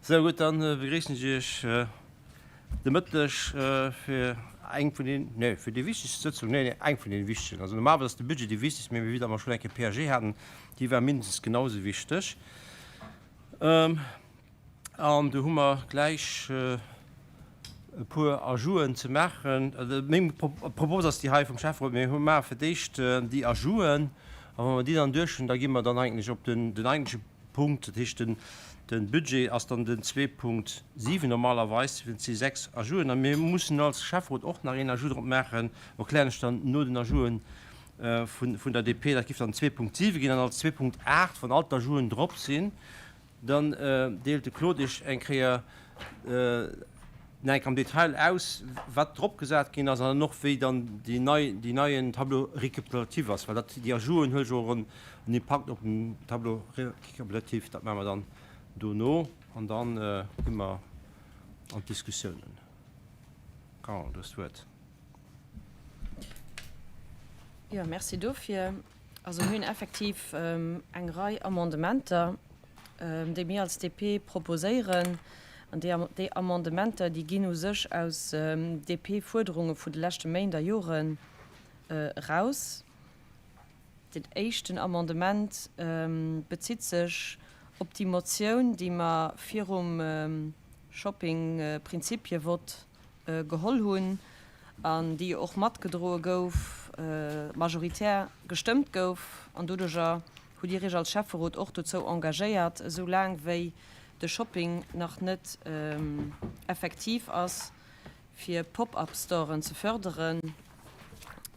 Sou gutt, dann begréissen ech Iech de Mëtteg fir eng vun den, nee, fir déi wichtegst Sëtzung, nee, nee, eng vun den wichtegen. Also normalerweis ass de Budget déi wichtegst, mee wéi datt mer schonn eng Kéier PAG haten, déi war mindestens genau esou wichteg. An do hu mer gläich e puer Ajouten ze maachen. Meng Propos ass déi hei vum Schäfferot, mir maache fir d'éischt déi Ajouten, a wa mer déi dann duerch hunn, da gi mer dann eigentlech op den eigentleche Punkt, dat heescht de Budget ass dann den 2.7 normalerweis, et si 6 Ajouten. A mir mussen als Schäfferot och nach een Ajout drop maachen, erklären ech dann no den Ajouten vun der DP, dat géif dann 2.7 ginn. An als 2.8, wann all d'Ajouten drop sinn, Dann deelt de Claude Iech eng Kéier nach eng Kéier am Detail aus, wat drop gesat ginn ass an dann och, wéi dann déi nei, déi neien Tableau récapitulatif ass, well dat, déi Ajouten huele jo och en Impakt op den Tableau récapitulatif. Dat maache mer dann dono an dann gi mer an d'Diskussiounen. Carole, du hues d'Wuert. Jo, merci dofir. Also mir hunn effektiv eng Rei Amendementer, déi mir als DP proposéieren. An déi Amendementer, déi ginn u sech aus DP-Fuerderunge vun de leschte Méint a Joren eraus. Den éischten Amendement bezitt sech op déi Motioun, déi mer virum Shopping-Prinzipievott geholl hunn an déi jo och matgedroe gouf, majoritär gestëmmt gouf. An doduerjer hutt Dir Iech als Schäfferot och dozou engagéiert, esou laang wéi de Shopping nach net effektiv ass, fir Pop-up-Storen ze förderen.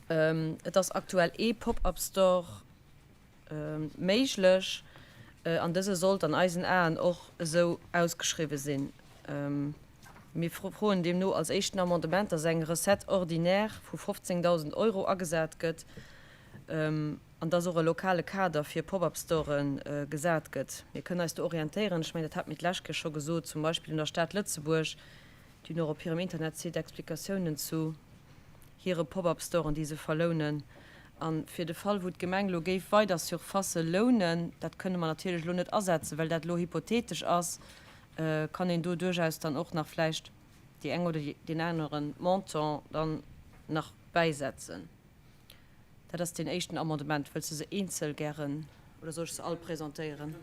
Et ass aktuell ee Pop-up-Store méiglech an dëse sollt an eisen Aen och esou ausgeschriwwe sinn. Mir froen deemno als éischten Amendement, dass eng Recette ordinaire vu 15.000 Euro agesat gëtt an dass och e lokale Kader fir Pop-up-Store gesat gëtt. Mir kënnen eis do orientéieren, ech mengen, dat hat mir d'lescht Kéier scho gesot, zum Beispill un der Stad Lëtzebuerg, déi hunn och op hirem Internetsite Explikatiounen zu hire Pop-up-Storen, déi se verlounen. A fir de Fall, wou d'Gemeng elo géif weider Surfacë lounen, dat kënne mer natierlech elo net asetzen, well dat elo hypothetesch ass, kann een do duerchaus dann och nach vläicht déi eng oder deen anere Montant dann nach bäisetzen. Dat ass deen éischten Amendement. Wëlls de se eenzel gären oder soll ech se all presentéieren?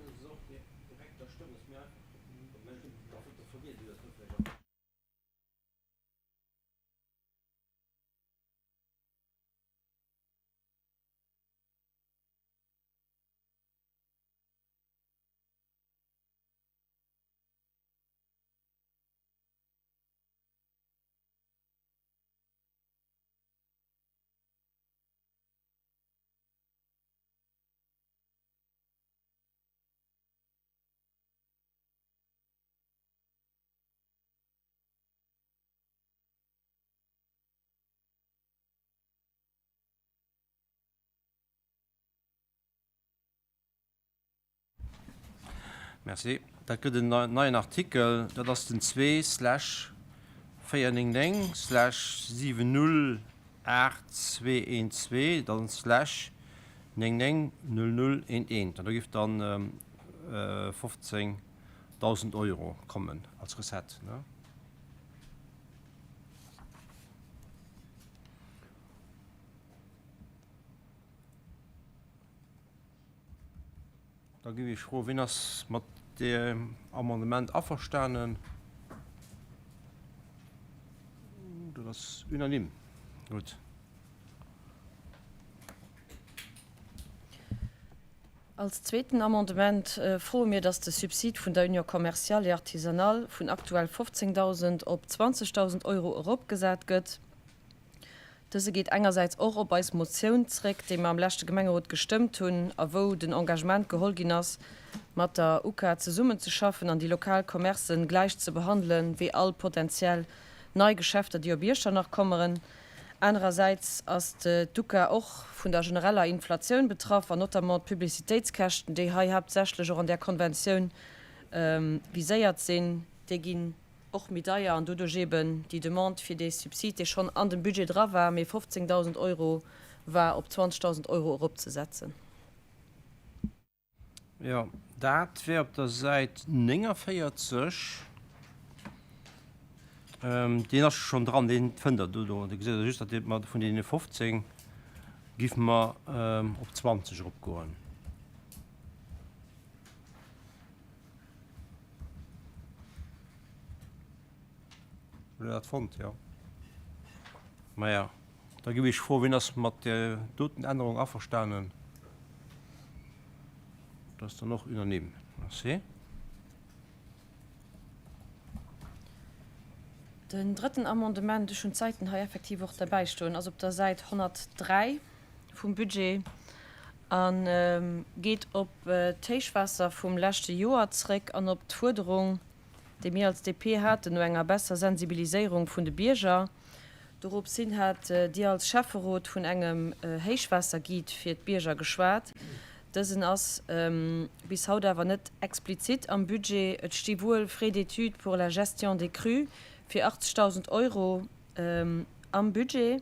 Merci. Dat gëtt en neien Artikel. Dat ass den 2 Slash 499 Slash 708212, dann Slash 990011. An do géif dann 15.000 Euro kommen als Recette. Da géif ech froen, Wien ass mat deem Amendement averstanen? Dat ass unanime. Gutt. Als zweeten Amendement froe mir, dass de Subsid vun der Union commerciale et artisanale vun aktuell 15.000 op 20.000 Euro eropgesat gëtt. Dëse geet engersäits och op eis Motioun zréck, déi mer am leschte Gemengerot gestëmmt hunn a wou den Engagement geholl ginn ass, mat der UCA zesummenzeschaffen an déi lokal Commercen gläich ze behandelen, wéi all potentiell nei Geschäfter, déi op Iechternach kommeren. Anerersäits ass d'UCA och vun der genereller Inflatioun betraff an notamment d'Publicitéitskäschten, déi hei haaptsächlech och an där Konventioun viséiert sinn, déi ginn och méi deier an doduerch eeben déi Demande fir dee Subsid, dee schonn an dem Budget dra war, mee 15.000 Euro war, op 20.000 Euro eropzesetzen. Jo, Dat wär op der Säit 49. Deen ass schonn dran, deen fënnt Der do. Do gesitt Der just, datt mer vun deene 15 géife mer op 20 eropgoen. Hutt Der dat fonnt? Jo. Maja, da géif ech froen, wien ass mat där doten Ännerung averstanen? Dat ass dann och unanime. Merci. Den drëtten Amendement, ech hunn d'Säiten hei effektiv och derbäi stoen, ass op der Säit 103 vum Budget a geet op d'Héichwaasser vum leschte Joer zréck an op d'Fuerderung, déi mir als DP haten no enger besser Sensibiliséierung vun de Bierger. Dorops hin hat Dir als Schäfferot vun engem Héichwaasserguide fir d'Bierger geschwat. Dësen ass bis haut awer net explizit am Budget. Et sti wuel Frais d'études pour la gestion des crues fir 80.000 Euro am Budget.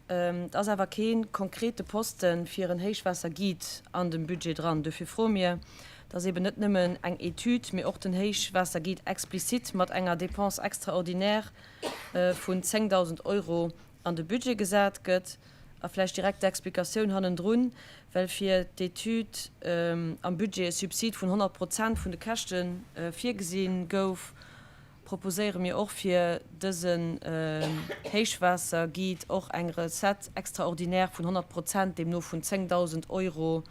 Et ass awer kee konkrete Poste fir en Héichwaasserguide an dem Budget dran. Dofir froe mir, dass eben net nëmmen eng Etüd, mee och den Héichwaasserguide explizit mat enger Dépense extraordinaire vun 10.000 Euro an de Budget gesat gëtt. A vläicht direkt d'Explikatioun hannendrun, Well fir d'Etüd am Budget e Subsid vun 100 Prozent vun de Käschte virgesi gouf, proposéiere mir och fir dësen Héichwaasserguide och eng Recette extraordinaire vun 100 Prozent, deemno vun 10.000 Euro,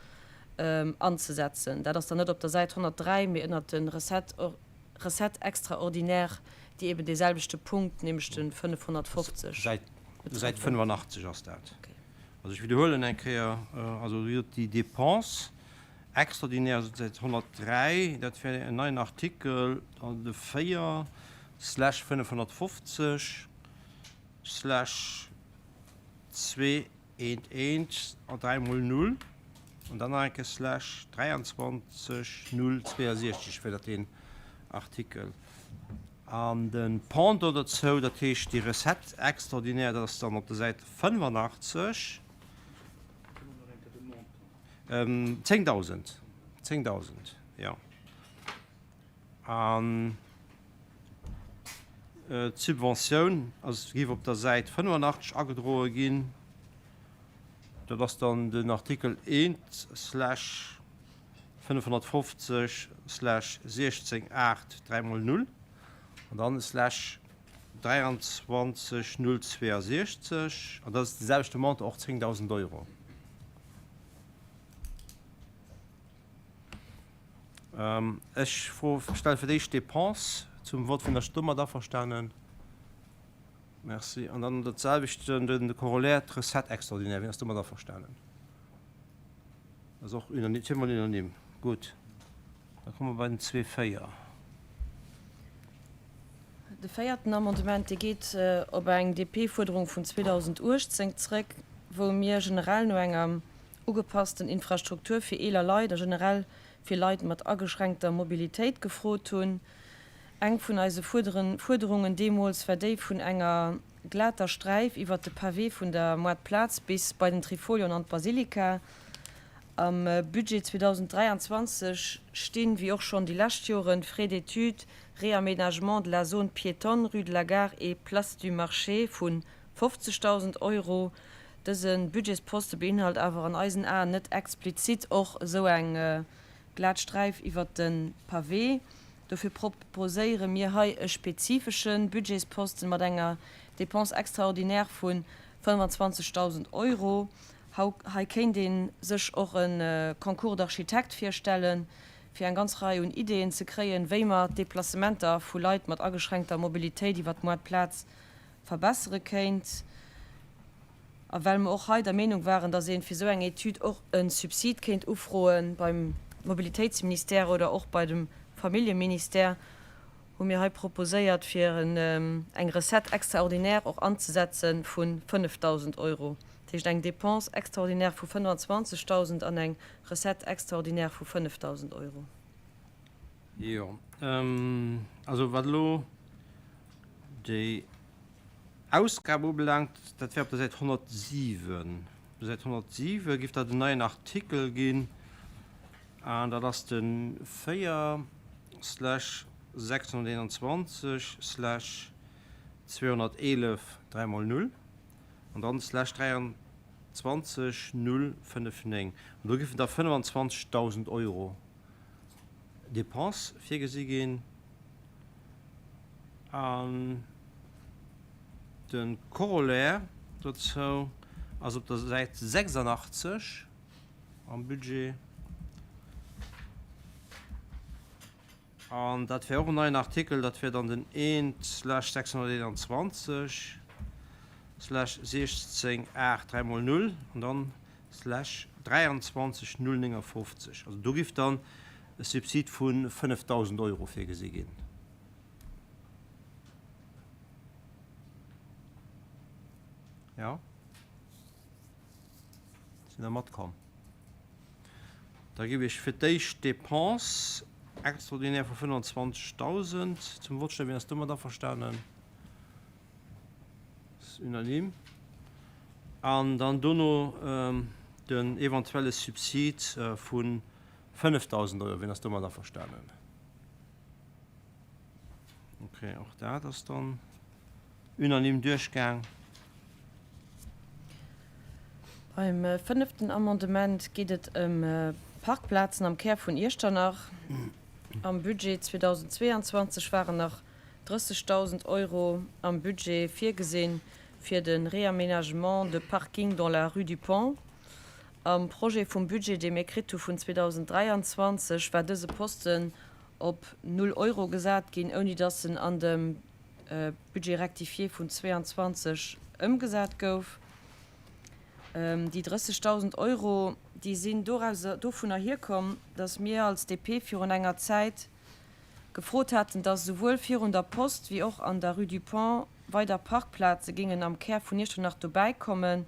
anzesetzen. Dat ass dann net op der Säit 103, mee ënnert de Recettes extraordinaires, déi eben dee selwechte Punkt, nämlech de 550, betreffen. Säit 85 ass dat. Also ech widderhuelen eng Kéier, also wéi gesot, déi Dépense extraordinaire, also d'Säit 103, dat wär en neien Artikel, de 4 slash 550 slash 211 a dräimol Null an dann nach eng Kéier slash 23 062 wär dat deen Artikel. An de Pendant dozou, dat heescht déi Recette extraordinaire, dat ass dann op der Säit 85, 10.000, 10.000, jo. An d'Subventioun ass, géif op der Säit 85 agedroe ginn. Dat ass dann den Artikel 1 slash 550 slash 16 8 3 mol 0 an dann slash 23 062 an dat ass de selwechte Montant, och 10.000 Euro. Ech fro, stelle fir d'éischt d'Dépense zum Vott. Wien ass domat averstanen? Merci. An dann dat selwecht, de Corollaire, d'Recette extraordinaire. Wien ass domat averstanen? Ass och unanime, zweemol unanime. Gutt, da komme mer bei den zwee 4. De véierten Amendement, dee geet op eng DP-Fuerderung vun 2018 zrëck, wou mir generell no enger ugepassten Infrastruktur fir eeler Leit a generell fir Leit mat ageschränkter Mobilitéit gefrot hunn. Eng vun eise Fuerderungen deemools war déi vun enger glater Sträif iwwert de Pavé vun der Moartplaz bis bei den Trifolion an d'Basilika. Am Budget 2023 stinn, wéi och schonn déi lescht Joren, Frais d'études, réaménagement de la zone piétonne rue de la Gare et place du Marché vu 50.000 Euro. Dëse Budgetsposte beinhalt awer an eisen Aen net explizit och esou eng glat Sträif iwwert de Pavé. Dofir proposéiere mir hei e spezifesche Budgetsposten mat enger Dépense extraordinaire vu 25.000 Euro. Hei kéint ee sech och e Concours d'architectes virstellen, fir eng ganz Rei un Ideeën ze kréien, wéi mer d'Deplacementer vu Leit mat ageschränkter Mobilitéit iwwer d'Moartplaz verbessere kéint. A well mer och hei der Meenung waren, dass ee fir esou eng Etüd och e Subsid kéint ufroe beim Mobilitéitsministère oder och bei dem Familljeministère, hu mir hei proposéiert, fir eng Recette extraordinaire och anzesetze vu 5.000 Euro. Dat heescht eng Dépense extraordinaire vu 25.000 an eng Recette extraordinaire vu 5.000 Euro. Jo, also wat elo déi Ausgab ubelaangt, dat wär op der Säit 107. Op der Säit 107 géif dat en neien Artikel ginn. An dat ass de 4 slash 621 slash 211 dräimol null an dann slash 23 059. An do géifen da 25.000 Euro Dépense virgesi ginn. An de Corollaire dozou ass op der Säit 86 am Budget. An dat wär och en neien Artikel, dat wär dann den 1 slash 621 slash 16 8 dräimol null an dann slash 23 059. Also do giff dann e Subsid vu 5.000 Euro virgesi ginn. Jo? Sinn der matkomm? Da géif ech fir d'éischt d'Dépense extraordinaire vu 25.000 zum Vott stellen. Wien ass domat averstanen? Ass unanime. An dann dono den eventuelle Subsid vu 5.000 Euro. Wien ass domat averstanen? Okay, och dat ass dann unanime duerchgaang. Beim fënneften Amendement geet et ëm Parkplazen am Kär vun Iechternach. Am Budget 2022 waren nach 30.000 Euro am Budget virgesinn fir de Réaménagement de parkings dans la rue du Pont. Am Projet vum Budget, dee mir kritt hu vun 2023, war dëse Posten op null Euro gesat ginn, ouni datt en an dem Budget rectifié vun 22 ëmgesat gouf. Déi 30.000 Euro, déi sinn dorauser, dovunner hierkomm, datt mir als DP virun enger Zäit gefrot haten, datt esouwuel virun der Post wéi och an der Rue du Pont weider Parkplaze géingen am Kär vun Iechternach dobäi kommen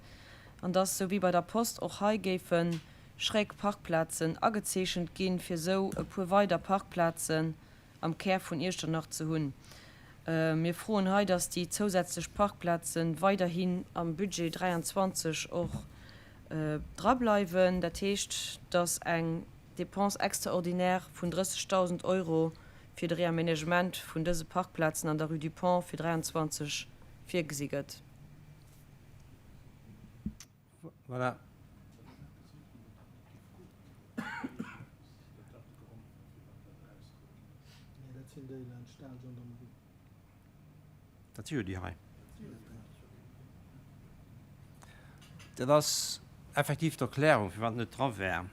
an datt, sou wéi bei der Post, och hei géife schräg Parkplazen agezeechent ginn, fir esou e puer weider Parkplazen am Kär vun Iechternach ze hunn. Mir froen hei, dass déi zousätzlech Parkplaze weiderhin am Budget 23 och drableiwen. Dat heescht, dass eng Dépense extraordinaire vun 30.000 Euro fir de Réaménagement vun dëse Parkplazen an der Rue du Pont fir 23 virgesi gëtt. Voilà. Dat si jo déi hei. Dat ass effektiv d'Erklärung, firwat et net dra war.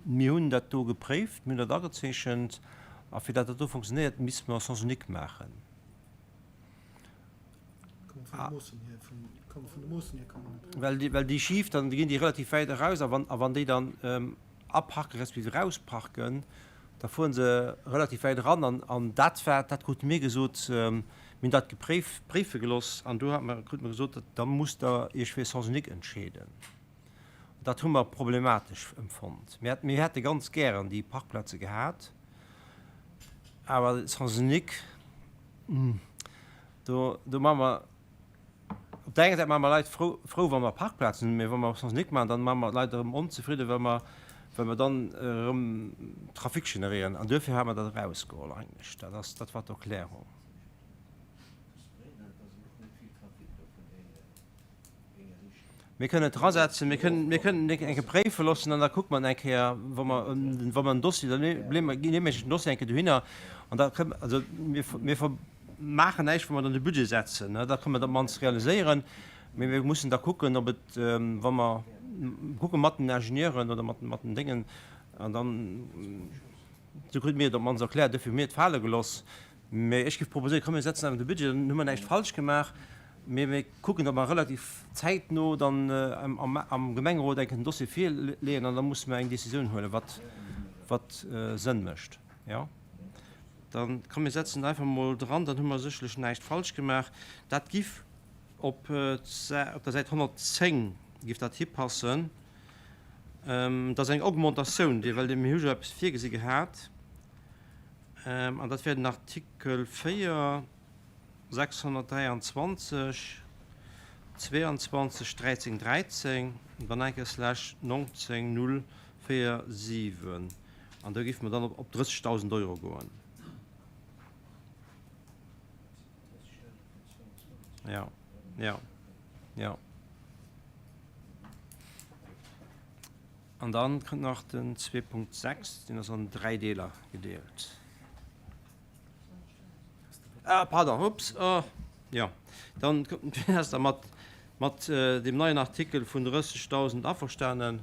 Mir hunn dat do gepréift, mir hunn dat agezeechent a fir datt dat do funktionéiert, misste mer e Sens unique maachen. Well déi schif, dann ginn déi relativ wäit eraus a wann déi dann aparken, respektiv erausparken, da fuere se relativ wäit eran. An dat war, dat krute mir gesot, mir hunn dat gepréif, préife gelooss an do hat mer, krute mer gesot, da musst Der Iech fir e Sens unique entscheeden. Dat hu mer problematesch empfonnt. Mir hätte ganz gären déi Parkplaze gehat, awer Sens unique, Do, do maache mer, op där enger Säit maache mer Leit frou, frou wa mer Parkplazen hunn, mä wa mer Sens unique maachen, dann maache mer d'Leit erëm onzefridden, well mer, well mer dann erëm Trafic generéieren. An duerfir hate mer dat erausgeholl eigentlech. Dat ass, dat war d'Erklärung. Mir kënnen et drasetzen, mir kënnen, mir kënnen eng Kéier préife loossen an da kucke mer eng Kéier, wa mer, wa mer en Dossier, da leeë mer, leeë mir den Dossier eng Kéier dohinner an da kënnen, also mir, mir maachen näischt, wa mer dann de Budget setzen, ne, da kënnen mer dat op d'mannst realiséieren, mee mir mussen da kucken, ob et, wa mer kucke mat den Ingenieuren oder mat, mat den Déngen an dann, esou krute mir et op d'mannst erkläert, duerfir hu mir et fale gelooss. Mee ech géif proposéieren, komm mir setzen einfach de Budget, dann hu mer näischt falsch gemaach, mee mir kucken, datt mer relativ zäitno dann am Gemengerot eng Kéier den Dossier virleeën an da musse mer eng Décisioun huelen, wat wat Sënn mécht. Jo? Dann, komm mir setzen einfach emol dran, dann hu mer sécherlech näischt falsch gemaach. Dat giff op op der Säit 110 giff dat hipassen. Dat ass eng Augmentatioun, déi, well mir hu jo eppes virgesi gehat. An dat wär den Artikel 4, 623, 22, 13, 13, an dann eng Kéier Slash 19, 0, 47 an do géife mer dann op 30.000 Euro goen. Ja, ja, ja. An dann kënnt nach den 2.6, deen ass an dräi Deeler gedeelt. Ah, pardon, ups, oh, jo. Dann wien ass da mat, mat deem neien Artikel vun 30.000 averstanen?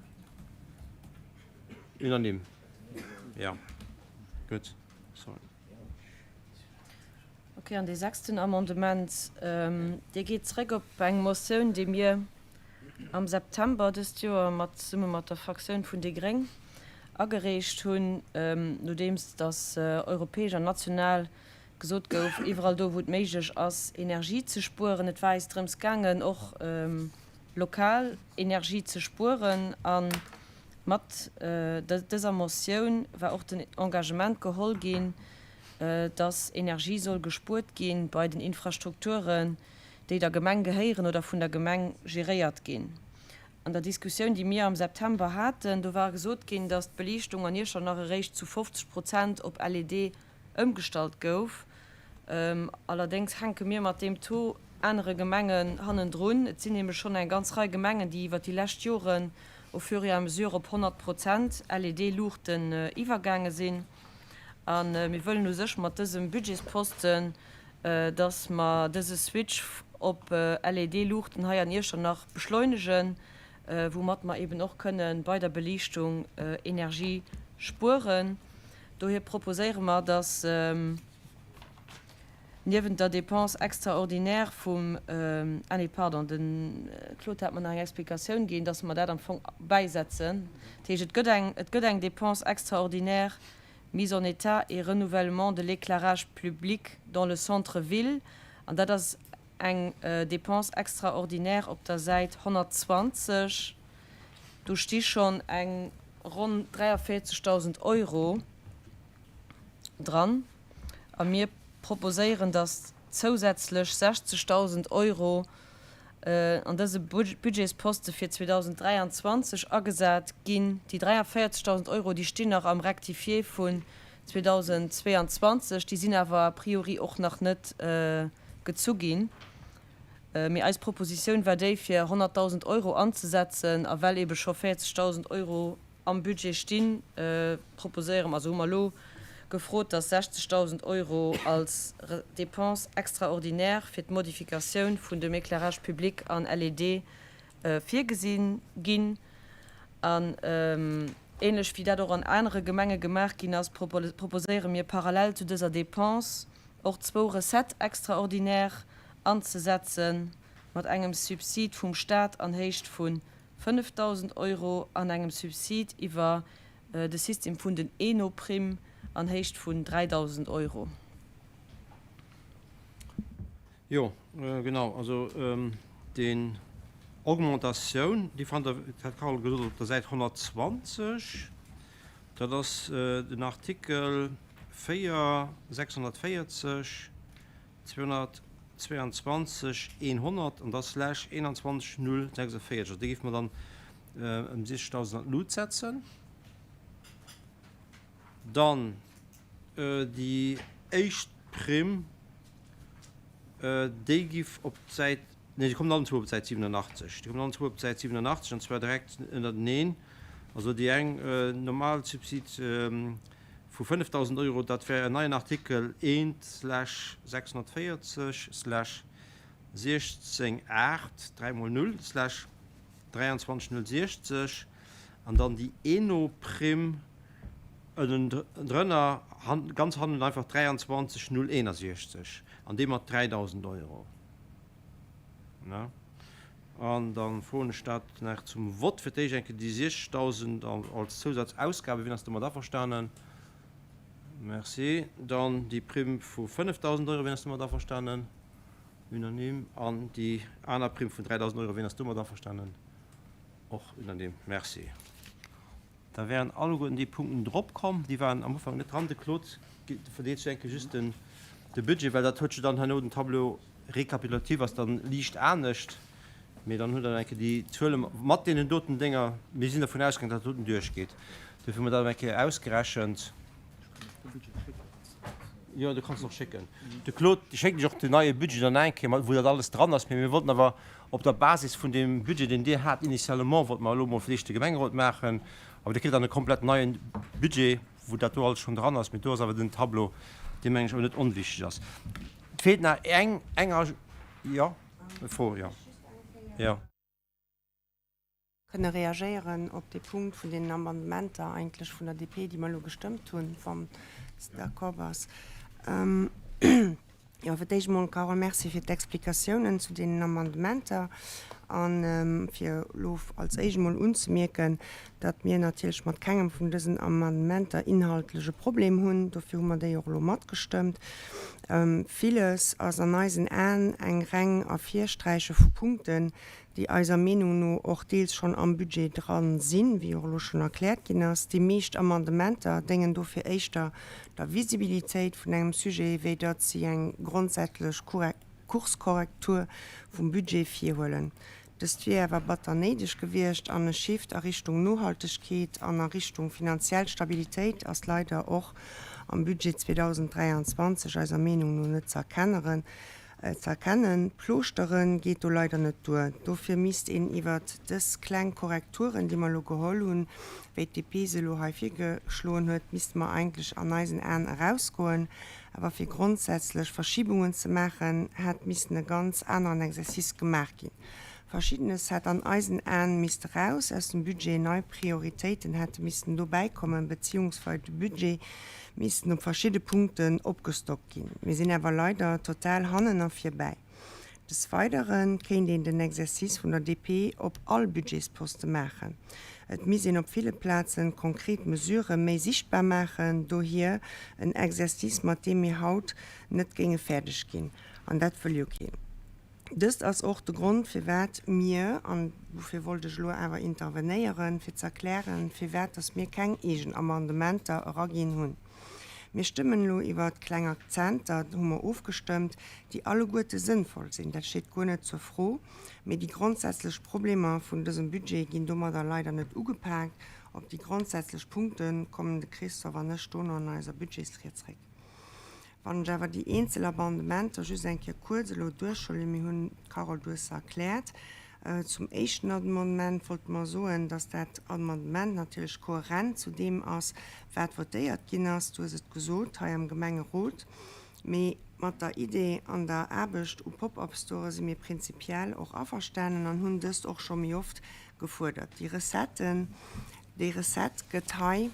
Unanime. Jo, gutt, sorry. Okay, an dee sechsten Amendement, dee geet zrëck op eng Motioun, déi mir am September dëst Joer mat, zesumme mat der Fraktioun vun déi gréng agereecht hunn, nodeems datt europäesch an national gesot gouf, iwwerall do wou et méiglech ass, Energie ze spueren. Et war eis drëms gaangen, och lokal Energie ze spueren. A mat dëser Motioun war och den Engagement geholl ginn, datt Energie soll gespuert gi bei den Infrastrukturen, déi der Gemeng gehéieren oder vun der Gemeng geréiert ginn. An der Diskussioun, déi mir am September haten, do war gesot ginn, datt d'Beliichtung an Iechternach eréischt zu 50 Prozent op LED ëmgestallt gouf. Allerdéngs hänke mir mat deem Taux anere Gemengen hannendrun. Et sinn nämlech schonn eng ganz Rei Gemengen, déi iwwer déi lescht Joren au fur et à mesure op 100 Prozent LED-Luuchten iwwergaange sinn. A mir wëllen u sech mat dësem Budgetsposten, dass mer dëse Switch op LED-Luuchten hei an Iechternach beschleunegen, woumat mer eben och kënne bei der Beliichtung Energie spueren. Dohier proposéiere mer, dass niewent der Dépense extraordinaire vum, ah nee, pardon, de Claude hat mer nach eng Explikatioun ginn, dass mer dat am Fong bäisetzen. Dat heescht, et gëtt eng, et gëtt eng Dépense extraordinaire mise en état et renouvellement de l'éclairage public dans le centre-ville, an dat ass eng Dépense extraordinaire op der Säit 120. Do sti schonn eng ronn 43.000 Euro dran a mir proposéieren, dass zousätzlech 60.000 Euro an dëse Budgetsposte fir 2023 agesat ginn. Déi 43.000 Euro, déi stinn nach am Rectifié vun 2022, déi sinn awer a priori och nach net gezu ginn. Mee eis Propositioun war déi, fir 100.000 Euro anzesetzen. A well eebe scho 40.000 Euro am Budget stinn, proposéiere mer, also hu mer elo gefrot, dass 60.000 Euro als Dépense extraordinaire fir d'Modifikatioun vun dem Éclairage public an LED virgesi ginn. An ähnlech wéi dat och an anere Gemenge gemaach ginn ass, proposéiere mir parallel zu dëser Dépense och zwou Recettes extraordinaires anzesetze mat engem Subsid vum Stat an Héicht vu 5.000 Euro an engem Subsid iwwer de System vun den Eno-Primm an Héicht vun 3.000 Euro. Jo, genau. Also déi Augmentatioun, déi fannt Der, dat hat d'Carole gesot, op der Säit 120. Dat ass den Artikel 4, 640, 222 100 an da Slash 21 046. Also déi géife mer dann ëm 60.000 an d'Lut setzen. Dann déi éischt Primm, déi giff op d'Säit, nee, déi kommen allen zwou op d'Säit 87, déi kommen allen zwou op d'Säit 87 an zwar direkt ënnerteneen. Also déi eng normal Subsid vu 5.000 Euro, dat wär en neien Artikel 1 Slash 640 Slash 16 8 3 mol 0 Slash 23 060 an dann déi Eno-Primm ënnendrënner, ganz hannen einfach 23 061 an déi mat 3.000 Euro. An da froen ech dat nach zum Vott. Fir d'éischt eng Kéier déi 60.000 als Zousazausgabe. Wien ass domat averstanen? Merci. Dann déi Primm vu 5.000 Euro. Wien ass domat averstanen? Unanime. An déi aner Primm vun 3.000 Euro. Wien ass domat averstanen? Och unanime. Merci. Da wären alleguerten déi Punkten drop komm. Déi waren am Ufank net dran. De Claude verdeelt sech eng Kéier just den, de Budget, well dat huet jo dann herno den Tableau récapitulatif ass dann liicht anescht. Mee dann hutt Der eng Kéier déi Zuele mat deenen doten Dénger. Mir sinn dervun ausgaangen, datt dat doten duerchgeet. Duerfir hu mer dat eng Kéier ausgerechent. Jo, du kanns en och schécken. De Claude schéckt lech och den neie Budget dann eng Kéier mat, wou dat alles dran ass. Mee mir wollten awer op der Basis vun deem Budget, deen Dir hat initialement, wollte mer elo emol fir d'éischt de Gemengerot maachen. Awer Dir kritt dann e komplett neie Budget, wou dat do alles schonn dran ass. Mee do ass awer den Tableau, dee mengen ech awer net onwichtig ass. Et feelt nach eng, eng, jo, e Fro, jo, jo. Kënne reagéieren op dee Punkt vun deenen Amendementer eigentlech vun der DP, déi mer elo gestëmmt hunn, wann s de d'accord bass. Jo, fir d'éischt emol, Carole, Merci fir d'Explikatiounen zu deenen Amendementer. A fir elo als éischt emol unzemierken, datt mir natierlech mat kengem vun dësen Amendementer inhaltlech e Problem hunn. Dofir hu mer déi och elo matgestëmmt. Villes ass an eisen Aen eng reng Ervirsträiche vu Punkten, déi eiser Meenung no och deels schonn am Budget dran sinn, wéi och elo schonn erkläert ginn ass. Déi meescht Amendementer déngen dofir éischter der Visibilitéit vun engem Sujet, wéi datt si eng grondsätzlech Kurskorrektur vum Budget virhuelen. Dëst wier awer batter néideg gewiescht an e Shift a Richtung Nohaltegkeet an a Richtung finanziell Stabilitéit ass leider och am Budget 2023 eiser Meenung no net ze erkenneren. Ze erkennen. Plooschtere geet do leider net duer. Dofir misst een iwwert dës kleng Korrekturen, déi mer elo geholl hunn, wéi d'DP se elo hei virgeschloen huet, misste mer eigentlech an eisen Aen erausgoen. Awer fir grondsätzlech Verschibungen ze maachen, hätt missen e ganz aneren Exercice gemaach ginn. Verschiddenes hätt an eisen Aen misst eraus aus dem Budget, nei Prioritéiten hätte missten dobäi kommen, beziehungsweis de Budget missten op verschidde Punkten opgestockt ginn. Mir sinn awer leider total hannen a vir bäi. Des Weidere kéint een den Exercice vun der DP op all Budgetsposte maachen. Et misst een op ville Plazen konkret Mesurë méi sichtbar maachen. Dohier en Exercice, mat deem mir haut net géinge fäerdeg ginn. An dat wëll jo keen. Dëst ass och de Grond, firwat mir, an dofir wollt ech elo awer intervenéieren, fir ze erklären, firwat dass mir keng eegen Amendementer eraginn hunn. Mir stëmmen elo iwwert kleng Akzenter, hu mer ofgestëmmt, déi alleguerte sënnvoll sinn, dat steet guer net zur Fro, mee déi grondsätzlech Problemer vun dësem Budget ginn domadder leider net ugepaakt. Op déi grondsätzlech Punkte kommen de Christophe an ech dono an eiser Budgetsried zréck. Wann ech awer déi eenzel Amendementer just eng Kéier kuerz elo duerchhuelen, mir hunn, d'Carole, du hues se erkläert. Zum éischten Amendement wollte mer soen, dass dat Amendement natierlech kohärent zu deem ass, wat votéiert ginn ass, du hues et gesot, hei am Gemengerot. Mee mat der Idee an der Aarbecht u Pop-up-Store si mir prinzipiell och averstanen an hunn dëst och scho méi oft gefuerdert. Déi Recetten, déi Recette gëtt hei.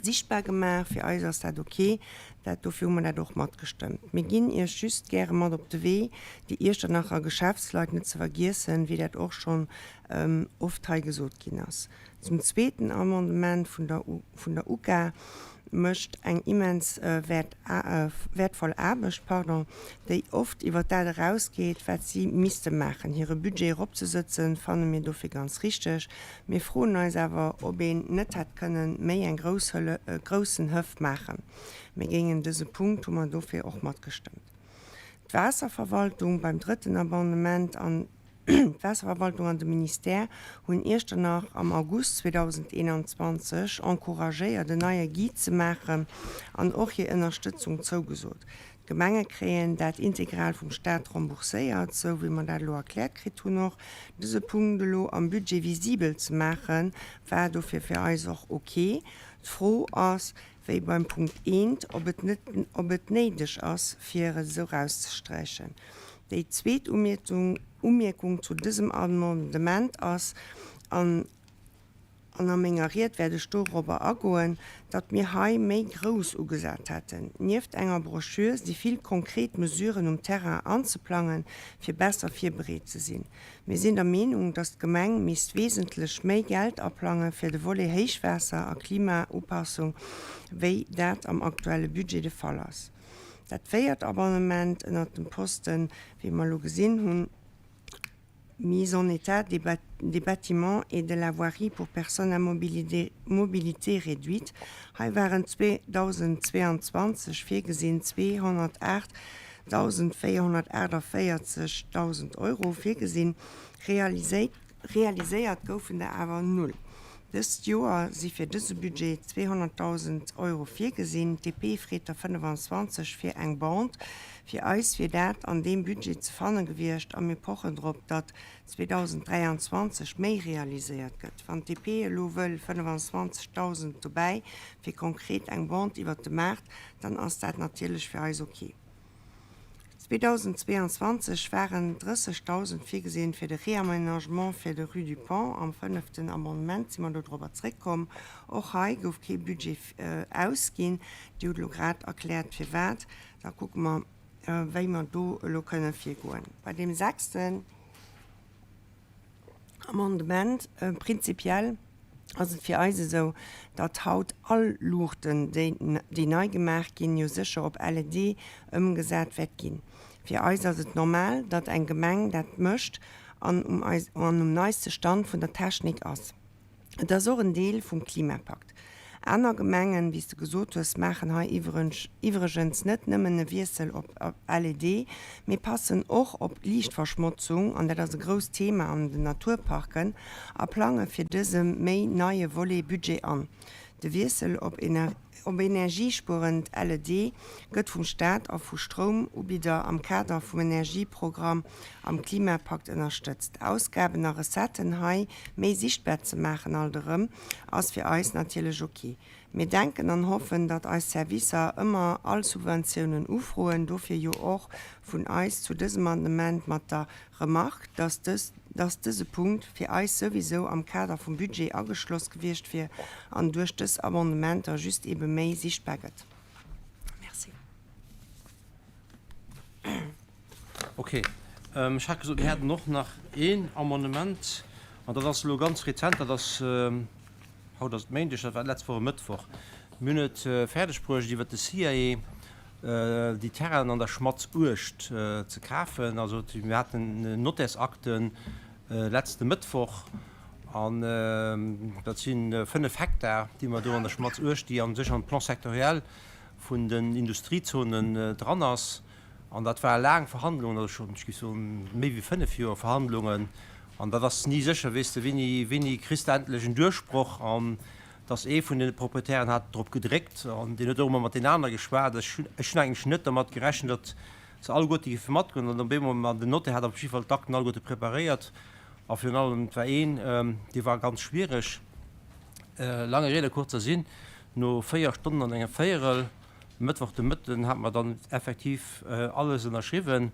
Sichtbar gemaach. Fir eis ass dat ok. Dat, dofir hu mer dat och matgestëmmt. Mir ginn Iech just gäre mat op de Wee, déi Iechternacher Geschäftsleit net ze vergiessen, wéi dat och schonn oft hei gesot ginn ass. Zum zweeten Amendement vun der vun der UCA mécht eng immens wäert wäertvoll Aarbecht, pardon, déi oft iwwer dat erausgeet, wat si misste maachen. Hire Budget eropzesëtzen, fanne mir dofir ganz richteg. Mir froen eis awer, ob een net hätt kënnen méi eng grouss groussen Hëff maachen. Mir géingen dëse Punkt hu mer dofir och matgestëmmt. D'Waasserverwaltung beim drëtten Amendement an d'Waasserverwaltung an de Ministère hunn Iechternach am August 2021 encouragéiert en neie Guide ze maachen an och hir Ënnerstëtzung zougesot. D'Gemenge kréien dat integral vum Staat rembourséiert, sou wéi mer dat elo erkläert kritt hunn. Och dëse Punkt elo am Budget visibel ze maachen, war dofir fir eis och ok. D'Fro ass, wéi beim Punkt eent, ob et net, ob et néideg ass, fir et esou erauszesträichen. Déi zweet Umiertung, Umierkung zu dësem Amendement ass, an an a menger Ried wäert ech dorobber agoen, datt mir hei méi grouss ugesat hätten. Nieft enger Broschür si vill konkret Mesuren um Terrain anzeplangen, fir besser virbereet ze sinn. Mir sinn der Meenung, datt d'Gemeng misst wesentlech méi Geld aplange fir de Volet Héichwaasser a Klimaupassung, wéi dat am aktuelle Budget de Fall ass. Dat véiert Amendement ënnert dem Posten, wéi mer elo gesinn hunn, Mise en état des des bâtiments et de la voirie pour personnes à mobilité réduite, hei waren 2022 virgesinn 208. 1.448 Dausend Euro virgesinn, realiséiert goufen der awer null. Dëst Joer si fir dëse Budget 200.000 Euro virgesinn, d'DP freet der 25 fir eng Bande. Fir eis wier dat an deem Budget ze fanne gewiescht a mir pochen drop, datt 2023 méi realiséiert gëtt. Wann d'DP elo wëll 25.000 dobäi fir konkret eng Bande iwwert de Maart, dann ass dat natierlech fir eis ok. 2022 waren 30.000 virgesinn fir de Réaménagement fir de Rue du Pont. Am fënneften Amendement si mer do dorobber zréckkomm. Och hei gouf kee Budget ausginn. Dir hutt elo grad erkläert firwat. Da kucke mer, wéi mer do elo kënne virgoen. Bei deem sechsten Amendement, prinzipiell ass et fir eis esou, datt haut all Luuchten, déi nei gemaach ginn, jo sécher op LED ëmgesat wäert ginn. Fir eis ass et normal, datt eng Gemeng dat mécht an um neiste Stand vun der Technik ass. Et ass och en Deel vum Klimapakt. Aner Gemengen, wéi s de gesot hues, maachen hei iwwregens net nëmmen e Wiessel op LED, mee passen och op d'Liichtverschmotzung, an dat ass e grousst Thema an den Naturparken, a plange fir dëse méi neie Volet Budget an. De Wiessel op Op energiespuerend LED gëtt vum Staat a vu Stroumubidder am Kader vum Energieprogramm am Klimapakt ënnerstëtzt. Ausgaben a Recetten hei méi sichtbar ze maachen alt erëm, ass fir eis natierlech ok. Mir denken an hoffen, datt eis Servicer ëmmer all Subventiounen ufroen, dofir jo och vun eis zu dësem Amendement mat der Remarque, datt dës dass dëse Punkt fir eis souwisou am Kader vum Budget ageschloss gewiescht wier an duerch dës Amendementer just ebe méi sichtbar gëtt. Merci. Ok. Ech hat gesot, mir hätten och nach een Amendement, an dat ass elo ganz rezent, dat ass, haut ass et Méindeg, dat war d'letzt Woch e Mëttwoch. Mir hunn et fäerdegbruecht, iwwert de CIA déi Terrainen an der Schmatz Uecht ze kafen. Also mir haten Nottärsakte letzte Mëttwoch an dat si 5 Hektar, déi mer do an der Schmatz Uecht, déi a sech am Plan sectoriel vun den Industriezonen dran ass. An dat ware laang Verhandlungen, also schonn, ech géif soen, méi wéi 5 Joer Verhandlungen. An dat ass ni sécher, weess de, wéini, wéini kriss de endlech en Duerchbroch. An dass ee vun deene Proprietären hat drop gedréckt an deen huet och ëmmer mat deenen anere geschwat. Ech hunn, ech hunn eigentlech net dermat gerechent, datt se alleguerte géife matgoen. An op eemol, ma den Notaire hat op jidde Fall d'Akten alleguerte preparéiert a virun allem, et war een, dee war ganz schwiereg. Lange Rede, kurzer Sinn, no 4 Stonnen an engem Véierel, Mëttwoch de Mëtten, hate mer dann effektiv alles ënnerschriwwen.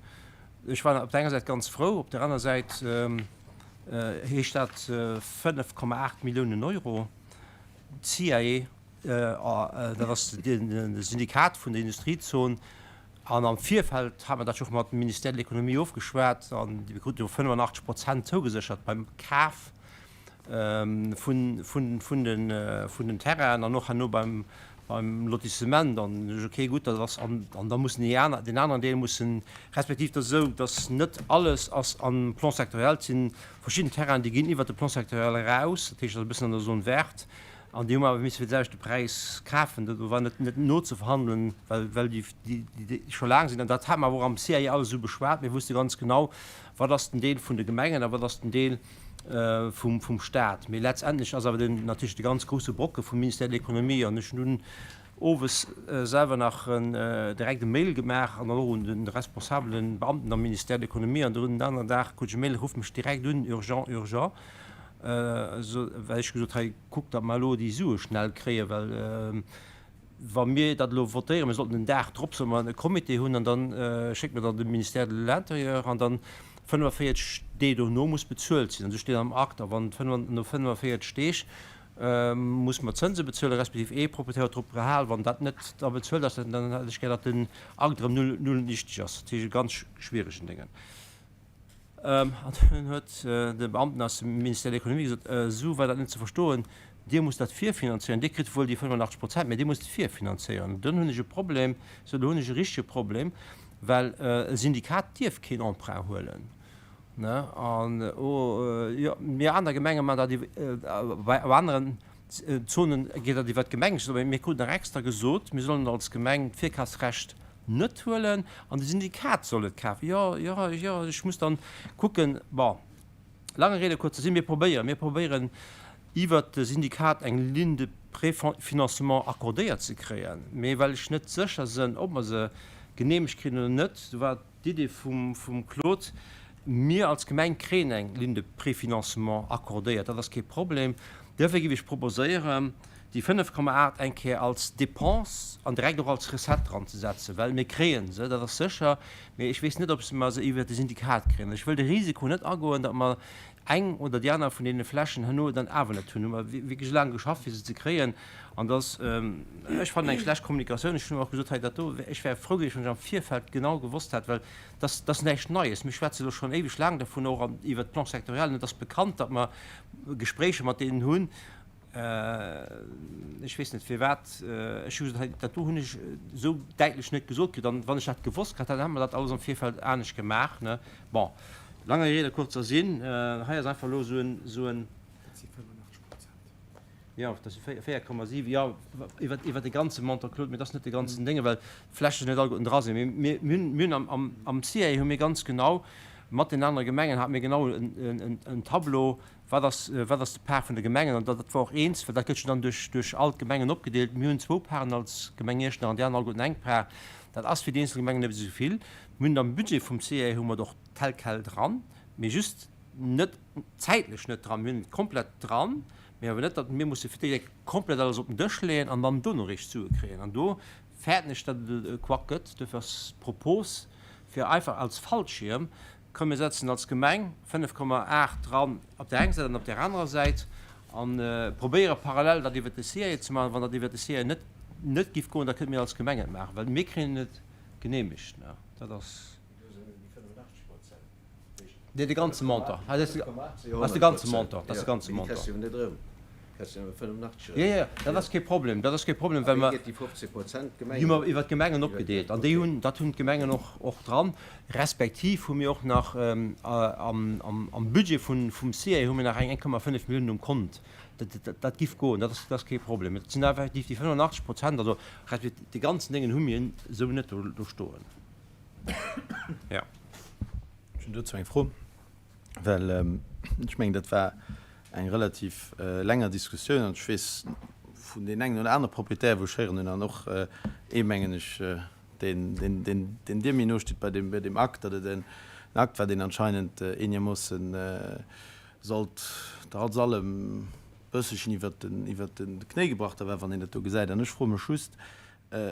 Ech war op der enger Säit ganz frou, op der aner Säit, heescht dat 5,8 Milliounen Euro. D'CIE, dat ass de Syndikat vun der Industriezon, an am Virfeld hat mer dat jo och mat dem Ministère de l'Économie ofgeschwat, an mir kruten jo 85 Prozent zougeséchert beim Kaf vun den Terrainen an och herno beim Beim Lotissement an ech, ok, gutt, dat ass, an, an da mussen déi aner, deen aneren Deel mussen, respektiv et ass esou, datt net alles ass am Plan sectoriel, et si verschidden Terrainen, déi ginn iwwert de Plan sectoriel eraus, dat heescht, dat ass e bëssen an der Zone verte, an déi hu mer awer misse fir de selwechte Präis kafen, do war net, net nozeverhandelen, well, well déi, déi, déi scho laang sinn. An dat hate mer awer och am CAE alles esou beschwat, mir wusste ganz genau, wat ass den Deel vun de Gemengen a wat ass den Deel, vum Stat. Mee letztendlech ass awer den, natierlech de ganz grouse Brocke vum Ministère de l'Économie. An ech hunn dunn owes selwer nach direkt e Mail gemaach an dann och un de responsabelen Beamten am Ministère de l'Économie. An dunn den aneren Dag krut ech e Mail, Rufft mech direkt un, urgent, urgent, well ech gesot, hei kuckt, datt mer elo déi Sue schnell kréien, well Wa mir dat elo votéieren, mir sollten den Dag drop solle mer e Comité hunn an da schécke mer dat an de Ministère de l'Intérieur an dann 45 Deeg dono muss bezuelt sinn. An esou steet am Akt. A wann no 45 Deeg muss mer d'Zënse bezuelen, respektiv ee Proprietär huet drop gehal, wann dat net da bezuelt ass, dann hätt ech gär, datt den Akt erëm null, null nichteg ass. Dat heescht e ganz schwieregen Déngen. An dunn huet de Beamten aus dem Ministère de l'Économie gesot, Esou war dat net ze verstoen, Dir musst dat virfinanzéieren, Dir kritt wuel déi 85 Prozent, mä Dir musst et virfinanzéieren. Dunn hunn ech e Problem, sou elo hunn ech e richtege Problem, well e Syndikat dierf keen Emprunt huelen. An jo, mir aner Gemenge maachen dat iwwer, bei aneren Zonen geet dat iwwer d'Gemeng, mä mir kruten nach extra gesot, mir sollen als Gemeng d'Virkafsrecht. net huelen an de Syndikat soll et kafen. Jo, jo, jo, ech muss dann kucken. Bon, lange Rede, kurzer Sinn, mir probéieren, mir probéieren iwwert de Syndikat eng Ligne de préfinancement accordéiert ze kréien, mee well ech net sécher sënn, ob mer se geneemegt kréien oder net, do war d'Idee vum Claude, mir als Gemeng kréien eng Ligne de préfinancement accordéiert, dat ass kee Problem. Duerfir géif ech proposéieren, déi 5,8 eng Kéier als Dépense an direkt och als Recette dranzesetzen, well mir kréie se, dat ass sécher, mee ech weess net, ob mer se iwwert de Syndikat kréien. Ech wëll de Risiko net agoen, datt mer eng oder déi aner vun deene Flächen herno dann awer net hunn. Hu mer wierklech laang geschafft, fir se ze kréien. An dat ass, ech fannen, eng schlecht Kommunikatioun. Ech hunn och gesot, hei dat do, ech wär frou gewiescht, wann ech am Virfeld genau gewosst hätt, well dat ass näischt Neies. Mir schwätze elo schonn éiweg laang dervun, och iwwert d'Plan-sectoriellen. Et ass bekannt, datt mer Gespréicher mat deenen hunn. Ech weess net firwat ech hu gesot, dat do hunn ech esou däitlech net gesot kritt. An wann ech dat gewosst gehat hätt, dann hätt mer dat alles am Virfeld anescht gemaach, ne? Bon, langer Rede, kurzer Sinn, hei ass einfach elo esou en, esou en. Dat si 85 Prozent. Jo, dat si 4,7, jo, iwwer, iwwer de ganze Montant, Claude, mee dat ass net de ganzen Dénge, well d'Flächen net alleguerten dra sinn. Mee mir, mir hunn, mir hunn am, am, am CIE hu mir ganz genau, mat den anere Gemengen hate mir genau en, en, en Tableau, Wat ass, wat ass de Part vun de Gemengen? An dat war och eens, well dat gëtt jo dann duerch, duerch all d'Gemengen opgedeelt. Mir hunn zwou Parten als Gemeng Iechternach an déi aner alleguerten eng Part. Dat ass fir déi eenzel Gemengen net esou vill. Mir hunn am Budget vum CIE hu mer et och tel quel dran, mee just net zäitlech net dran. Mir hunn et komplett dran, mee awer net, datt mir musse fir d'éischt komplett alles op den Dësch leeën an dann dono eréischt d'Sue kréien. An do fäerten ech, datt et e Couac gëtt. Duerfir ass d'Propos, fir einfach als Fallschierm Komm mir setzen als Gemeng 5,8 dran op där enger Säit an op där anerer Säit a probéiere parallel dat iwwert de CIE ze maachen. Wann dat iwwert de CIE net net giff goen, da kënnte mir als Gemeng et maachen, well mir kréien et geneemegt. Dat ass. Nee, de ganze Montant. Dat ass de ganze Montant. Dat ass de ganze Montant. Jo, jo, dat ass kee Problem. Dat ass kee Problem, well mer. Déi hu mer iwwert d'Gemengen opgedeelt an déi hunn, dat hunn d'Gemengen och, och dran. Respektiv hu mir och nach am Budget vum CIE hu mir nach eng 1,5 Milliounen um Kont. Dat giff goen, dat ass kee Problem. Et sinn effektiv déi 85 Prozent, also respektiv dee ganzen Déngen hu mir esou net do stoen. Jo. Ech hunn dozou eng Fro, well ech mengen, dat war eng relativ länger Diskussioun an ech weess vun deem engen oder anere Proprietär, wou ech héieren hunn, an och ee mengen ech, deen, deen, deen, deen dir méi no steet bei deem, bei deem Akt, datt et en Akt war, deen anscheinend eeniermoossen sollt trotz allem e bësselchen iwwert den, iwwert de Knéi gebrach da war, wann een dat do gesäit. An ech froe mech just,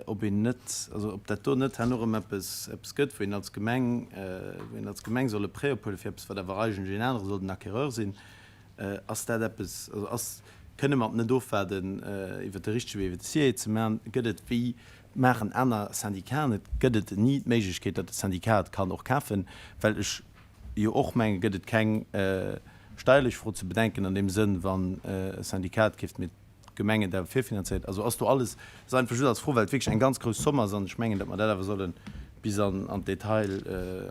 ob een net, also ob dat do net herno erëm eppes, eppes gëtt, wou een als Gemeng, wou een als Gemeng soll e Prêt ophuelen fir eppes, wat awer eigentlech een anere soll den Acquéreur sinn. Ass dat eppes, also ass, kënne mer et net ofwaarden, iwwert de richtege Wee, iwwert de CIE ze maachen? Gëtt et, wéi maachen aner Syndicaten et, gëtt et ni d'Méiglechkeet, datt de Syndicat et kann och kafen? Well ech jo och mengen, gëtt et keng steierlech Fro ze bedenken an deem Sënn, wann e Syndicat keeft, mee d'Gemeng et awer virfinanzéiert. Also ass do alles, ass einfach just als Fro, well et wierklech eng ganz grouss Zomm ass an ech mengen, datt mer dat awer solle bis an an d'Detail,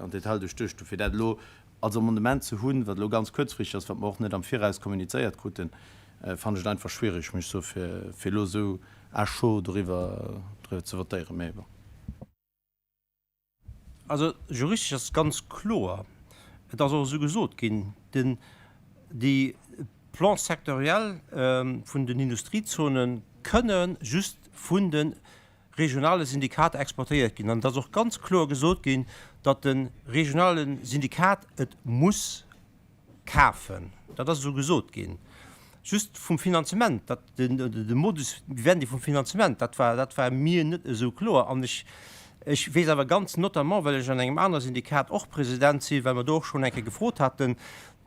an d'Detail duerchduecht hunn. Fir dat elo als Amendement ze hunn, wat elo ganz kuerzfristeg ass, wat mer och net am Viraus kommunizéiert kruten, fannen ech et einfach schwierig, muss ech soen, fir fir elo esou à chaud doriwwer doriwwer ze votéieren. Mä bon. Also juristesch ass et ganz kloer, et ass och esou gesot ginn, den, déi Plans sectoriels vun den Industriezone kënne just vun de regionale Syndikater exportéiert ginn. An et ass och ganz kloer gesot ginn, datt de regionale Syndikat et muss kafen. Dat ass esou gesot ginn. Just vum Finanzement, dat, den, de Modus vivendi vum Finanzement, dat war, dat war mir net esou kloer. An ech, ech weess awer ganz notamment, well ech an engem anere Syndikat och President sinn, well mer do och schonn eng Kéier gefrot haten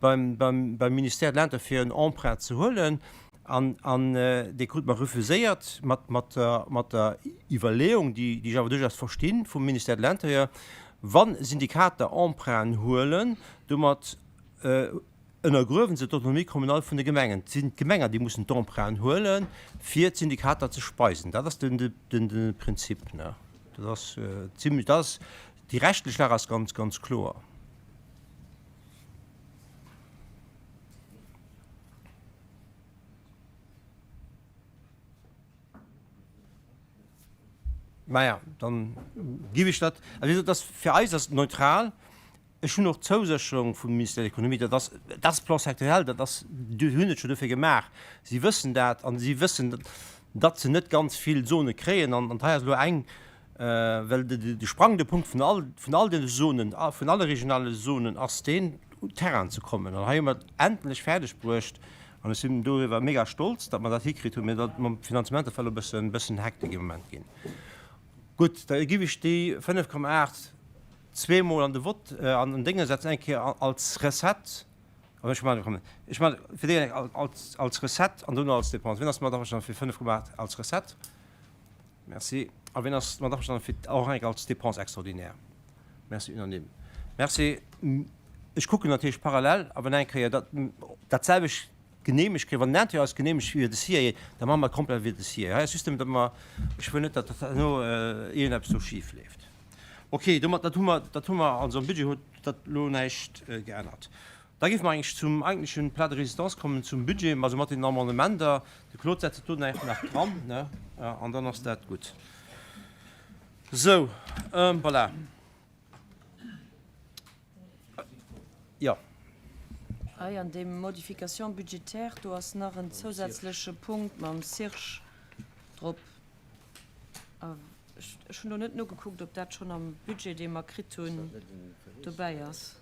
beim, beim, beim Ministère de l'Intérieur fir en Emprunt ze huelen, an, an dee krute mer refuséiert mat, mat der, mat der Iwwerleeung, déi, déi ech awer duerchaus verstinn vum Ministère de l'Intérieur, Wa Syndikater Emprunten huelen, domat ënnergruewen se d'Autonomie communale vun de Gemengen. Et sinn d'Gemenger, déi mussen d'Emprunten huelen, fir d'Syndikater ze speisen. Dat ass de Prinzip. Dat ass zimlech, dat ass, déi rechtlech Lag ass ganz, ganz kloer. Maja, dann giff ech dat, also wéi gesot, dat ass fir eis ass et neutral. Ech hunn och d'Zousécherung vum Ministère de l'Économie, dat ass, dat ass Plan sectoriel, dat ass, déi hunn et scho dofir gemaach, si wëssen dat a si wëssen, datt se net ganz vill Zone kréien. An hei ass elo eng, well de sprangende Punkt vun all, vun all deene Zonen, vun alle regionale Zonen ass deen, un Terrainen ze kommen. An hei hu mer et endlech fäerdeg bruecht, an ech sinn doriwwer mega stolz, datt mer dat hikritt hunn, mä datt mam Finanzement dat war elo e bëssen, bëssen Hektik im Moment ginn. Gutt, da giff ech déi 5,8 zweemol an de Vott an den Dénge setzen, eng Kéier als Recette, also ech maachen, komm, ech maachen fir déi eng als, als Recette an duerno als Dépense. Wien ass mat averstanen fir 5,8 als Recette? Merci. A wien ass mat averstanen fir och eng Kéier als Dépense extraordinaire? Merci, unanime. Merci. Ech kucken natierlech parallel, a wann eng Kéier dat, dat selwecht geneemegt kréien, wann den Intérieur eis geneemegt iwwer de CIA, da maache mer et komplett iwwer de CIA. Hei ass just nëmmen, datt mer, ech wëll net, datt herno iergendeppes do schif leeft. Ok, domat, dat hu mer, dat hu mer, also am Budget huet dat elo näischt geännert. Da géife mer eigentlech zum eigentlechen Plat de résistance kommen, zum Budget, also mat den Amendementer. De Claude setzt et do nach dran, ne, an dann ass dat gutt. Sou, voilà. Jo. Hei an deem Modification budgétaire, do ass nach en zousätzleche Punkt mam CIRGE drop. Ech hunn do net nogekuckt, ob dat schonn am Budget, dee mer kritt hunn, dobäi ass.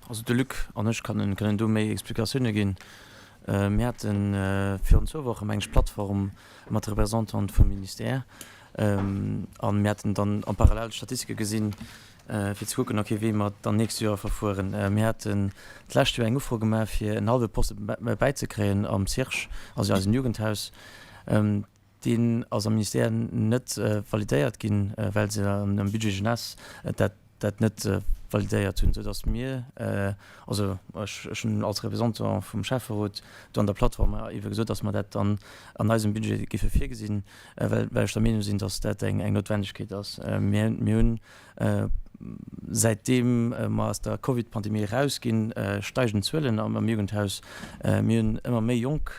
Also de Luc an ech kënnen kënnen do méi Explikatioune ginn. Mir hate virun zwou Woche meng ech Plattform mat Représentante vum Ministère an mir haten dann en parallel d'Statistike gesinn, fir ze kucken, okay, wéi mer dann d'nächst Joer verfueren. Mir haten d'lescht Joer eng Ufro gemaach, fir en hallwe Poste bäizekréien am CIRGE, also eisem Jugendhaus. Deen ass am Ministère net validéiert ginn, well se am Budget Jeunesse dat dat net validéiert hunn, soudass mir, also ech hunn als Représentant vum Schäfferot do an der Plattform ebe gesot, dass mer dat dann an eisem Budget géife virgesinn, well ech der Meenung sinn, dass dat eng Noutwendegkeet ass. Mir hunn Säitdeem mer aus der Covid-Pandemie erausginn, steigen d'Zuelen am Jugendhaus. Mir hunn ëmmer méi jonk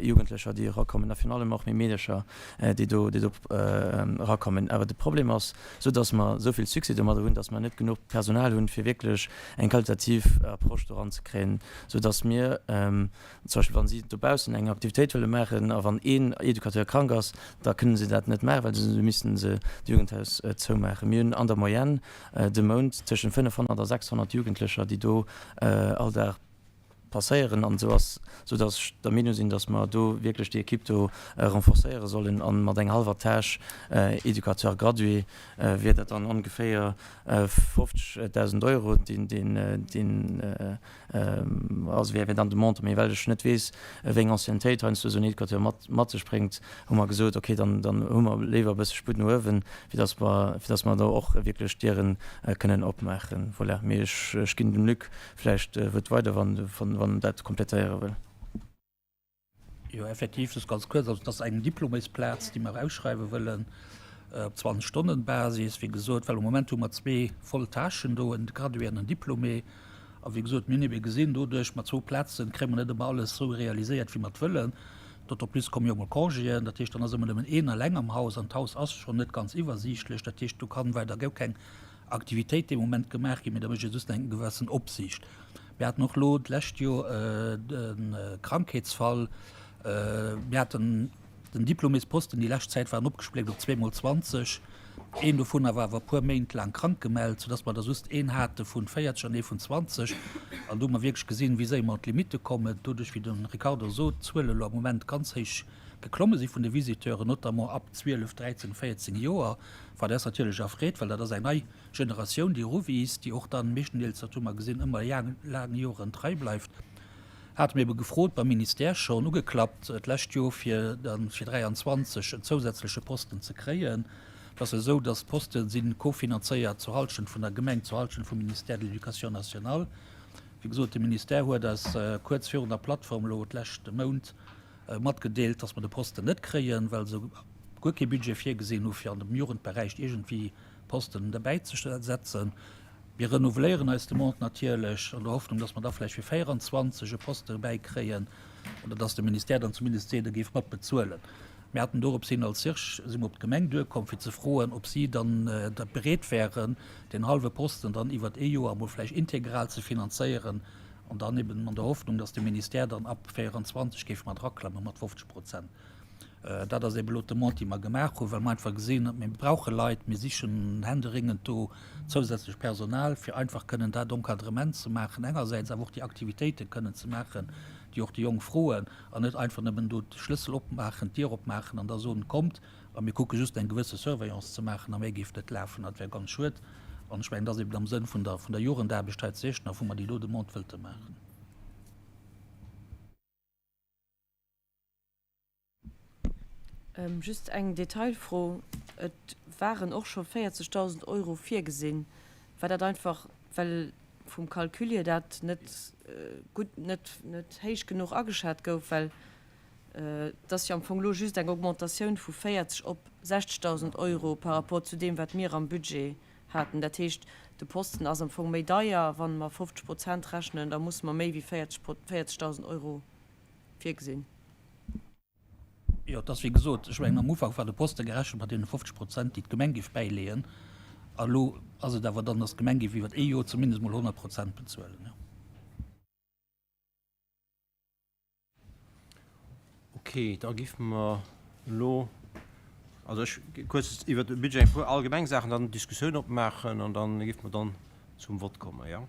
Jugendlecher, déi erakommen a virun allem och méi Meedercher, déi do erakommen. Awer de Problem ass, sou datt mer esou vill Succès domadder hunn, datt mer net genuch Personal hunn, fir wierklech eng qualitativ Approche do eranzekréien, sou datt mir Zum Beispill, wa si dobaussen eng Aktivitéit wëlle maachen a wann een Educateur krank ass, da kënne se dat net maachen, well da misste se d'Jugendhaus zoumaachen. Mir hunn an der Moyenne de Mount tëschent 500 a 600 Jugendlecher, déi do all Dag passéieren. An esou ass, esou datt ech der Meenung sinn, datt mer do wierklech déi Ekipp do renforcéiere sollen. A mat enger hallwer Tâche Educateur gradué wier dat dann ongeféier 50.000 Euro, deen, deen, Also wär dann de Montant, mee well ech net weess, wéi eng Anciennetéit heiansdo esou en Educateur mat mat sech bréngt, hu mer gesot, okay, dann dann hu mer léiwer e bësse Sputt no uewen, fir datt mer fir datt mer do och wierklech d'Diere kënnen opmaachen. Voilà, mee ech ech ginn dem Luc vläicht d'Wuert weider, wann wann en dat kompletéiere wëll. Jo, effektiv, just ganz kuerz, also et ass eng Diplomésplaz, déi mer ausschreiwe wëllen op 20 Stonnen Basis, wéi gesot, well um Moment hu mer zwee voll Tâchen do, en Gradué an en Diplomé. A wéi gesot, mir hunn ebe gesinn, doduerch mat zwou Plazen kréie mer net ëmmer alles esou realiséiert, wéi mer et wëllen. D'autant plus komme jo emol Congéen, dat heescht, dann ass ëmmer nëmmen een eleng am Haus an d'Haus ass schonn net ganz iwwersiichtlech. Dat heescht, do kann weider guer keng Aktivitéit dee Moment gemaach ginn, mee da mécht ee just eng gewëssen Opsiicht. Mir haten och elo d'lescht Joer de Krankheetsfall. Mir haten den Diplomésposten déi lescht Zäit waren opgespléckt op zweemol 20. Een dovunner war awer e puer Méint laang krank gemellt, soudass mer der just een hate vun 40 an ee vun 20. An do hu mer wierklech gesinn, wéi séier mer un d'Limitte kommen. Doduerch, wéi de Ricardo sot, d'Zuele elo am Moment ganz héich geklomme si vun de Visiteuren, notamment ab 12, 13, 14 Joer, wat eis natierlech erfreet, well dat ass eng nei Generatioun, déi eruwiisst, déi och dann meeschtendeels, dat hu mer gesinn, ëmmer laang Joren trei bleift. Hate mir ebe gefrot beim Ministère schonn, ugeklappt d'lescht Joer, fir da fir 23 en zousätzleche Posten ze kréien. Et ass esou, dass d'Poste si kofinanzéiert zur Halschent vun der Gemeng, zur Halschent vum Ministère de l'Éducation nationale. Wéi gesot, de Ministère huet eis kuerz virun der Plattform elo d'leschte Mount matgedeelt, dass mer de Posten net kréien, well se guer kee Budget virgesinn hu fir an dem Jugendberäich iergendwéi Posten derbäi ze setzen. Mir renouveléieren eis Demande natierlech an der Hoffnung, dass mer da vläicht fir 24 e Poste bäikréien oder dass de Ministère dann zumindest seet, e géif mat bezuelen. Mir haten dorops hin als CIRGE, si mer op d'Gemeng duerkomm, fir ze froen, ob si dann bereet wären, deen hallwe Posten dann iwwert ee Joer emol vläicht integral ze finanzéieren an dann eben an der Hoffnung, dass de Ministère dann ab 24 géif mat eraklamme mat 50 Prozent. Dat ass eben elo d'Demande, déi mer gemaach hunn, well mer einfach gesinn hunn, mir brauche Leit, mir sichen händeringend do zousätzlech Personal, fir einfach kënnen dat Encadrement ze maachen engersäits, awer och déi Aktivitéite kënnen ze maachen, déi och déi Jonk froen, an net einfach nëmmen do de Schlëssel opmaachen, d'Dier opmaachen an da soen, kommt a mir kucke just eng gewësse Surveillance ze maachen a méi géif net lafen. Dat wär ganz schued an ech mengen, dat ass eben am Sënn vun der vun der Jugendaarbecht hei zu Iechternach, wou mer déi do Demande wëlte maachen. Just eng Detailfro, Et waren och scho 40.000 Euro virgesinn. War dat einfach, well vum Calcul hier dat net gutt, net net héich genuch ageschat gouf? Well et ass jo am Fong elo just eng Augmentatioun vu 40 op 60.000 Euro par rapport zu deem, wat mir am Budget haten. Dat heescht, de Posten ass am Fong méi deier. Wa mer 50 Prozent rechnen, da musse mer méi wéi 40.000 Euro virgesinn. Jo, et ass wéi gesot, ech mengen am Ufank war de Poste gerechent mat deene 50 Prozent, déi d'Gemeng géif bäileeën. A elo ass et awer dann, datt d'Gemeng géif iwwer ee Joer zumindest mol 100 Prozent bezuelen, jo. Ok, da giffe mer elo, also ech kuerz iwwert de Budget eng puer allgemeng Saachen, dann d'Diskussioun opmaachen an dann giffe mer dann zum Vott kommen, jo.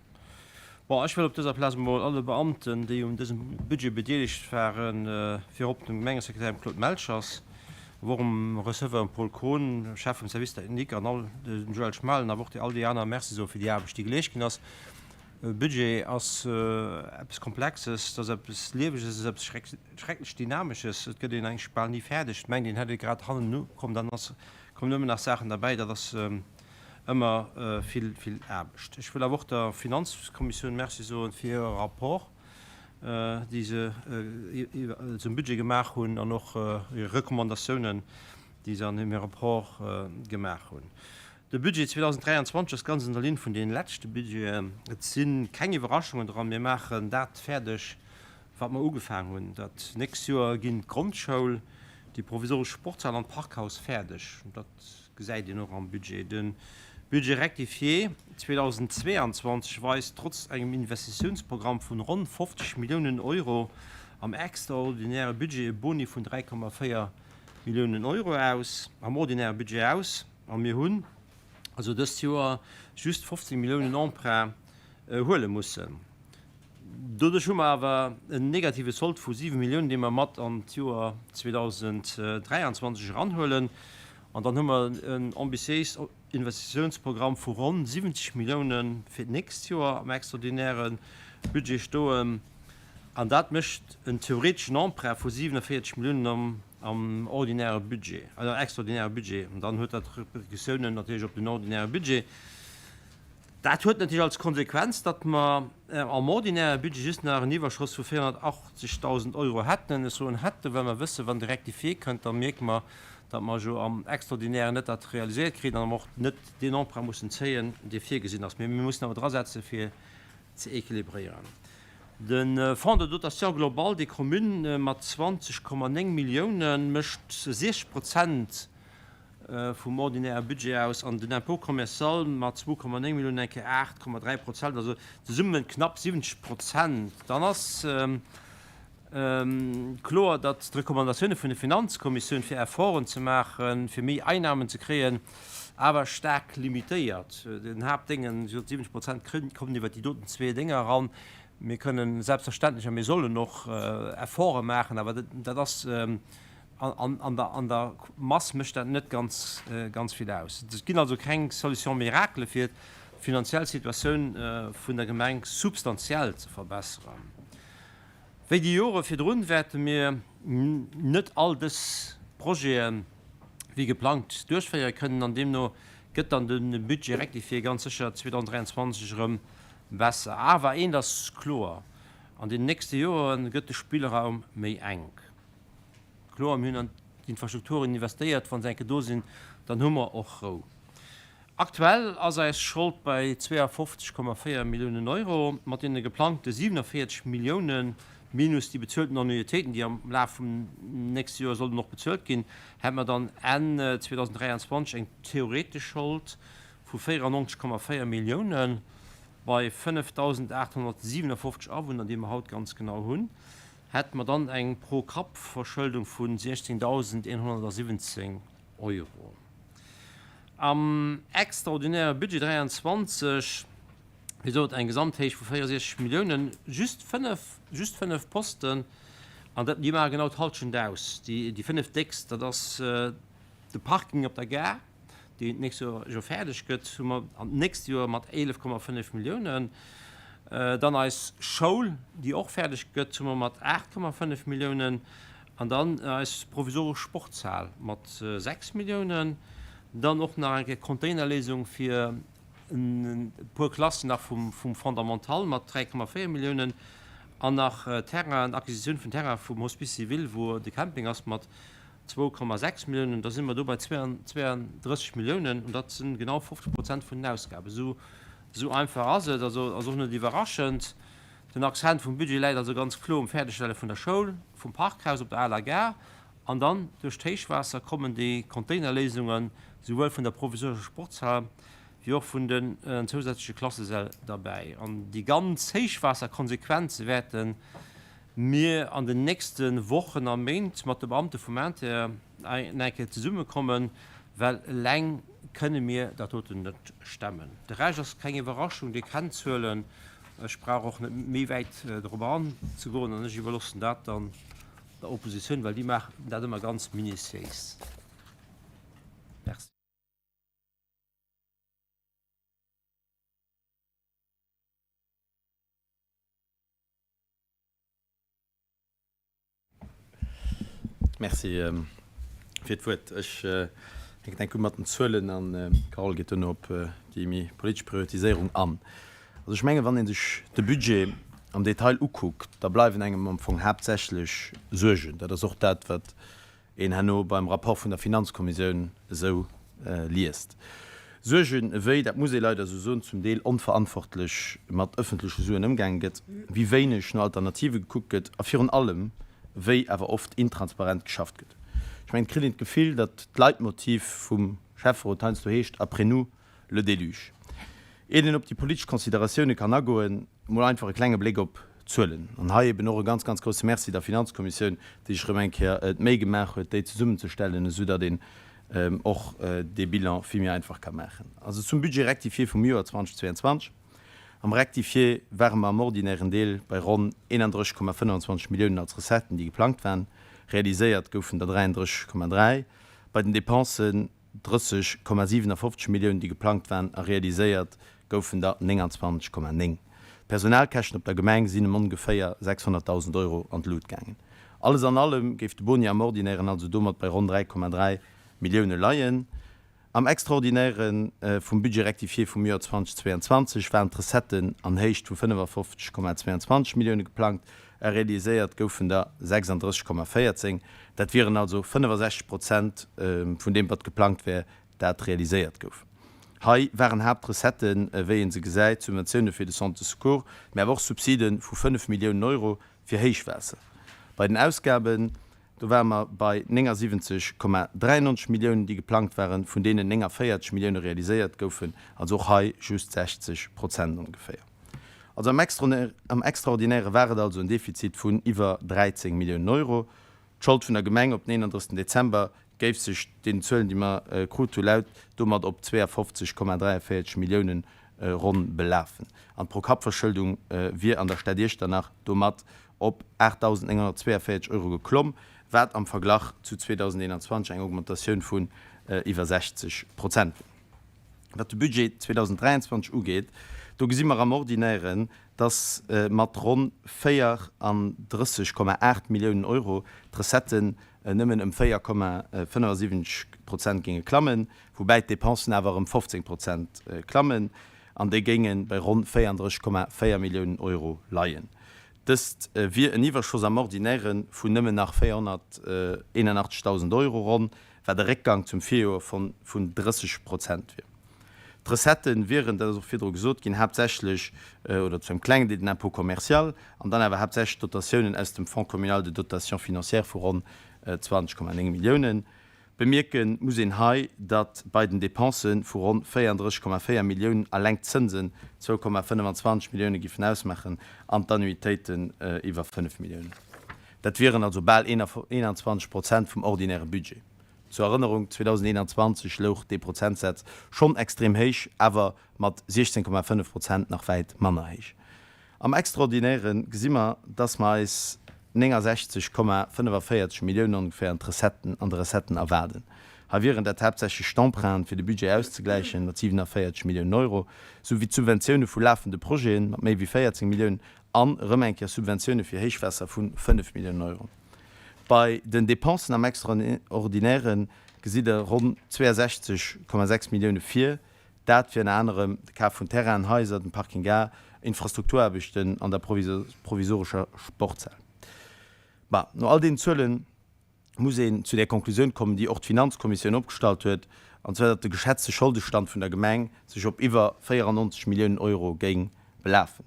Bon, ech wëll op dëser Plaz emol alle Beamten, déi un dësem Budget bedeelegt waren, virop dem Gemengesekretär, dem Claude Melchers, awer och dem Receveur, dem Paul Kohn, Chef vum Service technique, an all, dem Joël Schmalen, awer och all déi aner Merci soe fir déi Aarbecht, déi geleescht ginn ass. E Budget ass eppes Komplexes, et ass eppes Lieweges, et ass eppes schrecklech Dynamesches. Et gëtt een eigentlech bal ni fäerdeg. Et mengt een, hätt ee grad hannen ukomm, dann ass, kommen ëmmer nach Saachen derbäi. Dat ass Ëmmer vill, vill Aarbecht. Ech wëll awer och der Finanzkommissioun Merci soen fir hire Rapport, dee se zum Budget gemaach hunn, an och hir Recommandatiounen, déi se an hirem Rapport gemaach hunn. De Budget 2023 ass ganz an der Linn vun deene leschte Budgeten. Et si keng Iwwerraschungen dran. Mir maachen dat fäerdeg, wat mer ugefaang hunn. Dat nächst Joer ginn d'Grondschoul, déi provisoresch Sportshal an d'Parkhaus fäerdeg. Dat gesäit een och am Budget. De Budget rectifié 2022 weist trotz engem Investitiounsprogramm vun ronn 50 Milliounen Euro am extraordinäre Budget e Boni vun 3,4 Milliounen Euro aus am ordinäre Budget aus a mir hunn also dëst Joer just 15 Milliounen Emprunt huele mussen. Doduerch hu mer awer en negative Sold vu 7 Milliounen, dee mer mat an d'Joer 2023 eranhuelen. An dann hu mer en ambitiéis Investitiounsprogramm vu ronn 70 Milliounen fir d'nächst Joer am extraordinäre Budget stoen. An dat mécht en theoreteschen Emprunt vu 47 Milliounen am ordinäre Budget, extraordinäre Budget. An dann huet dat Repercussiounen natierlech op den ordinäre Budget. Dat huet natierlech als Konsequenz, datt mer am ordinäre Budget just nach en Iwwerschoss vu 480.000 Euro hätten. Ech soen hätten, well mer wëssen, wann de Rectifié kënnt, da mierke mer, datt mer jo am Extraordinären net dat realiséiert kritt an och net deen Emprunt mussen zéien, dee virgesinn ass. Mee mir mussen awer drasetzen, fir ze équilibréieren. De Fonds de dotation globale des communes mat 20,9 Milliounen mécht 60 Prozent vum ordinäre Budget aus an den Impôt commercial mat 2,9 Milliounen, eng Kéier 8,3 Prozent, also zesumme knapp 70 Prozent, dann ass kloer, datt d'Recommandatioune vun der Finanzkommissioun, fir Efforten ze maachen, fir méi Einnahmen ze kréien, awer staark limitéiert. Den Haaptdéngen, wéi gesot, 70 Prozent kommen iwwert déi doten zwee Dénger eran. Mir kënnen selbstverständlech a mir sollen och Efforte maachen, awer dat ass, An der Mass mécht dat net ganz, ganz vill aus. Et ginn also keng Solutions miracles, fir d'finanziell Situatioun vun der Gemeng substantiell ze verbessern. Wéi déi Jore virdrun wäerte mir net all dës Projete wéi geplangt duerchféiere kënnen an deemno gëtt dann de Budget rectifié ganz sécher 2023 erëm besser. Awer eent ass kloer, An den nächste Jore gëtt de Spillraum méi enk. Kloer, mir hunn an d'Infrastrukturen investéiert, wa se eng Kéier do sinn, dann hu mer och Rou. Aktuell ass eis Schold bei 52,4 Milliounen Euro. Mat deene geplangte 47 Millioune minus déi bezuelten Annuitéiten, déi am Laf vum nächste Joer sollen och bezuelt ginn, hätte mer dann Enn 2023 eng theoretesch Schold vu 94,4 Milliounen bei 5.857 Awunner, déi mer haut ganz genau hunn, hätte mer dann eng Pro-Kapp-Verschëldung vu 16.117 Euro. Am extraordinäre Budget 23, wéi gesot, eng Gesamthéicht vu 64 Milliounen, just fënnef, just fënnef Posten, an dat, déi maache genau d'Halschent aus. Déi, déi fënnef déckst, dat ass de Parking op der Gare, deen d'nächst Joer jo fäerdeg gëtt, hu mer an d'nächst Joer mat 11,5 Milliounen. Dann eis Schoul, déi och fäerdeg gëtt, hu mer mat 8,5 Milliounen. An dann eis provisoresch Sportshal mat 6 Milliounen. Dann och nach eng Kéier Containerléisung fir e puer Klassen nach vum Fondamental mat 3,4 Milliounen. An nach Terrainen, Acquisitioun vun Terrain vum Hospice civil, wou de Camping ass, mat 2,6 Milliounen. Da si mer do bei 32 Milliounen. An dat si genau 50 Prozent vun den Ausgaben. Esou einfach ass et. Also ass och net iwwerraschend. Den Accent vum Budget läit also ganz kloer um Fäerdegstelle vun der Schoul, vum Parkhaus op der aler Gare an dann duerch d'Héichwaasser kommen déi Containerléisungen souwuel vun der provisorescher Sportshal wéi och vun den zousätzleche Klassesäll derbäi. An déi ganz Héichwaasserkonsequenze wäerte mir an den nächste Wochen a Méint mat de Beamte vum Interieur eng Kéier zesummekommen, well eleng kënne mir dat doten net stemmen. De Rescht ass keng Iwwerraschung, Dir kennt d'Zuelen. Ech brauch och net méi wäit dorobber anzegoen an ech iwwerloossen dat dann der Oppositioun, well déi maachen dat ëmmer ganz minutiéis. Merci. Merci fir d'Wuert. Ech hänken enk u mat den Zuelen an d'Carole geet duerno op déi méi politesch Prioritiséierung an. Also ech mengen, wann ee sech de Budget am Detail ukuckt, da bleiwen engem am Fong haaptsächlech Suergen. Dat ass och dat, wat een herno beim Rapport vun der Finanzkommissioun esou liest. Suergen, ewéi, dat muss ee leider esou soen, zum Deel onverantwortlech mat ëffentleche Suen ëmgaange gëtt, wéi wéineg no Alternative gekuckt gëtt a virun allem, wéi awer oft intransparent geschafft gëtt. Ech mengen, et kritt een d'Gefill, datt d'Leitmotiv vum Schäfferot heiansdo heescht, Après nous, le déluge. Iert een op déi politesch Consideratioune kann agoen, mol einfach e klenge Bléck op d'Zuelen. An hei eben och e ganz, ganz grousse Merci der Finanzkommissioun, déi sech erëm eng Kéier d'Méi gemaach huet, déi zesummenzestellen, esou datt een och dee Bilan vill méi einfach ka maachen. Also zum Budget rectifié vum Joer 2022. Am Rectifié ware mer am ordinären Deel bei ronn 31,25 Milliounen als Recetten, déi geplangt waren. Realiséiert goufen der 33,3. Bei den Dépensen 30,57 Milliounen, déi geplangt waren, a realiséiert goufen der 29,9. D'Personalkäschten op der Gemeng sinn ëm ongeféier 600.000 Euro an d'Lut gaangen. Alles an allem géif de Boni am Ordinären also domat bei ronn 3,3 Millioune leien. Am Extraordinäre vum Budget rectifié vum Joer 2022 waren d'Recetten an Héicht vu 55,22 Millioune geplangt, a realiséiert goufen der 36,14. Dat wieren also 65 Prozent vun deem, wat geplangt wär, dat realiséiert gouf. Hei waren Haaptrecetten, wéi ee se gesäit, Subventioune fir de Centre de secours, mä awer och Subside vu 5 Milliounen Euro fir Héichwaasser. Bei den Ausgaben, do ware mer bei 79,93 Milliounen, déi geplangt waren, vun deenen 49 Millioune realiséiert goufen, also och hei just 60 Prozent ongeféier. Also am Extraordinäre war et also en Defizit vun iwwer 13 Milliounen Euro. D'Schold vun der Gemeng op den 31 Dezember géif sech, deenen Zuelen, déi mer krut hu laut, domat op 52,43 Milliounen ronn belafen. An d'Pro-Kapp-Verschëldung wier an der Stad Iechternach domat op 8.942 Euro geklomm, wat am Verglach zu 2021 eng Augmentatioun vun iwwer 60 Prozent wier. Wat de Budget 2023 ugeet, do gesi mer am Ordinären, dass mat ronn 34,8 Milliounen Euro d'Recetten nëmmen ëm 4,75 Prozent géinge klammen, woubäi d'Depensen awer ëm 15 Prozent klammen an déi géinge bei ronn 34,4 Milliounen Euro leien. Dëst wier en Iwwerschoss am Ordinaire vun nëmmen nach 481.000 Euro ronn, wat e Réckgang zum Virjoer vun 30 Prozent wier. D'Recettë wieren, dat ass och virdru gesot ginn, haaptsächlech, oder zu engem klengen Deel den Impôt commercial an dann awer haaptsächlech d'Dotatiounen aus dem Fonds communal de dotation financière vu ronn 20,9 Milliounen. Bemierke muss een hei, datt bei den Depensë vu ronn 34,4 Milliounen alleng d'Zënsen 2,25 Millioune giffen ausmaachen an d'Annuitéiten iwwer 5 Milliounen. Dat wieren also bal 21 Prozent vum ordinäre Budget. Zur Erënnerung, 2021 louch dee Prozentsaz schonn extrem héich, awer mat 16,5 Prozent nach wäit manner héich. Am Extraordinäre gesi mer, dass mer eis 69,45 Milliounen ongeféier an d'Recetten, an de Recetten erwaarden. Hei wieren dat haaptsächlech d'Emprunten, fir de Budget auszegläichen, mat 47 Milliounen Euro, souwéi d'Subventioune vu lafende Projeten mat méi wéi 14 Milliounen an erëm eng Kéier Subventioune fir Héichwaasser vu 5 Milliounen Euro. Bei den Dépensen am Extraordinäre gesitt Der ronn 62,6 Millioune vir, Dat fir ënner anerem de Kaf vun Terrainen, Haiser, dem Parking A, Infrastrukturaarbechten an der provisorescher Sportshal. Bah, no all deenen Zuele muss een zu där Konklusioun kommen, déi och d'Finanzkommissioun opgestallt huet, an zwar datt de geschätzte Scholdestand vun der Gemeng sech op iwwer 94 Milliounen Euro géing belafen.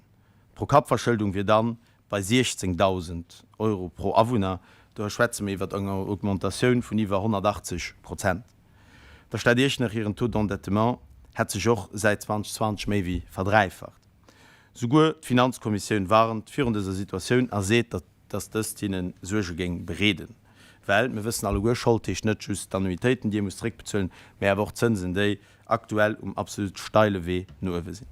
D'Pro-Kapp-Verschëldung wier dann bei 16.000 Euro pro Awunner. Do schwätze mir iwwer eng Augmentatioun vun iwwer 180 Prozent. Der Stad Iechternach hiren Taux d'endettement hätt sech och säit 2020 méi wéi verdräifacht. Souguer d'Finanzkommissioun warnt virun dëser Situatioun a seet, datt dëst hinne Suerge géing bereeden. Well mir wëssen alleguer, Schold heescht net just d'Annuitéiten, déi ee muss zeréckbezuelen, mä awer och d'Zënsen, déi aktuell um absolut steile Wee no uewe sinn.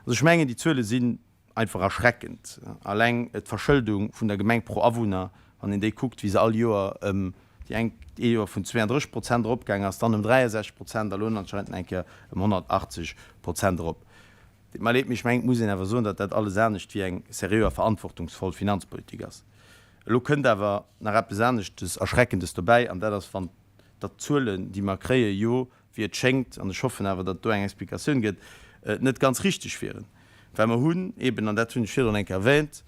Also ech mengen, déi Zuele sinn Einfach erschreckend. Alleng d'Verschëldung vun der Gemeng pro Awunner, wann een déi kuckt, wéi se all Joer ëm déi eng ee Joer vun 32 Prozent eropgaang ass, dann ëm 63 Prozent a lo anscheinend eng Kéier ëm 180 Prozent erop. Deet mer leed, mee ech mengen, et muss een awer soen, datt dat alles anescht wéi eng seriö a verantwortungsvoll Finanzpolitik ass. Elo kënnt awer nach eppes aneschtes Erschreckendes dobäi, an dat ass, wann datt d'Zuelen, déi mer kréien, jo wéi et schéngt, an ech hoffen awer, datt et do eng Explikatioun gëtt, net ganz richteg wieren. Well mer hunn eben, an dat hunn ech virdrun eng Kéier erwähnt,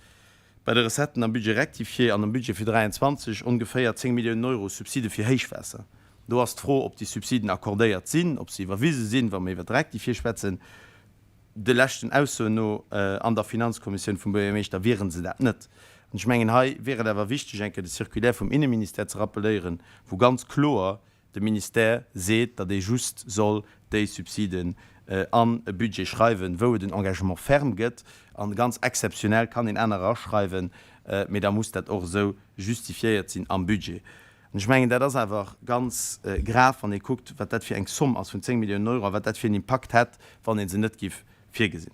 bei de Recetten am Budget rectifié an am Budget fir 23 ongeféier 10 Milliounen Euro Subside fir Héichwaasser. Do ass d'Fro, ob déi Subsiden accordéiert sinn, ob se iwwerwise sinn, wa mer iwwert d'Rectifié schwätzen. De leschten Aussoen no an der Finanzkommissioun vum Buergermeeschter wiere se dat net. An ech mengen, hei wier et awer wichteg, eng Kéier de Circulaire vum Inneministère ze rappeléieren, wou ganz kloer de Ministère seet, datt ee just soll déi Subsiden an e Budget schreiwen, wou et en Engagement ferme gëtt. A ganz exzeptionell kann een anerer aschreiwen, mee da muss dat och esou justifiéiert sinn am Budget. An ech mengen, dat ass awer ganz grav, wann ee kuckt, wat dat fir eng Somme ass vun 10 Milliounen Euro a wat dat fir en Impakt hätt, wann ee se net giff virgesinn.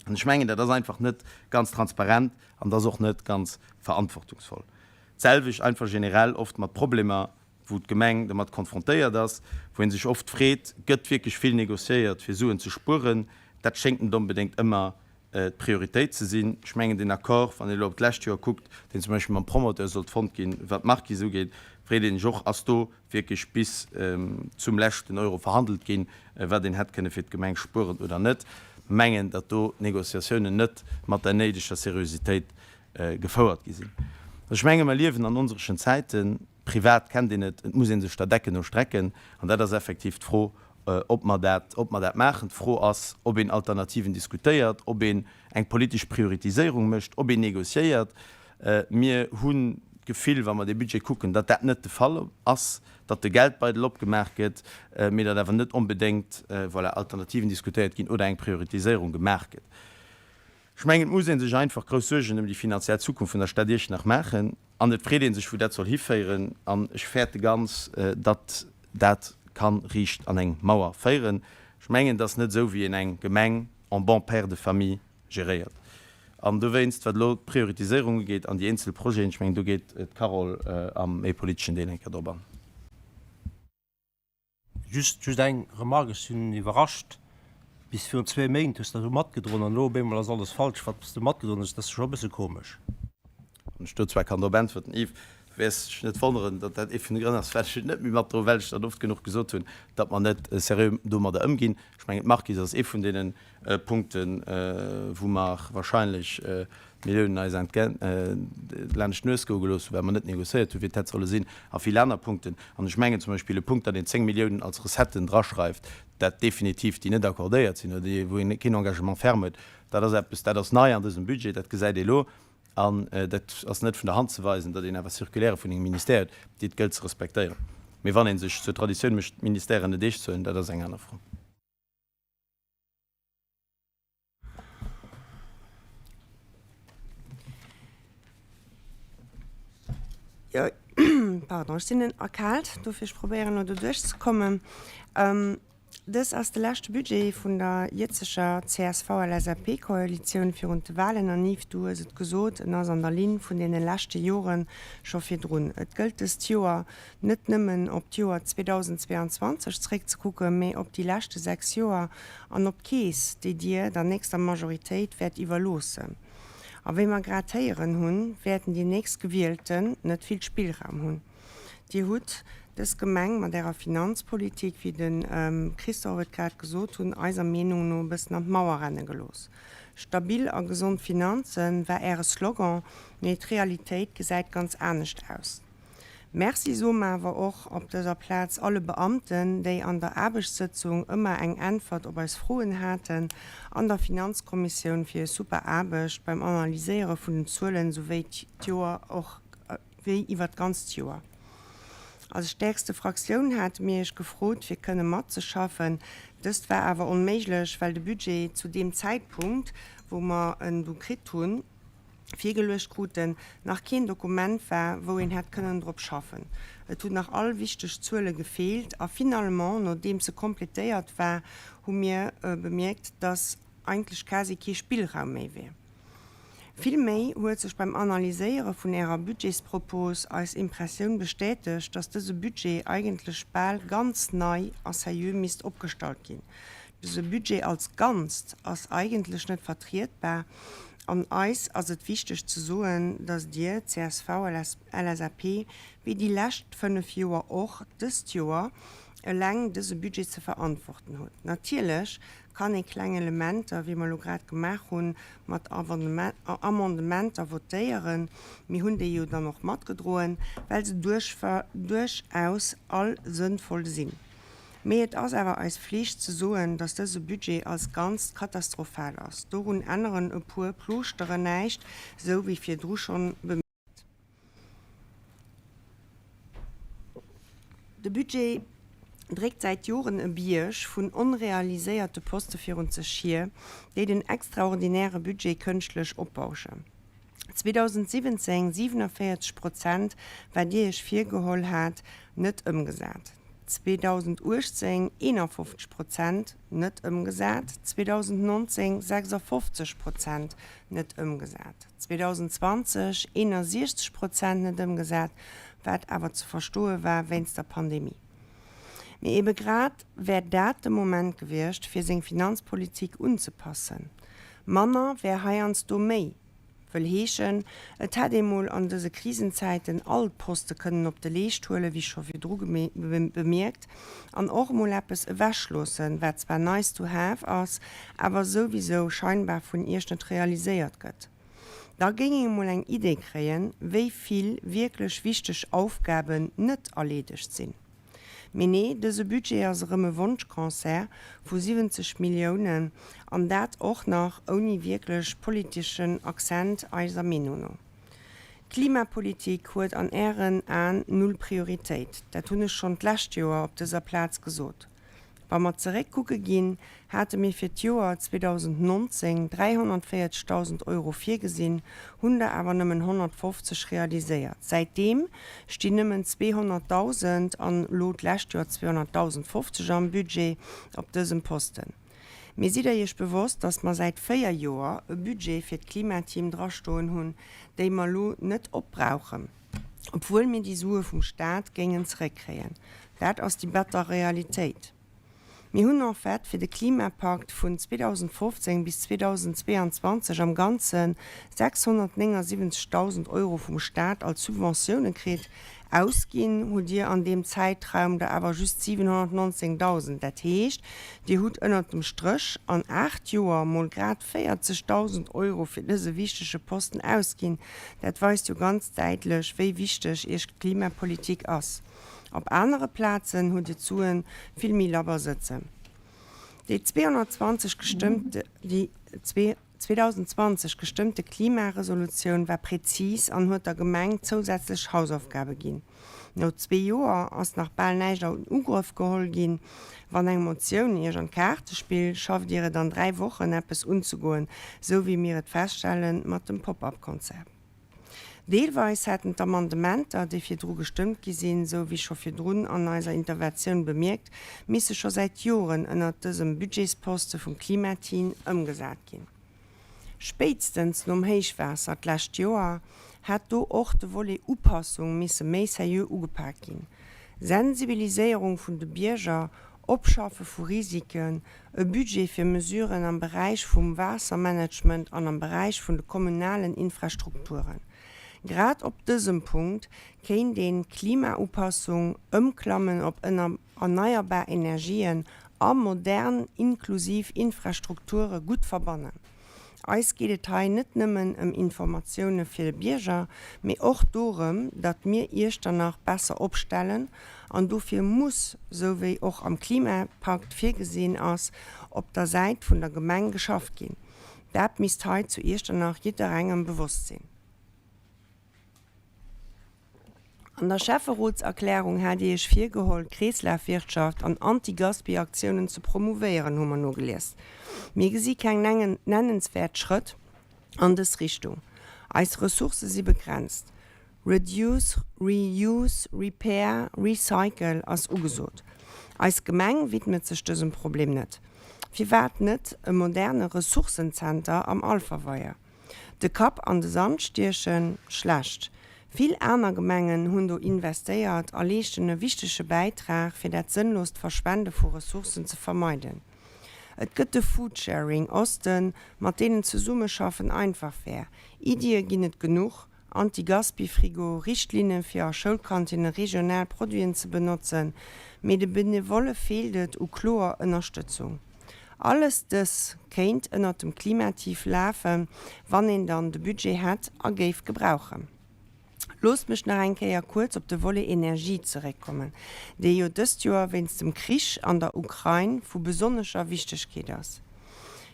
An ech mengen, dat ass einfach net ganz transparent an dat ass och net ganz verantwortungsvoll. D'selwecht einfach generell oft mat Problemer, wou d'Gemeng domat konfrontéiert ass, wou ee sech oft freet, Gëtt wierklech vill négociéiert, fir Suen ze spueren? Dat schéngt net onbedéngt ëmmer d'Prioritéit ze sinn. Ech mengen, deen Accord, wann een elo op d'lescht Joer kuckt, deen zum Beispill mam Promoteur sollt fonnt ginn, wat d'Markise ugeet, freet een sech och, Ass do wierklech bis zum leschten Euro verhandelt ginn, wat een hätt kënne fir d'Gemeng spueren oder net? Mengen, datt do d'Négociatiounen net mat der néideger Seriositéit gefouert gi sinn. Ech menge mer liewen an onsécheren Zäiten. Privat kennt een et, et muss ee sech der Decken no strecken. An dat ass effektiv d'Fro, ob mer dat, ob mer dat maachen. D'Fro ass, ob een Alternativen diskutéiert, ob een eng politesch Prioritiséierung mécht, ob een négociéiert. Mir hunn d'Gefill, wa mer dee Budget kucken, datt dat net de Fall ass, datt de Geldbeidel opgemaach gëtt, mee datt awer net onbedéngt, voilà, Alternativen diskutéiert ginn oder eng Prioritiséierung gemaach gëtt. Ech mengen, et muss ee sech einfach grouss Suergen ëm déi finanziell Zukunft vun der Stad Iechternach maachen. An et freet ee sech, wou dat soll hiféieren. An ech fäerte ganz, datt dat ka riicht an eng Mauer féieren. Ech mengen, et ass net esou, wéi een eng Gemeng en bon père de famille geréiert. An dowéinst, wat elo d'Prioritiséierung ugeet an déi eenzel Projeten, ech mengen, do geet d'Carole am méi politeschen Deel eng Kéier drop an. Just, just eng Remarque, Ech sinn iwwerrascht. Bis virun zwee Méint hues de dat do matgedroen an elo op eemol ass alles falsch, wat s de matgedroen hues. Dat ass scho e bësse komesch. Wann ech do zwar kann drop äntwerten, Yves, du wäers dech net wonneren, datt dat ee vun de Grënn ass, well ech et net méi matdroen, well ech dat oft genuch gesot hunn, datt mer net seriö domadder ëmginn. Ech mengen, d'Markise ass ee vun deene Punkten, wou mer wahrscheinlech Milliounen eis laanscht d'Nues goe gelooss hunn, well mer net négociéiert hunn, wéi et hätt solle sinn, a vill aner Punkten. An ech mengen zum Beispill e Punkt, datt een 10 Milliounen als Recetten draschreift, dat definitiv déi net accordéiert sinn oder déi, wou een keen Engagement ferme huet, dat ass eppes, dat ass nei an dësem Budget, dat gesäit ee elo. An dat ass net vun der Hand ze weisen, datt een awer Circulairë vun engem Ministère huet, déi et gëllt ze respektéieren. Mee wann ee sech zur Traditioun mécht, d'Ministèren net eescht ze huelen, dat ass eng aner Fro. Jo, pardon, ech sinn erkaalt, dofir ech probéieren elo do duerchzekommen. Dës ass de leschte Budget vun der jëtzeger CSV-LSAP-Koalitioun virun de Walen. An Yves, du hues et gesot, en ass an der Linn vun deene leschte Jore scho virdrun. Et gëllt dëst Joer net nëmmen op d'Joer 2022 zréckzekucken, mee op déi leschte 6 Joer an op d'Keess, déi Dir der nächster Majoritéit wäert iwwerloossen. A wéi mer grad héieren hunn, wäerten déi nächst Gewielten net vill Spillraum hunn. Dir hutt dës Gemeng mat Ärer Finanzpolitik, wéi de Christophe et grad gesot hunn, eiser Meenung no e bëssen an d'Mauer renne gelooss. Stabil a gesond Finanze war Äre Slogan, mee d'Realitéit gesäit ganz anescht aus. Merci soe mer awer och op dëser Plaz alle Beamten, déi an der Aarbechtssëtzung ëmmer eng Äntwert op eis Froen haten, an der Finanzkommissioun fir hir super Aarbecht beim Analyséiere vun den Zuelen souwéi d'Joer och wéi iwwer d'ganzt Joer. Als stäerkste Fraktioun hate mir Iech gefrot fir kënne matzeschaffen. Dëst war awer onméiglech, well de Budget zu deem Zäitpunkt, wou mer en du kritt hunn, virgeluecht kruten, nach keen Dokument war, wou een hätt kënnen drop schaffen. Et hunn nach all wichteg Zuele gefeelt a finalement, nodeems se completéiert war, hu mir bemierkt, dass eigentlech quasi kee Spillraum méi wier. Vill méi huet sech beim Analyséiere vun Ärer Budgetspropos eis Impressioun bestätegt, dass dëse Budget eigentlech bal ganz nei a seriö misst opgestallt ginn. Dëse Budget als Ganzt ass eigentlech net vertrietbar an eis ass et wichteg ze soen, dass Dir, csv, LSAP, wéi déi lescht 5 Joer och dëst Joer eleng dëse Budget ze verantworten hutt. Natierlech kann ee kleng Elementer, wéi mer elo grad gemaach hunn, mat Amendementer votéieren. Mir hunn déi jo dann och matgedroen, well se duerchaus all sënnvoll sinn. Mee et ass awer eis Flicht ze soen, datt dëse Budget als Ganzt katastrophal ass. Dorun änneren e puer Plooschteren näischt, esou wéi virdru schonn bemierkt. De Budget dréckt säit Joren e Bierg vun onrealiséierte Poste virun sech hier, déi den extraordinäre Budget kënschtlech opbauschen. 2017 47 Prozent wat Dir Iech virgeholl hat, net ëmgesat, 2018 51 Prozent net ëmgesat, 2019 56 Prozent net ëmgesat, 2020 61 Prozent net ëmgesat, wat awer ze verstoe war wéinst der Pandemie. Mee ebe grad wär dat de Moment gewiescht, fir seng Finanzpolitik unzepassen. Manner wär heiansdo méi. Wëll heeschen, et hätt ee mol an dëse Krisenzäiten all d'Poste kënnen op de Leescht huelen, wéi scho virdru bemierkt, an och mol eppes ewechloossen, wat zwar nice to have ass, awer souwisou scheinbar vun Iech net realiséiert gëtt. Da géing ee mol eng Idee kréien, wéi vill wierklech wichteg Aufgaben net erleedegt sinn. Mee nee, dëse Budget ass erëm e Wonschconcert vu 70 Milliounen, an dat och nach ouni wierklech politeschen Accent, eiser Meenung no. D'Klimapolitik huet an Ären Aen null Prioritéit, dat hunn ech schonn d'lescht Joer op dëser Plaz gesot. Wa mer zeréckkucke ginn, hate mir fir d'Joer 2019 340.000 Euro virgesinn, hunn der awer nëmmen 150 realiséiert. Säitdeem stinn nëmmen 200.000 an elo d'lescht Joer 200.050 am Budget op dësem Posten. Mee sidd Der Iech bewosst, datt mer säit 4 Joer e Budget fir d'Klimateam drastoen hunn, déi mer elo net opbrauchen? obwuel mir déi Sue vum Staat géingen zeréckkréien. Dat ass déi batter Realitéit. Mir hunn en fait fir de Klimapakt vun 2015 bis 2022 am Ganze 679.000 Euro vum Staat als Subventioune kritt. Ausginn hutt Dir an deem Zäitraum der awer just 719.000. Dat heescht, Dir hutt ënnert dem Stréch an 8 Joer mol grad 40.000 Euro fir dëse wichtege Posten ausginn. Dat weist jo ganz däitlech, wéi wichteg Iech d'Klimapolitik ass. Op anere Plazen hutt Dir d'Suen vill méi labber sëtzen. Déi 220 gestëmmt, déi 2020 gestëmmte Klimaresolutioun war präzis an huet der Gemeng zousätzlech Hausaufgabe ginn. No zwee Joer ass nach bal näischt an Ugrëff geholl ginn. Wann eng Motioun Iech an d'Kaarte spillt, schafft Dir et an 3 Wochen eppes unzegoen, sou wéi mir et feststelle mat dem Pop-up-Concert. Deelweis hätten d'Amendementer, déi virdru gestëmmt gi sinn, sou wéi scho virdrun an eiser Interventioun bemierkt, misse scho säit Joren ënnert dësem Budgetsposte vum Klimateam ëmgesat ginn. Spéitstens nom Héichwaasser d'lescht Joer hätt do och de Volet Upassung misse méi seriö ugepak ginn. Sensibiliséierung vun de Bierger, Opschaffe vu Risiken, e Budget fir Mesuren am Beräich vum Waassermanagement an am Beräich vun de kommunalen Infrastrukturen. Grad op dësem Punkt kéint een Klimaupassung, Ëmklammen op erneierbar Energien a modern inklusiv Infrastrukture gutt verbannen. Eis geet et hei net nëmmen ëm Informatioune fir de Bierger, mee och dorëm, datt mir Iechternach besser opstellen an dofir muss, sou wéi och am Klimapakt virgesinn ass, op der Säit vun der Gemeng geschafft ginn. Dat misst hei zu Iechternach jidderengem bewosst sinn. An der Schäfferotserklärung hat Dir Iech virgeholl, d'Kreeslafwirtschaft an Anti-Gaspi-Aktiounen ze promouvéieren, hu mer nogelies. Mir gesi keng nennenswäert Schrëtt an dës Richtung. Eis Ressourcë si begrenzt. Reduce, Reuse, Repair, Recycle ass ugesot. Eis Gemeng widmet sech dësem Problem net. Firwat net e moderne Ressourcenzenter am Alferweier? De Kapp an de Sand stiechen? Schlecht. Vill aner Gemengen hunn do investéiert a leeschten e wichtege Bäitrag fir dat sënnlost Verschwende vu Ressourcen ze vermeiden. Et gëtt de Foodsharing Osten, mat deenen Zesummeschaffen einfach wär. Iddie ginn et genuch, Anti-Gaspi-Frigo, Richtlinne fir a Schoulkantinne regional Produiten ze benotzen, mee de Benevolle feelt et u kloer Ënnerstëtzung. Alles dës kéint ënnert dem Klimatief lafen, wann een dann de Budget hätt a géif gebrauchen. Loosst mech nach eng Kéier kuerz op de Volet Energie zeréckkommen, dee jo dëst Joer wéinst dem Krich an der Ukrain vu besonnescher Wichtegkeet ass.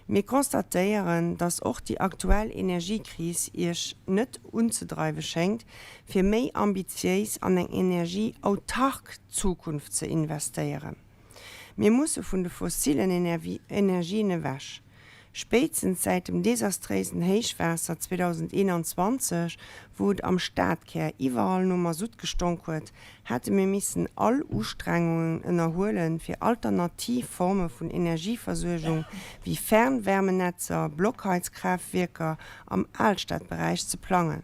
Mir constatéieren, dass och déi aktuell Energiekris Iech net unzedreiwe schéngt, fir méi ambitiéis an eng energieautark Zukunft ze investéieren. Mir musse vun de fossilen Energien ewech. Spéitstens säit dem desastréisen Héichwaasser 2021, wou et am Stadkär iwwerall no Masutt gestonk huet, hätte mir missen all Ustrengungen ënnerhuelen, fir alternativ Forme vun Energieversuergung wéi Fernwärmenetzer, Blockheizkraaftwierker am Alstadberäich ze plangen.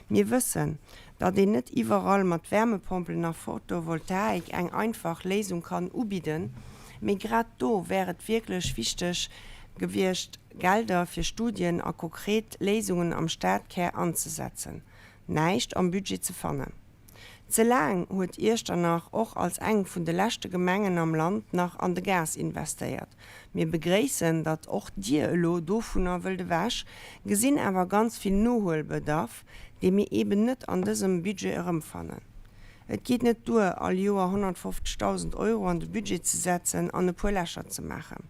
Mir wëssen, datt een net iwwerall mat Wärmepompelen a Photovoltaik eng einfach Léisung kann ubidden, mee grad do wär et wierklech wichteg gewiescht, Gelder fir Studien a konkret Léisungen am Stadkär anzesetzen. Näischt am Budget ze fannen. Ze laang huet Iechternach och als eng vun de leschte Gemengen am Land nach an de Gas investéiert. Mir begréissen, datt och Dir elo dovunner wëllt ewech, gesinn awer ganz vill Nohuelbedarf, dee mir eeben net an dësem Budget erëmfannen. Et geet net duer, all Joer 150.000 Euro an de Budget ze setzen an e puer Lächer ze maachen.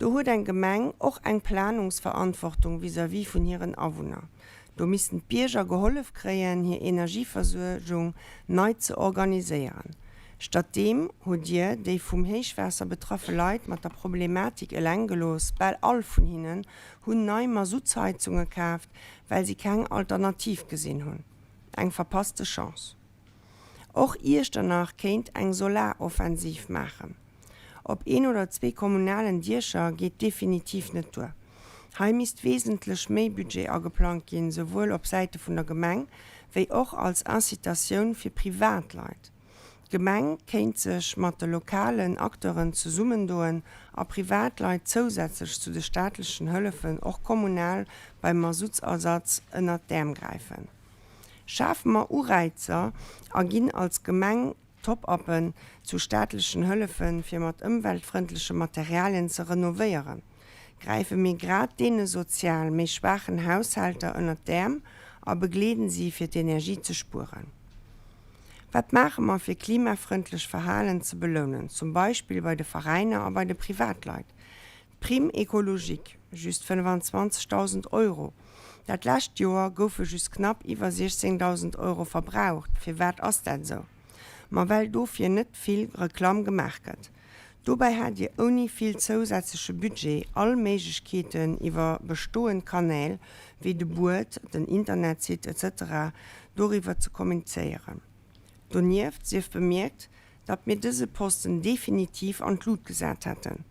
Do huet eng Gemeng och eng Planungsverantwortung vis-à-vis vun hiren Awunner. Do missten d'Bierger gehollef kréien, hir Energieversuergung nei ze organiséieren. Statt deem hutt Dir déi vum Héichwaasser betraffe Leit mat der Problematik eleng gelooss. Bal all vun hinnen hunn nei Masuttsheizunge kaaft, well si keng Alternativ gesinn hunn. Eng verpasste Chance. Och Iechternach kéint eng Solaroffensiv maachen. Op een oder zwee kommunalen Diecher geet definitiv net duer. Hei misst wesentlech méi Budget ageplangt ginn, souwuel op Säite vun der Gemeng, wéi och als Incitatioun fir Privatleit. D'Gemeng kéint sech mat de lokalen Acteuren zesummendoen a Privatleit zousätzlech zu de staatlechen Hëllefen och kommunal beim Masuttsersatz ënnert d'Äerm gräifen. Schafe mer Ureizer a ginn als Gemeng Top-uppen zu staatlechen Hëllefen, fir mat ëmweltfrëndleche Materialien ze renovéieren? Gräife mir grad deene sozial méi schwaachen Haushälter ënnert d'Äerm a begleeden si fir d'Energie ze spueren? Wat maache mer fir klimafrëndlech Verhalen ze belounen, zum Beispill bei de Veräiner a bei de Privatleit? D'Prime écologique, just 25.000 Euro. Dat lescht Joer goufe just knapp iwwer 16.000 Euro verbraucht. Firwat ass dat esou? Ma well dofir net vill Reklamm gemaach gëtt. Dobäi hat Dir ouni vill zousätzleche Budget all Méiglechkeeten iwwer bestoend Kanäl wéi de Buet, den Internetsite etc. Doriwwer ze kommunizéieren. Donieft sief bemierkt, datt mir dëse Posten definitiv an d'Lut gesat hätten.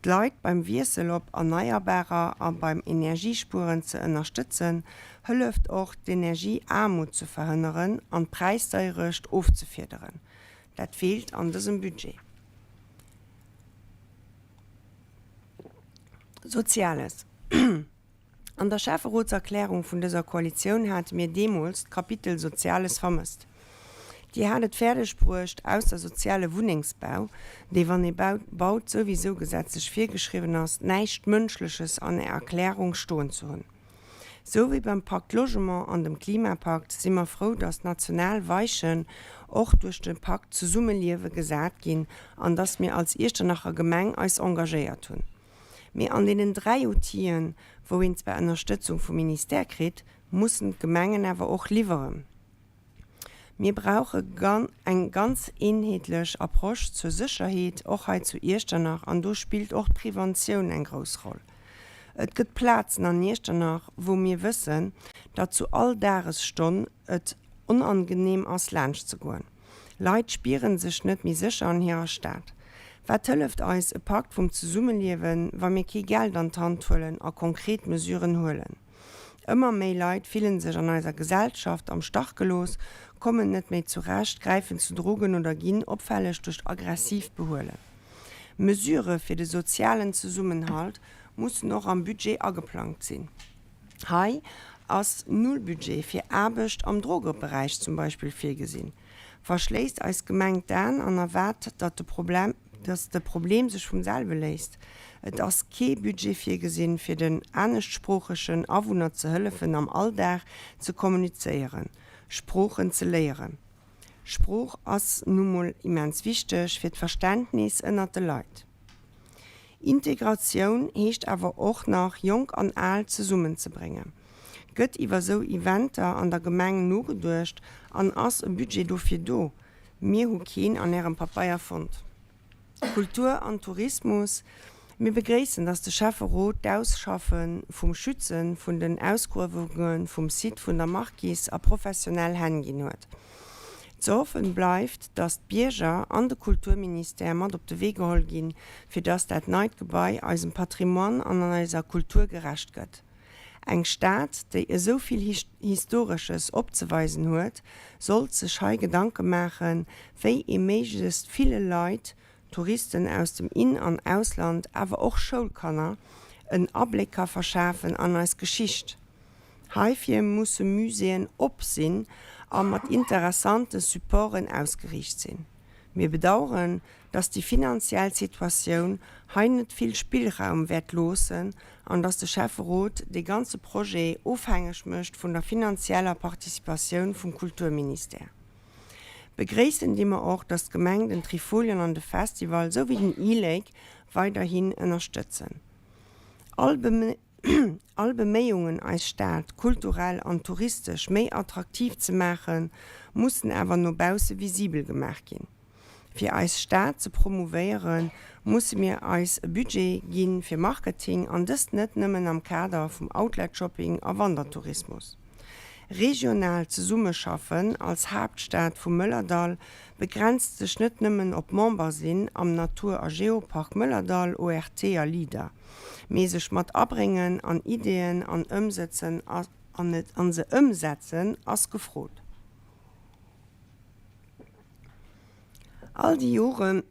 D'Leit beim Wiessel op Erneierbarer a beim Energiespueren ze ënnerstëtzen, hëlleft och, d'Energieaarmut ze verhënneren an d'Präisdeierecht ofzefiederen. Dat feelt an dësem Budget. Soziales. An der Schäfferotserklärung vun dëser Koalitioun hate mir deemools d'Kapitel Soziales vermësst. Dir hat et fäerdeg bruecht, ausser soziale Wunnengsbau, dee wann ee baut souwisou gesetzlech virgeschriwwen ass, näischt Mënschleches an Är Erklärung stoen ze hunn. Sou wéi beim Pacte Logement an dem Klimapakt si mer frou, datt national Weichen och duerch de Pakt Zesummeliewe gesat ginn an datt mir als Iechternacher Gemeng eis engagéiert hunn. Mee an deenen 3 Outill'en, wou een zwar Ënnerstëtzung vum Ministère kritt, mussen d'Gemengen awer och liwweren. Mir brauche eng ganz eenheetlech Approche zur Sécherheet, och hei zu Iechternach, an do spillt och d'Preventioun eng grouss Roll. Et gëtt Plazen an Iechternach, wou mir wëssen, datt zu all Dagesstonn et onangenehm ass laanschtzegoen. Leit spieren sech net méi sécher an hirer Stad. Wat hëlleft eis e Pakt vum Zesummeliewen, wa mir kee Geld an d'Hand huelen a konkret Mesuren huelen? Ëmmer méi Leit fillen sech an eiser Gesellschaft am Stach gelooss, kommen net méi zurecht, gräifen zu Drogen oder ginn opfälleg duerch aggressiivt Behuelen. Mesurë fir de sozialen Zesummenhalt mussen och am Budget ageplangt sinn. Hei ass null Budget fir Aarbecht am Drogeberäich zum Beispill virgesinn. Verschléisst eis Gemeng d'Aen an erwaart, datt de Problem, datt de Problem sech vum selwe léist? Et ass kee Budget virgesinn, fir den aneschtsproochegen Awunner ze hëllefen am Alldag ze kommunizéieren, Sproochen ze léieren. Sprooch ass nu mol immens wichteg fir d'Verständnis ënnert de Leit. Integratioun heescht awer och nach Jonk an Al zesummen ze bréngen. Gëtt iwwer sou Eventer an der Gemeng nogeduecht an ass e Budget dofir do? Mir hu keen an Ärem Papeier fonnt. Kultur an Tourismus, Mir begréissen, dass de Schäfferot d'Ausschaffe vum Schütze vun den Ausgruewunge vum Site vun der Marquise a professionell Hänn ginn huet. Ze hoffen bleift, dass d'Bierger an de Kulturministère mat op de Wee geholl ginn, fir dass dat neit Gebai eisem Patrimoine an an eiser Kultur gerecht gëtt. Eng Stad, déi esou vill Historesches opzeweisen huet, sollt sech hei Gedanke maachen, wéi ee méiglechst ville Leit, Touristen aus dem In an Ausland, awer och Schoulkanner, en Abléck ka verschafen an eis Geschicht. Heifir musse Muséeën op sinn a mat interessante Supporten ausgeriicht sinn. Mir bedauern, dass déi finanziell Situatioun hei net vill Spillraum wäert loossen an dass de Schäfferot dee ganze Projet ofhängeg mécht vun der finanzieller Participatioun vum Kulturministère. Begréissen di mer och, dass d'Gemeng den Trifolion an de Festival souwéi den e-Lake weiderhin ënnerstëtzen. All All Beméiungen eis Stad kulturell an touristesch méi attraktiv ze maachen, mussen awer no bausse visibel gemaach ginn. Fir eis Stad ze promouvéieren, musse mir eis e Budget gi fir Marketing, an dëst net nëmmen am Kader vum Outlet-Shopping a Wandertourismus. Regional Zesummeschaffen als Haaptstad vum Mëllerdall begrenzt sech net nëmmen op Member sinn am Natur a Geopark Mëllerdall, ORT a Leader. Mee sech mat abréngen an Ideeën an ëmsëtzen an se ëmsetzen ass gefrot. All déi Joren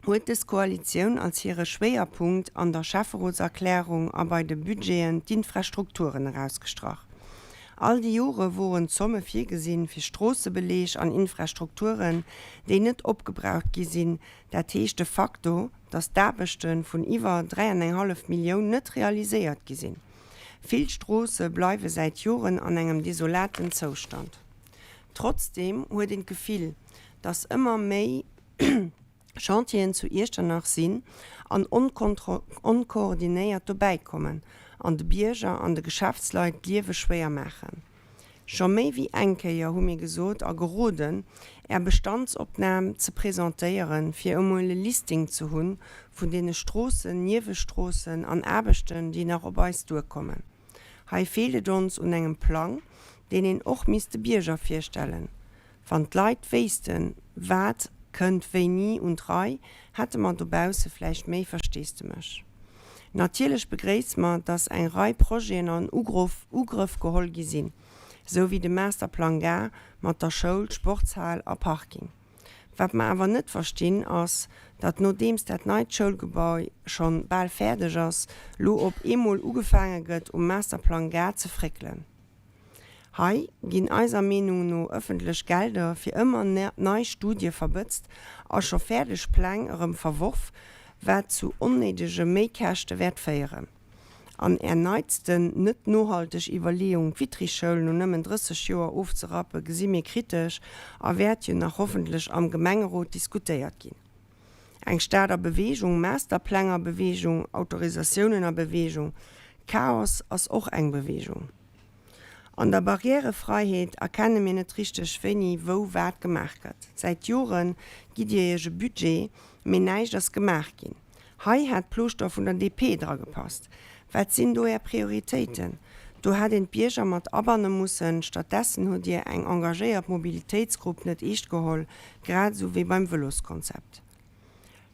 huet dës Koalitioun als hire Schwéierpunkt an der Schäfferotserklärung a bei de Budgeten d'Infrastrukturen erausgestrach. All déi Jore woren Zomme virgesinn fir Stroossebeleeg an Infrastrukturen, déi net opgebraucht gi sinn, dat heescht de facto, datt d'Aarbechte vun iwwer 3,5 Millioun net realiséiert gi sinn. Vill Stroosse bleiwe säit Joren an engem desolaten Zoustand. Trotzdeem huet een d'Gefill, datt ëmmer méi Chantieren zu Iechternach sinn an onkoordinéiert dobäi kommen an de Bierger an de Geschäftsleit d'Liewe schwéier maachen. Scho méi wéi eng Kéier hu mir gesot a geroden, Är Bestandsopnam ze presentéieren, fir emol e Listing ze hunn vun deene Stroossen, Niewestroossen an Aarbechten, déi nach op eis duerkommen. Hei feelt et ons un engem Plang, deen een och misst de Bierger virstellen. Wann d'Leit wéissten, wat kënnt wéini un d'Rei, hätte mer dobausse vläicht méi Versteesdemech. Natierlech begréisse mer, dass eng Rei Projeten an Ugrëff geholl gi sinn, sou wéi de Masterplang Gare mat der Schoul, Sportshal a Parking. Wat mer awer net verstinn, ass, datt nodeems dat neit Schoulgebai schonn bal fäerdeg ass, lo op eemol ugefaange gëtt um Masterplang Gare ze fréckelen. Hei ginn eiser Meenung no ëffentlech Gelder fir ëmmer nei Studie verbëtzt a scho fäerdeg Pläng erëm verworf, wat zu onnéidege Méikäschte wäert féieren. An Är neitsten net nohalteg Iwwerleeung d'Witry-Schoul no nëmmen 30 Joer ofzerappe gesi mir kritesch a wäert jo nach hoffentlech am Gemengerot diskutéiert ginn. Eng Stad a Beweegung, Masterpläng a Beweegung, Autorisatiounen a Beweegung, Chaos ass och eng Beweegung. An der Barrièrefreiheet erkenne mir net richteg wéini wou wat gemaach gëtt. Säit Jore gitt Dir Iech e Budget, mee näischt ass gemaach ginn. Hei hätt d'Plooschter vun der DP dra gepasst. Wat sinn do Är Prioritéiten? Do hätt een d'Bierger mat abanne mussen. Stattdessen hutt Dir eng engagéiert Mobilitéitsgrupp net eescht geholl, grad esou wéi beim Vëloskonzept.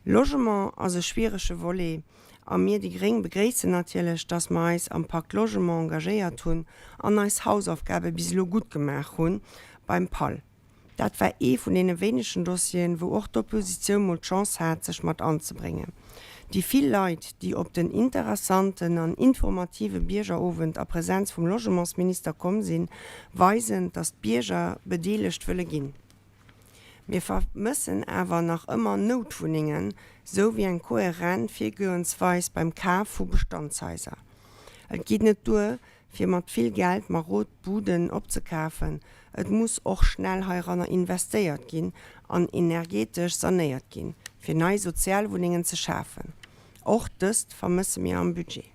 Logement ass e schwierege Volet a mir déi gréng begréissen natierlech, dass mer eis am Pakt Logement engagéiert hunn an eis Hausaufgabe bis elo gutt gemaach hu beim PAL. Dat war ee vun deene wéinegen Dossieren, wou och d'Oppositioun mol d'Chance hat, sech mat anzebréngen. Déi vill Leit, déi op den interessanten an informative Biergerowend a Präsenz vum Logementsminister komm sinn, weisen, dass d'Bierger bedeelegt wëlle ginn. Mir vermëssen awer nach ëmmer Noutwunnengen, sou wéi eng kohärent Virgoensweis beim Kaf vu Bestandshaiser. Et geet net duer, fir mat vill Geld marod Buden opzekafen, et muss och schnell heiranner investéiert ginn an energetesch sanéiert ginn, fir nei Sozialwunnengen ze schafen. Och dëst vermësse mir am Budget.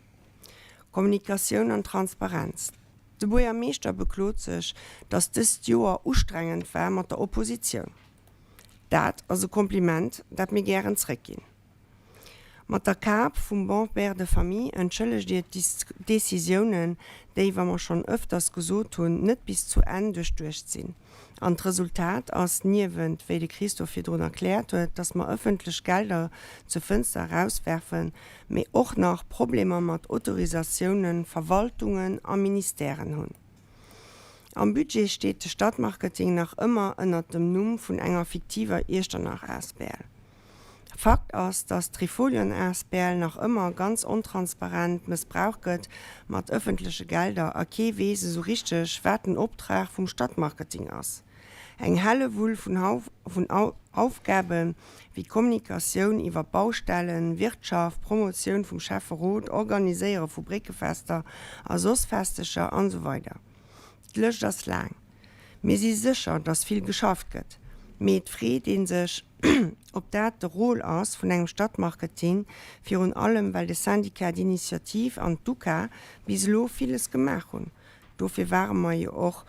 Kommunikatioun an Transparenz. De Buergermeeschter beklot sech, datt dëst Joer ustrengend war mat der Oppositioun. Dat ass e Kompliment, dat mir gären zréckginn. Mat der Kap vum bon père de famille entschëllegt Dir d'Décisiounen, déi, wa mer schonn ëfters gesot hunn, net bis zu Enn duerchduecht sinn. An d'Resultat ass, niewent, wéi de Christophe virdrun erkläert huet, dass mer ëffentlech Gelder zur Fënster erauswerfen, mee och nach Problemer mat Autorisatiounen, Verwaltungen a Ministèren hunn. Am Budget steet de Stadtmarketing nach ëmmer ënnert dem Numm vun enger fiktiver Iechternach asbl. Fakt ass, dass d'Trifolion asbl nach ëmmer ganz ontransparent mëssbrauch gëtt mat ëffentleche Gelder a kee weess esou richteg, wat den Optrag vum Stadtmarketing ass. Eng Hellewull vun Aufgabe wéi Kommunikatioun iwwer Baustellen, Wirtschaft, Promotioun vum Schäfferot, Organiséiere vu Bréckefester a soss Festecher an esou weider. D'Lëscht ass laang. Mir si sécher, dass vill geschafft gëtt, mee et freet ee sech, ob dat de Rôle ass vun engem Stadtmarketing, virun allem well de Syndicat d'initiative an d'UCA bis elo villes gemaach hunn. Dofir ware mer jo och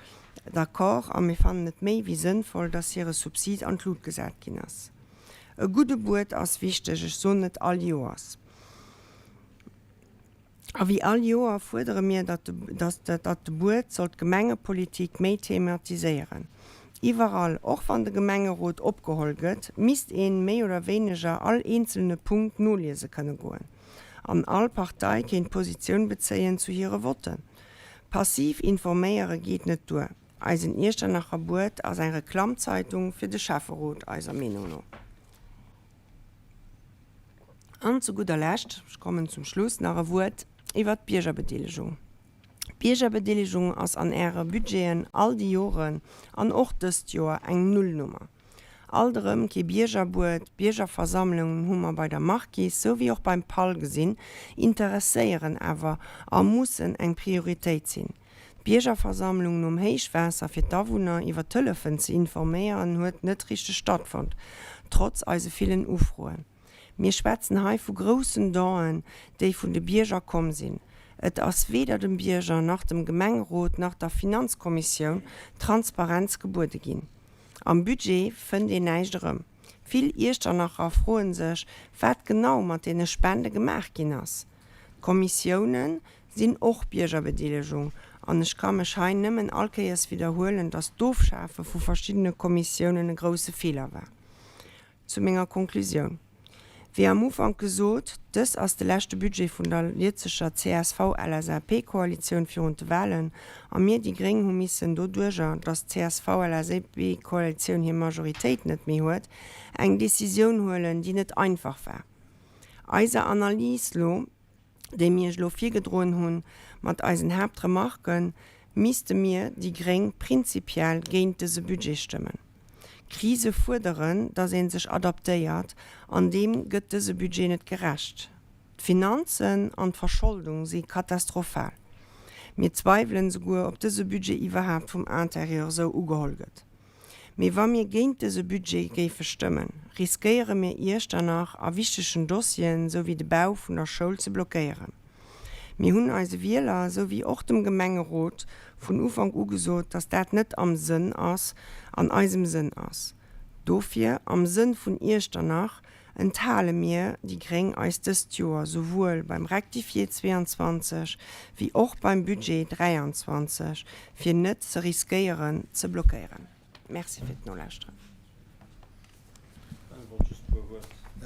d'accord a mir fannen et méi wéi sënnvoll, dass hire Subsid an d'Lut gesat ginn ass. E gudde Buet ass wichteg, ech soen et all Joers. A wéi all Joer fuerdere mir, datt de Buet soll d'Gemengepolitik méi thematiséieren. Iwwerall, och wann de Gemengerot opgeholl gëtt, misst een méi oder wéineger all eenzelne Punkt noliese kënne goen. An all Partei kéint Positioun bezéien zu hire Votten. Passiv informéiere geet net duer. Eisen Iechternacher Buet ass eng Reklammzeitung fir de Schäfferot, eiser Meenung no. An zu gudder Lescht, ech kommen zum Schluss, nach e Wuert iwwert d'Biergerbedeelegung. D'Biergerbedeelegung ass an Äre Budgeten all déi Joren an och dëst Joer eng Nullnummer. Alt erëm kee Biergerbuet, Biergerversammlungen hu mer bei der Marquise souwéi och beim Pall gesinn, interesséieren awer a mussen eng Prioritéit sinn. D'Biergerversammlung nom Héichwaasser fir d'Awunner iwwer d'Hëllefen ze informéieren huet net richteg stattfonnt, trotz eise villen Ufroen. Mir schwätzen hei vu groussen Don'en, déi vun de Bierger komm sinn. Et ass weder dem Bierger, nach dem Gemengerot, nach der Finanzkommissioun Transparenz gebuede ginn. Am Budget fënnt een näischt erëm. Vill Iechternacher froen sech, wat genau mat deene Spende gemaach ginn ass. D'Kommissioune sinn och Biergerbedeelegung an ech ka mech hei nëmmen all Kéiers widderhuelen, datt d'Ofschafe vu verschiddene Kommissiounen e grousse Feeler war. Zu menger Konklusioun. Wéi am Ufank gesot, dës ass de leschte Budget vun der jëtzeger CSV-LSAP-Koalitioun virun de Wahlen a mir, déi gréng, hu missen doduerjer, datt d'CSV-LSAP-Koalitioun hir Majoritéit net méi huet, eng Décisioun huelen, déi net einfach war. Eiser Analys lo, déi mir Iech elo virgedroen hunn, mat eisen Haaptremarken, misste mir, déi gréng, prinzipiell géint dëse Budget stëmmen. Krise fuerderen, datt ee sech adaptéiert, an deem gëtt dëse Budget net gerecht. D'Finanzen an d'Verscholdung si katastrophal. Mir zweiwelen esouguer, ob dëse Budget iwwerhaapt vum Intérieur esou ugeholl gëtt. Mee wa mir géint dëse Budget géife stëmmen, riskéiere mir Iechternach a wichtegen Dossieren, esou wéi de Bau vun der Schoul, ze blockéieren. Mir hunn eise Wieler, esou wéi och dem Gemengerot vun Ufank u gesot, dass dat net am Sënn ass, an eisem Sënn ass. Dofir, am Sënn vun Iechternach, enthale mir, déi gréng, eis dëst Joer souwuel beim Rectifié 22 wéi och beim Budget 23, fir net ze riskéieren ze blockéieren. Merci fir d'Nolauschteren.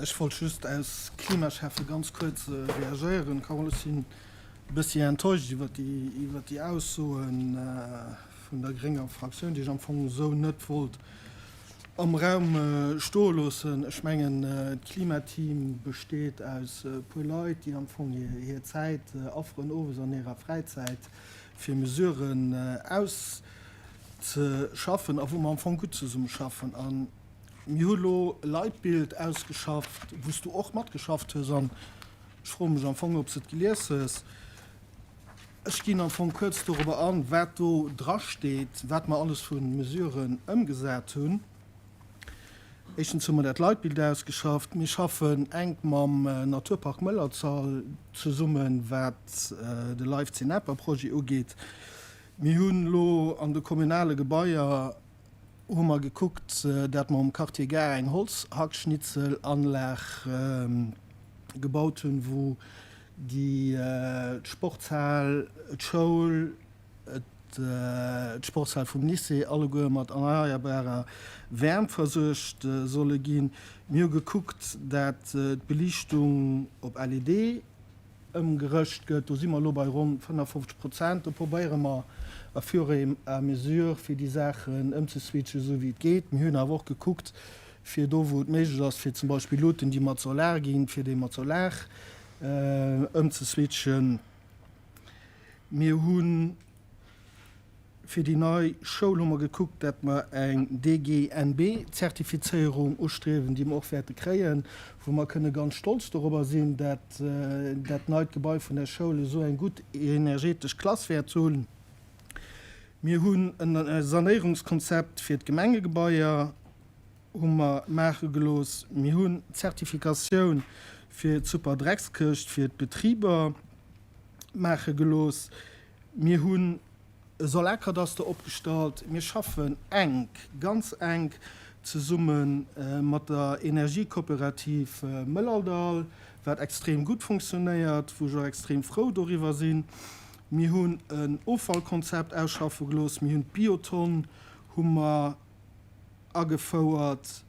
Ech wollt just als Klimaschäffe ganz kuerz reagéieren. Carole, ech sinn e bëssi enttäuscht iwwer déi Aussoe vun der grénger Fraktioun, déi ech am Fong esou net wollt am Raum stoe loossen. Ech mengen, d'Klimateam besteet aus e puer Leit, déi am Fong hir Zäit afferen, owes an hirer Fräizäit, fir Mesuren auszeschaffen a wou mer am Fong gutt zesummeschaffen. A mir hu elo e Leitbild ausgeschafft, wou s du och matgeschafft hues, an ech froe mech am Fong, ob s de et gelies hues. Ech ginn am Fong kuerz dorobber an, wat do drasteet, wat mer alles vu Mesuren ëmgesat hunn. Éischtens hu mer dat Leitbild ausgeschafft. Mir schaffen enk mam Naturpark Mëllerzall zesummen, wat de Life Cenapa-Projet ugeet. Mir hunn elo an de kommunale Gebaier hu mer gekuckt, dat mer um Quartier Gare eng Holzhackschnitzelanlag gebaut hunn, wou déi d'Sportshal, d'Schoul, d'Sportshal vum Lycée alleguer mat erneierbarer Wäermt versuergt solle ginn. Mir hu gekuckt, dat d'Beliichtung op LED ëmgerëscht gëtt. Do si mer elo bei ronn 55 Prozent. Do probéiere mer à fur et à mesure, fir déi Saachen ëmzeswitchen, esou wéi et geet. Mir hunn awer och gekuckt, fir do wou et méiglech ass, fir zum Beispill Luuten, déi mat Solar ginn, fir déi mat Solar ëmzeswitchen. Mir hu fir déi nei Schoul hu mer gekuckt, dat mer eng DGNB-Zertifizéierung ustriewen, déi mer och wäerte kréien, wou mer kënne ganz stolz dorobber sinn, dat dat neit Gebai vun der Schoul esou eng gutt energetesch Klass wäert hunn. Mir hunn e Sanéierungskonzept fir d'Gemengegebaier hu mer maache gelooss. Mir hunn d'Zertifikatioun fir d'Superdreckskëscht fir d'Betriber maache gelooss. Mir hunn e Solarkadaster opgestallt. Mir schaffen enk, ganz enk zesumme mat der Energiekooperativ Mëllerdall, wat extrem gutt funktionéiert, wou ech och extrem frou doriwwer sinn. Mir hunn en Offallkonzept ausschaffe gelooss. Mir hunn d'Biotonn hu mer agefouert.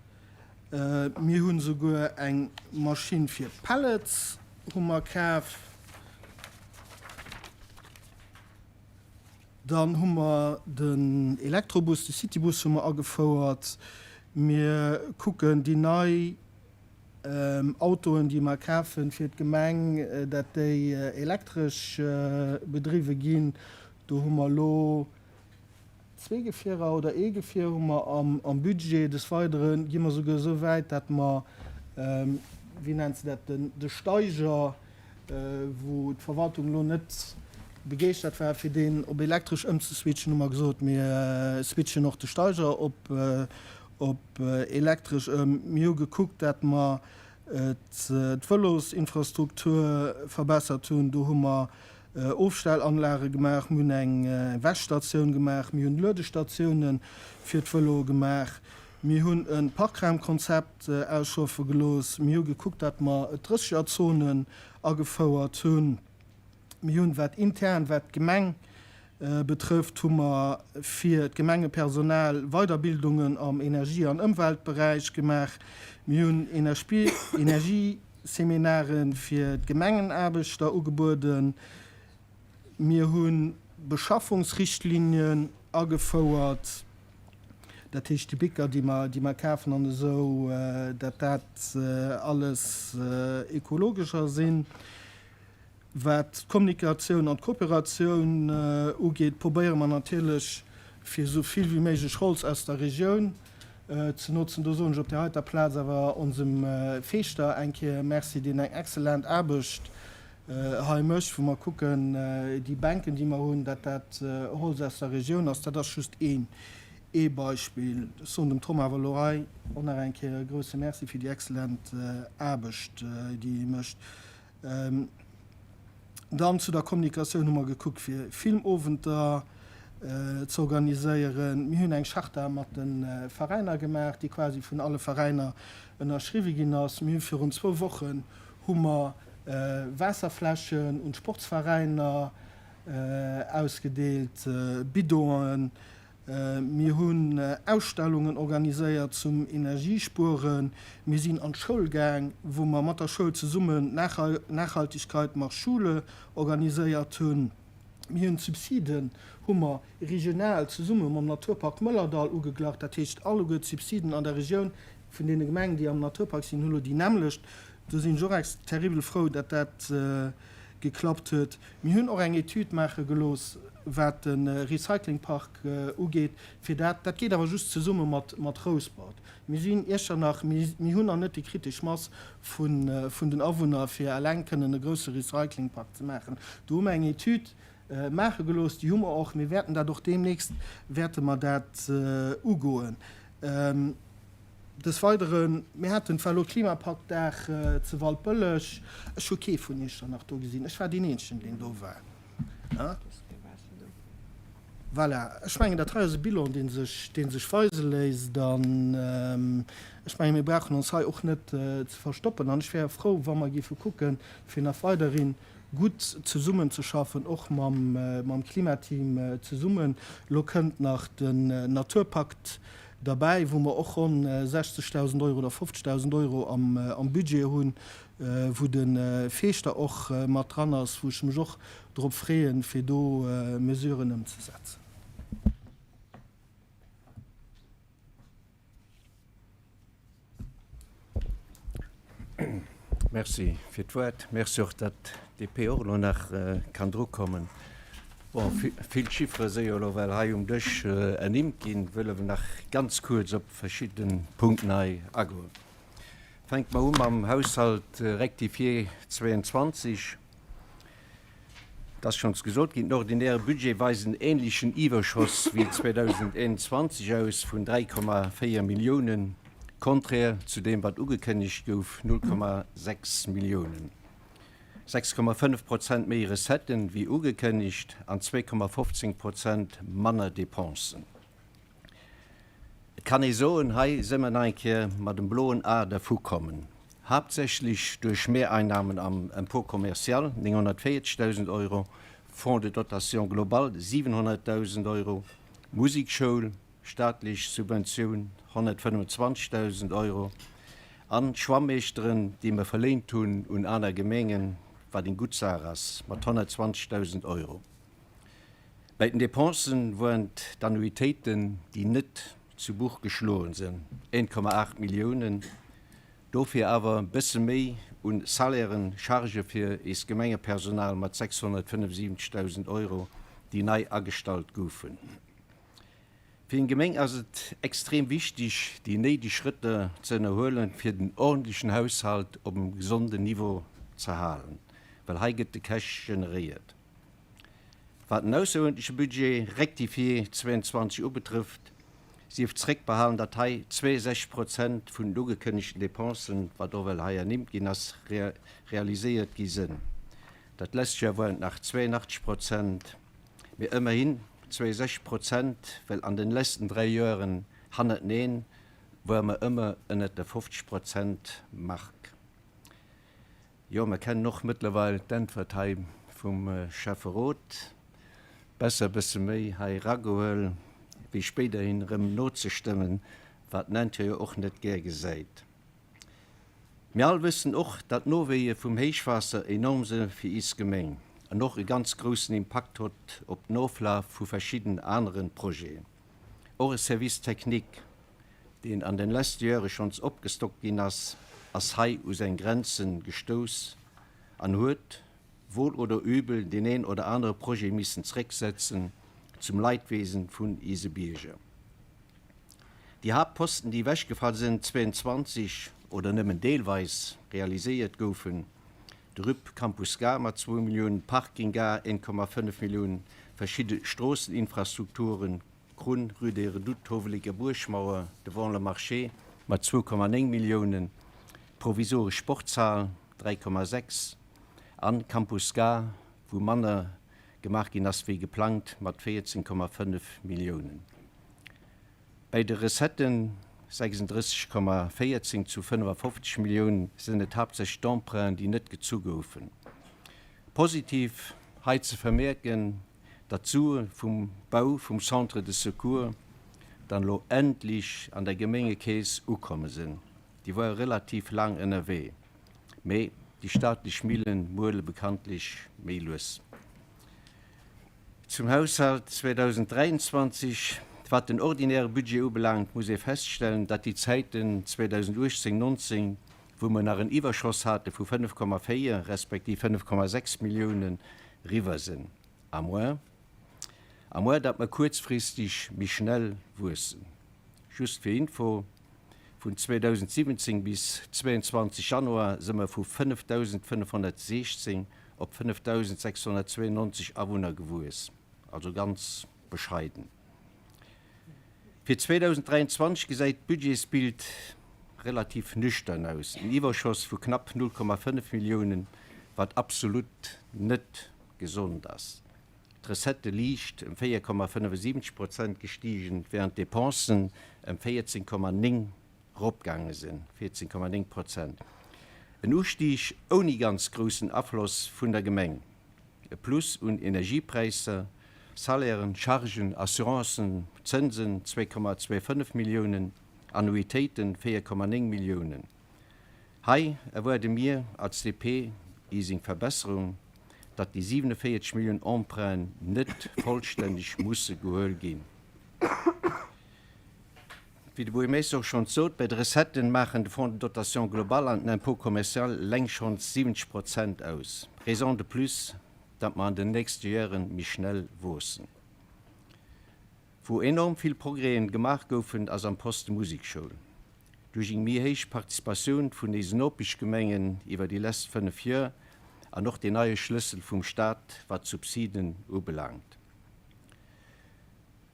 Mir hunn esouguer eng Maschinn fir Pellets hu mer kaf. Dann hu mer den Elektrobus, de Citybus hu mer agefouert. Mir kucken déi nei Autoen, déi mer kafen fir d'Gemeng, dat déi elektresch bedriwwe ginn. Do hu mer elo zwee Gefierer oder ee Gefier hu mer am Budget. Des Weidere gi mer souguer esou wäit, dat mer, wéi nennt se dat, de Steiger, wou d'Verwaltung elo net begeeschtert war, fir deen op elektresch ëmzeswitchen, hu mer gesot, mir switchen och de Steiger op elektresch ëm. Mir hu gekuckt, dat mer d'Vëlosinfrastruktur verbessert hunn. Do hu mer Ofstellanlage gemaach, mir hunn eng Wäschstatioun gemaach, mir hunn Luedestatioune fir d'Vëloe gemaach, mir hunn e Parkraumkonzept ausschaffe gelooss, mir hu gekuckt, datt mer Drëssegerzonen agefouert hunn, mir hunn, wat intern, wat d'Gemeng betrëfft, hu mer fir d'Gemengepersonal Weiderbildungen am Energie an Ëmweltberäich gemaach, mir hunn Energie. Seminare fir d'Gemengenaarbechter ugebueden. Mir hu Beschaffungsrichtlinien agefouert, dat heescht déi Bicker, déi mer, déi mer kafen an esou, dat dat alles ekologescher sinn. Wat d'Kommunikatioun an d'Kooperatioun ugeet, probéiere mer natierlech, fir esou vill wéi méiglech Holz aus der Regioun ze notzen. Do soen ech op där heiter Plaz awer onsem Feeschter eng Kéier Merci, deen eng excellent Aarbecht hei mécht, wou mer kucken, déi Bänken, déi mer hunn, dat dat Holz aus der Regioun ass. Dat ass just een, ee Beispill. Ech soen dem Tom awer elo hei och nach eng Kéier e grouse Merci fir déi excellent Aarbecht, déi hie mécht. Dann zu der Kommunikatioun hu mer gekuckt fir Filmowenter ze organiséieren. Mir hunn eng Charta mat de Veräiner gemaach, déi quasi vun alle Veräiner ënnerschriwwe ginn ass. Mir hu virun zwou Wochen hu mer Waasserfläschen un d'Sportsveräiner ausgedeelt, Bidonen. Mir hunn Ausstellungen organiséiert zum Energiespueren. Mir sinn an d'Schoul gaang, wou mer mat der Schoul zesummen Nachhaltigkeit macht Schule organiséiert hunn. Mir hunn d'Subsiden hu mer regional zesumme mam Naturpark Mëllerdall ugeglach. Dat heescht, alleguer d'Subsiden an der Regioun vun deene Gemengen, déi am Naturpark sinn, hu lo déi nämmlecht. Do sinn ech och ex terribel frou, datt dat geklappt huet. Mir hunn och eng Etüd maache gelooss, wat de Recyclingpark ugeet, fir dat, dat geet awer just zesumme mat mat Rouspert. Mir sinn Iechternach, mir mir hunn nach net déi kritesch Mass vun vun den Awunner, fir eleng kënnen e grousse Recyclingpark ze maachen. Do hu mer eng Etüd maache gelooss, déi hu mer och. Mir wäerten dat och deemnächst wäerte mer dat ugoen. Des Weideren, mir haten zwar elo Klimapaktdag zu Waldbëlleg, ech hu kee vun Iechternach do gesinn, ech war deen eenzegen, deen do war. Voilà, ech mengen, dat hei ass e Bilan, dee sech, dee sech weise léisst. An ech mengen, mir brauchen ons hei och net ze verstoppen. An ech wär frou, wa mer géife kucken, fir nach weiderhi gutt zesummenzeschaffen, och mam, mam Klimateam zesummen. Elo kënnt nach den Naturpakt derbäi, wou mer och ronn 60.000 Euro oder 50.000 Euro am Budget hunn, wou de Feeschter och mat dran ass, wou ech mech och drop freeën, fir do Mesuren ëmzesetzen. Merci fir d'Wuert. Merci och, datt d'DP och elo nach kann drukommen. Bon, vill Chiffere si jo elo well hei um Dësch ernimmt ginn. Wëll awer nach ganz kuerz op verschidde Punkten hei agoen. Fänke mer u mam Haushalt rectifié 22. Et ass schonns gesot ginn, den ordinäre Budget weist en änlechen Iwwerschoss wéi 2021 aus vun 3,4 Milliounen, konträr zu deem wat ugekënnegt gouf, 0,6 Milliounen. 6,5 Prozent méi Recetten wéi ugekënnegt an 2,15 Prozent manner Dépensen. Et kann ee soen, hei si mer nach eng Kéier mat dem bloen A dervukommen, haaptsächlech duerch Mehreinnahmen am Impôt commercial, 940.000 Euro, Fonds de dotation global, 700.000 Euro, Musekschoul, staatlech Subventioun, 125.000 Euro, an d'Schwammeeschteren, déi mer verléint hunn un aner Gemengen, wat eng gutt Saach ass, mat 120.000 Euro. Bäi den Dépensen woaren et d'Annuitéiten, déi net zu Buch geschloen sënn, 1,8 Milliounen, dofir awer e bësse méi un Salairen, Chargë fir eist Gemengepersonal mat 675.000 Euro, déi nei agestallt goufen. Fir eng Gemeng ass et extrem wichteg, déi néideg Schrëtter ze ënnerhuelen, fir den ordentlechen Haushalt op em gesonden Niveau ze halen, well hei gëtt de Cash generéiert. Wat den ausseruerdentleche Budget rectifié 22 ubetrëfft, sief zréckbehalen, datt hei 62 Prozent vun den ugekënnegten Dépensen, wat och well hei ernimmt ginn ass, realiséiert gi sënn. Dat lescht Joer waren et nach 82 Prozent, mee ëmmerhin 62 Prozent, well an den leschten 3 Joeren hannerteneen ware mer ëmmer ënnert der 50 Prozent Mark. Jo, mer kennen och mëttlerweil d'Äntwert hei vum Schäfferot. Besser e bësse méi hei eragehuel, wéi spéiderhin erëm nozestëmmen, wat den Intérieur och net gär gesäit. Mir all wëssen och, datt d'Nowéie vum Héichwaasser enorm se fir iis Geméng an och e ganz groussen Impakt hott op den Oflaf vu verschidden aneren Projeten. Och e Service technique, deen an den leschte Jöre schonns opgestockt ginn ass, ass hei u seng Grenzen gestouss an huet, wohl oder übel, deen een oder anere Projet missen zrécksetzen, zum Leidwesen vun iise Bierger. Déi Haaptposten, déi ewechgefall sënn, 22 oder nëmmen deelweis realiséiert goufen, de RUP Campus Gare mat zwou Milliounen, Parking Gare 1,5 Milliounen, verschidde Stroosseninfrastrukturen, Krunn, Rue des Redoutes, Howeleker Buergmauer, devant le marché, mat 2,9 Milliounen, provisoresch Sportshal, 3,6, an Campus Gare, wou manner gemaach ginn ass wéi geplangt, mat 14,5 Milliounen. Bäi de Recetten, 36,14 zu 55 Milliounen, sinn et haaptsächlech d'Emprunten, déi net gezu goufen. Positiv hei ze vermierken, datt d'Sue vum Bau vum Centre de secours dann elo endlech an der Gemengekeess ukomme sinn. Déi ware relativ laang ënnerwee, mee déi staatlech Millen muele bekanntlech méi lues. Zum Haushalt 2023, Wat den ordinäre Budget ubelaangt, muss ee feststellen, datt déi Zäiten 2018, 19, wou mer nach en Iwwerschoss hate vu 5,4 respektiv 5,6 Milliounen, riwwer sinn. À moins, à moins datt mer kuerzfristeg méi schnell wuessen. Just fir Info, Vun 2017 bis 22 Januar si mer vu 5.516 op 5.692 Awunner gewuess, also ganz bescheiden. Fir 2023 gesäit d'Budgetsbild relativ nüchtern aus, en Iwwerschoss vu knapp 0,5 Milliounen, wat absolut net gesond ass. D'Recettë liicht ëm 4,75 Prozent gestigen, wärend d'Depensen ëm 14,9 ropgaange sinn, 14,9 Prozent. En Ustig ouni ganz groussen Afloss vun der Gemeng. E Plus un Energiepräisser, Salairen, Chargen, Assurancen, Zënsen, 2,25 Milliounen, Annuitéiten, 4,9 Milliounen. Hei erwaarde mir als DP is eng Verbesserung, datt déi 47 Milliounen Emprunten net vollstänneg musse gehuel ginn. Wéi de Buergermeeschter och schonns sot, bei de Recetten maachen de Fonds de dotation globale an den Impôt commercial eleng schonns 70 Prozent aus. Raison de plus, datt mer an den nächste Jören méi schnell wuessen. Wou enorm vill Progrèsen gemaach goufen, ass am Poste Musekschoul. Duerch eng méi héich Participatioun vun éisen Nopeschgemengen iwwer déi lesst 5 Jör an och deen neie Schlëssel vum Staat wat d'Subsiden ubelaangt.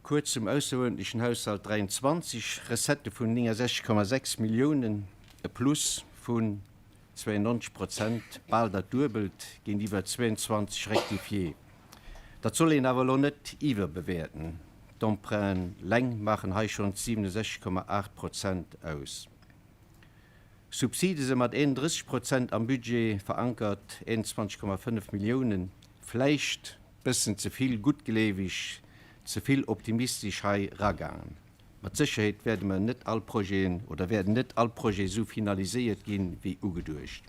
Kuerz zum ausseruerdentlechen Haushalt 23, Recettë vun 69,6 Milliounen, e Plus vun 92 Prozent, bal dat Duebelt géintiwwer 22 rectifié. Dat soll een awer elo net iwwerbewäerten, d'Emprunten leng maachen hei schonns 67,8 Prozent aus. Subside se mat 31 Prozent am Budget verankert, 21,5 Milliounen, vläicht bëssen ze vill guttgleeweg, ze vill optimistesch hei ragaangen. Mat Sécherheet wäerte mer net all Projeten oder wäerten net all Projete sou finaliséiert ginn, wéi ugeduecht.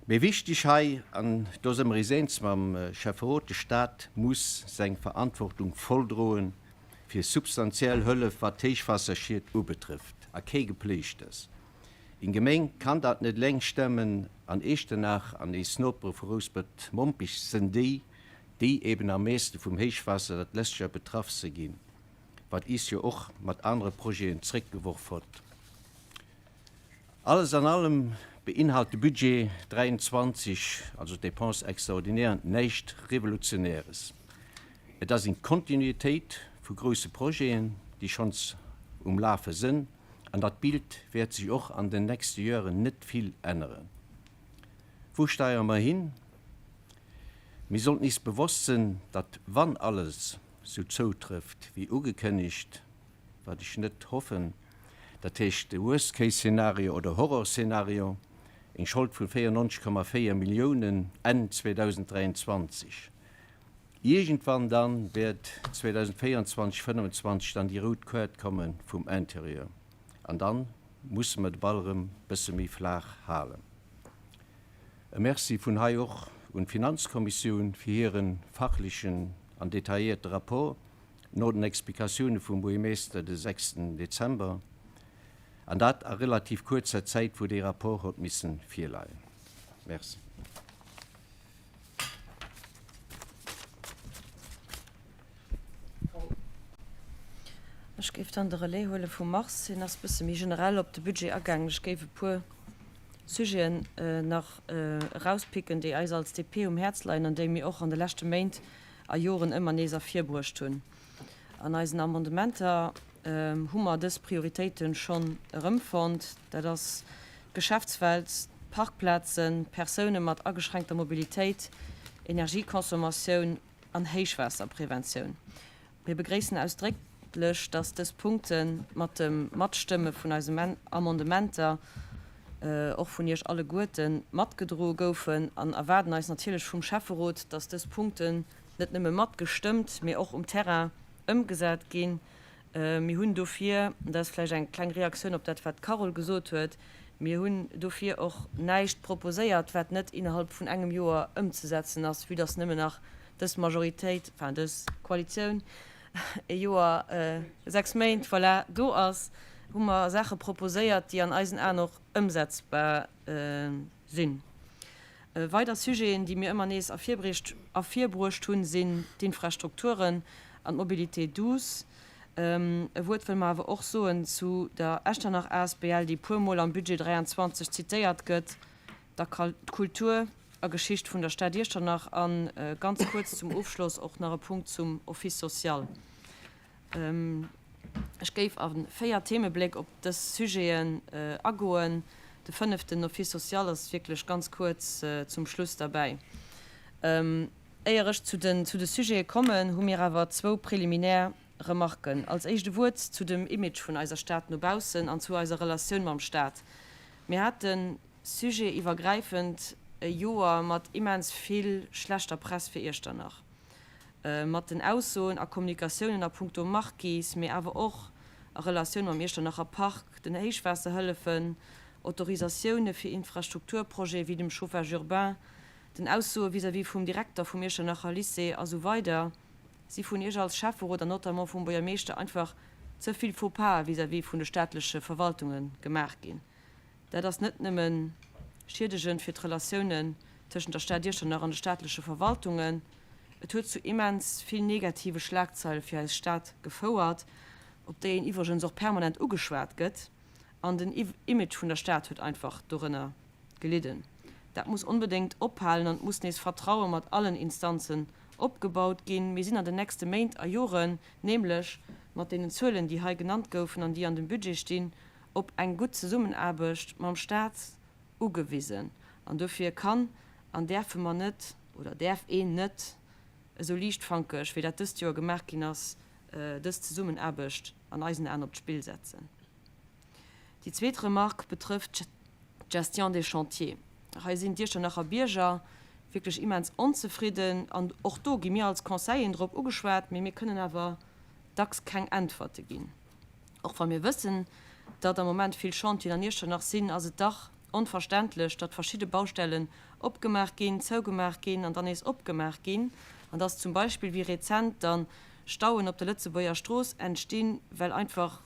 Mee wichteg hei, an do se mer is eens mam Schäfferot, de Stat muss seng Verantwortung voll droen fir substantiell Hëllef wat d'Héichwaasserschied ubetrëfft, a kee Gepléischtes. Eng Geméng kann dat net eleng stemmen, an Echternach an éis Nopere vu Rouspert-Mompech sënn déi, déi eben am meeste vum Héichwaasser dat lëscht Joer betraff se ginn, wat is jo och mat anere Projeten zréckgeworf hott. Alles an allem beinhalt de Budget 23, also d'Dépenses extraordinaires, näischt Revolutionäres. Et ass eng Kontinuitéit vu grousse Projeten, déi schonns um Lafe sënn, an dat Bild wäert sech och an den nächste Jören net vill änneren. Wou steiere mer hin? Mir sollten is bewosst sënn, datt wann alles sou zoutrëfft wéi ugekënnegt, wat ech net hoffen, dat heescht de Worst-Case-Szenario oder Horror-Szenario, eng Schold vu 94,4 Milliounen Enn 2023. Iergendwann dann wäert 2024, 2025 dann déi rout Kaart komme vum Interieur an dann musse mer de Ball erëm bësse méi flaach halen. E Merci vun hei och un d'Finanzkommissioun fir hire fachlechen an detailléierte Rapport. no den Explikatioune vum Buergermeeschter de 6 Dezember, an dat a relativ kuerzer Zäit, wou dee Rapport huet missen virleien. Merci. Ech géif dann de Relais huele vum Mars. Hien ass e bësse méi generell op de Budget agaangen. Ech géif e puer Sujeten nach erauspicken, déi eis als DP um Häerz leien an déi mir och an de leschte Méint a Joren ëmmer nees ervirbruecht hunn. An eisen Amendementer hu mer dës Prioritéite schonn erëmfonnt. Dat ass d'Geschäftswelt, d'Parkplazen, Persoune mat ageschränkter Mobilitéit, Energieconsommatioun an Héichwaasserpreventioun. Mir begréissen ausdrécklech, dass dës Punkte mat dem Matstëmme vun eisen Amendementer och vun Iech alleguerte matgedroe goufen an erwaarden eis natierlech vum Schäfferot, dass dës Punkten net nëmme matgestëmmt, mee och um Terrain ëmgesat ginn. Mir hunn dofir, an dat ass vläicht eng kleng Reaktioun op dat, wat d'Carole gesot huet, mir hunn dofir och näischt proposéiert, wat net innerhalb vun engem Joer ëmzesetzen ass, vue dass nëmmen nach dës Majoritéit, enfin dës Koalitioun e Joer, 6 Méint, voilà, do ass, hu mer Saache proposéiert, déi an eisen Aen och ëmsetzbar sinn. Weider Sujeten, déi mir ëmmer nees ervirbruecht hunn, sinn d'Infrastrukturen an d'Mobilité douce. E Wuert wëlle mer awer och soen zu der Echternach asbl, déi puermol am Budget 23 zitéiert gëtt, der Kultur a Geschicht vun der Stad Iechternach a ganz kuerz zum Ofschloss och nach e Punkt zum Office social. Ech géif a 4 Themebléck op dës Sujeten agoen. De fënneften, Office social, ass wierklech ganz kuerz zum Schluss derbäi. Éier ech zu den zu de Sujete kommen, hu mir awer zwou preliminär Remarken. Als éischt e Wuert zu dem Image vun eiser Stad no baussen an zu eiser Relatioun mam Stat. Mir haten Sujet iwwergräifend e Joer mat immens vill schlechter Press fir Iechternach. Mat den Aussoen a Kommunikatiounen a punkto Marquise, mee awer och a Relatioun mam Iechternacher Park, den Héichwaasserhëllefen, Autorisatioune fir Infrastrukturprojete wéi dem Chauffage urbain, den Aussoe vis-à-vis vum Direkter vum Iechternacher Lycée a sou weider si vun Iech als Schäfferot an notamment vum Buergermeeschter einfach ze vill Faux-pas vis-à-vis vun de staatleche Verwaltunge gemaach ginn. Dat ass net nëmme schiedegend fir d'Relatiounen tëschent der Stad Iechternach an de staatleche Verwaltungen, et huet zu immens vill negative Schlagzeile fir eis Stad gefouert, op déi een iwwregens och permanent ugeschwat gëtt, an den Image vun der Stad huet einfach dorënner gelidden. Dat muss onbedéngt ophalen an et muss nees Vertraue mat allen Instanzen opgebaut ginn. Mir sinn an den nächste Méint a Joren nämlech mat deenen Zuelen, déi hei genannt goufen an déi an dem Budget stinn, op eng gutt Zesummenaarbecht mam Staat ugewisen an dofir kann an däerfe mer net oder däerf een net esou liichtfankeg, wéi dat dëst Joer gemaach ginn ass, dës Zesummenaarbecht an eisen Aen op d'Spill setzen. Déi zweet Remarque betrëfft d'Gestion des chantiers. Hei sinn d'Iechternacher Bierger wierklech immens onzefridden an och do gi mir als Conseilleren drop ugeschwat, mee mir kënnen awer dacks keng Äntwerte ginn. Och wa mir wëssen, datt am Moment vill Chantieren an Iechternach sinn, ass et dach. onverständlech, datt verschidde Baustellen opgemaach ginn, zougemaach ginn an dann nees opgemaach ginn an datt zum Beispill, wéi rezent, dann Stauen op der Lëtzebuerger Strooss entstinn, well einfach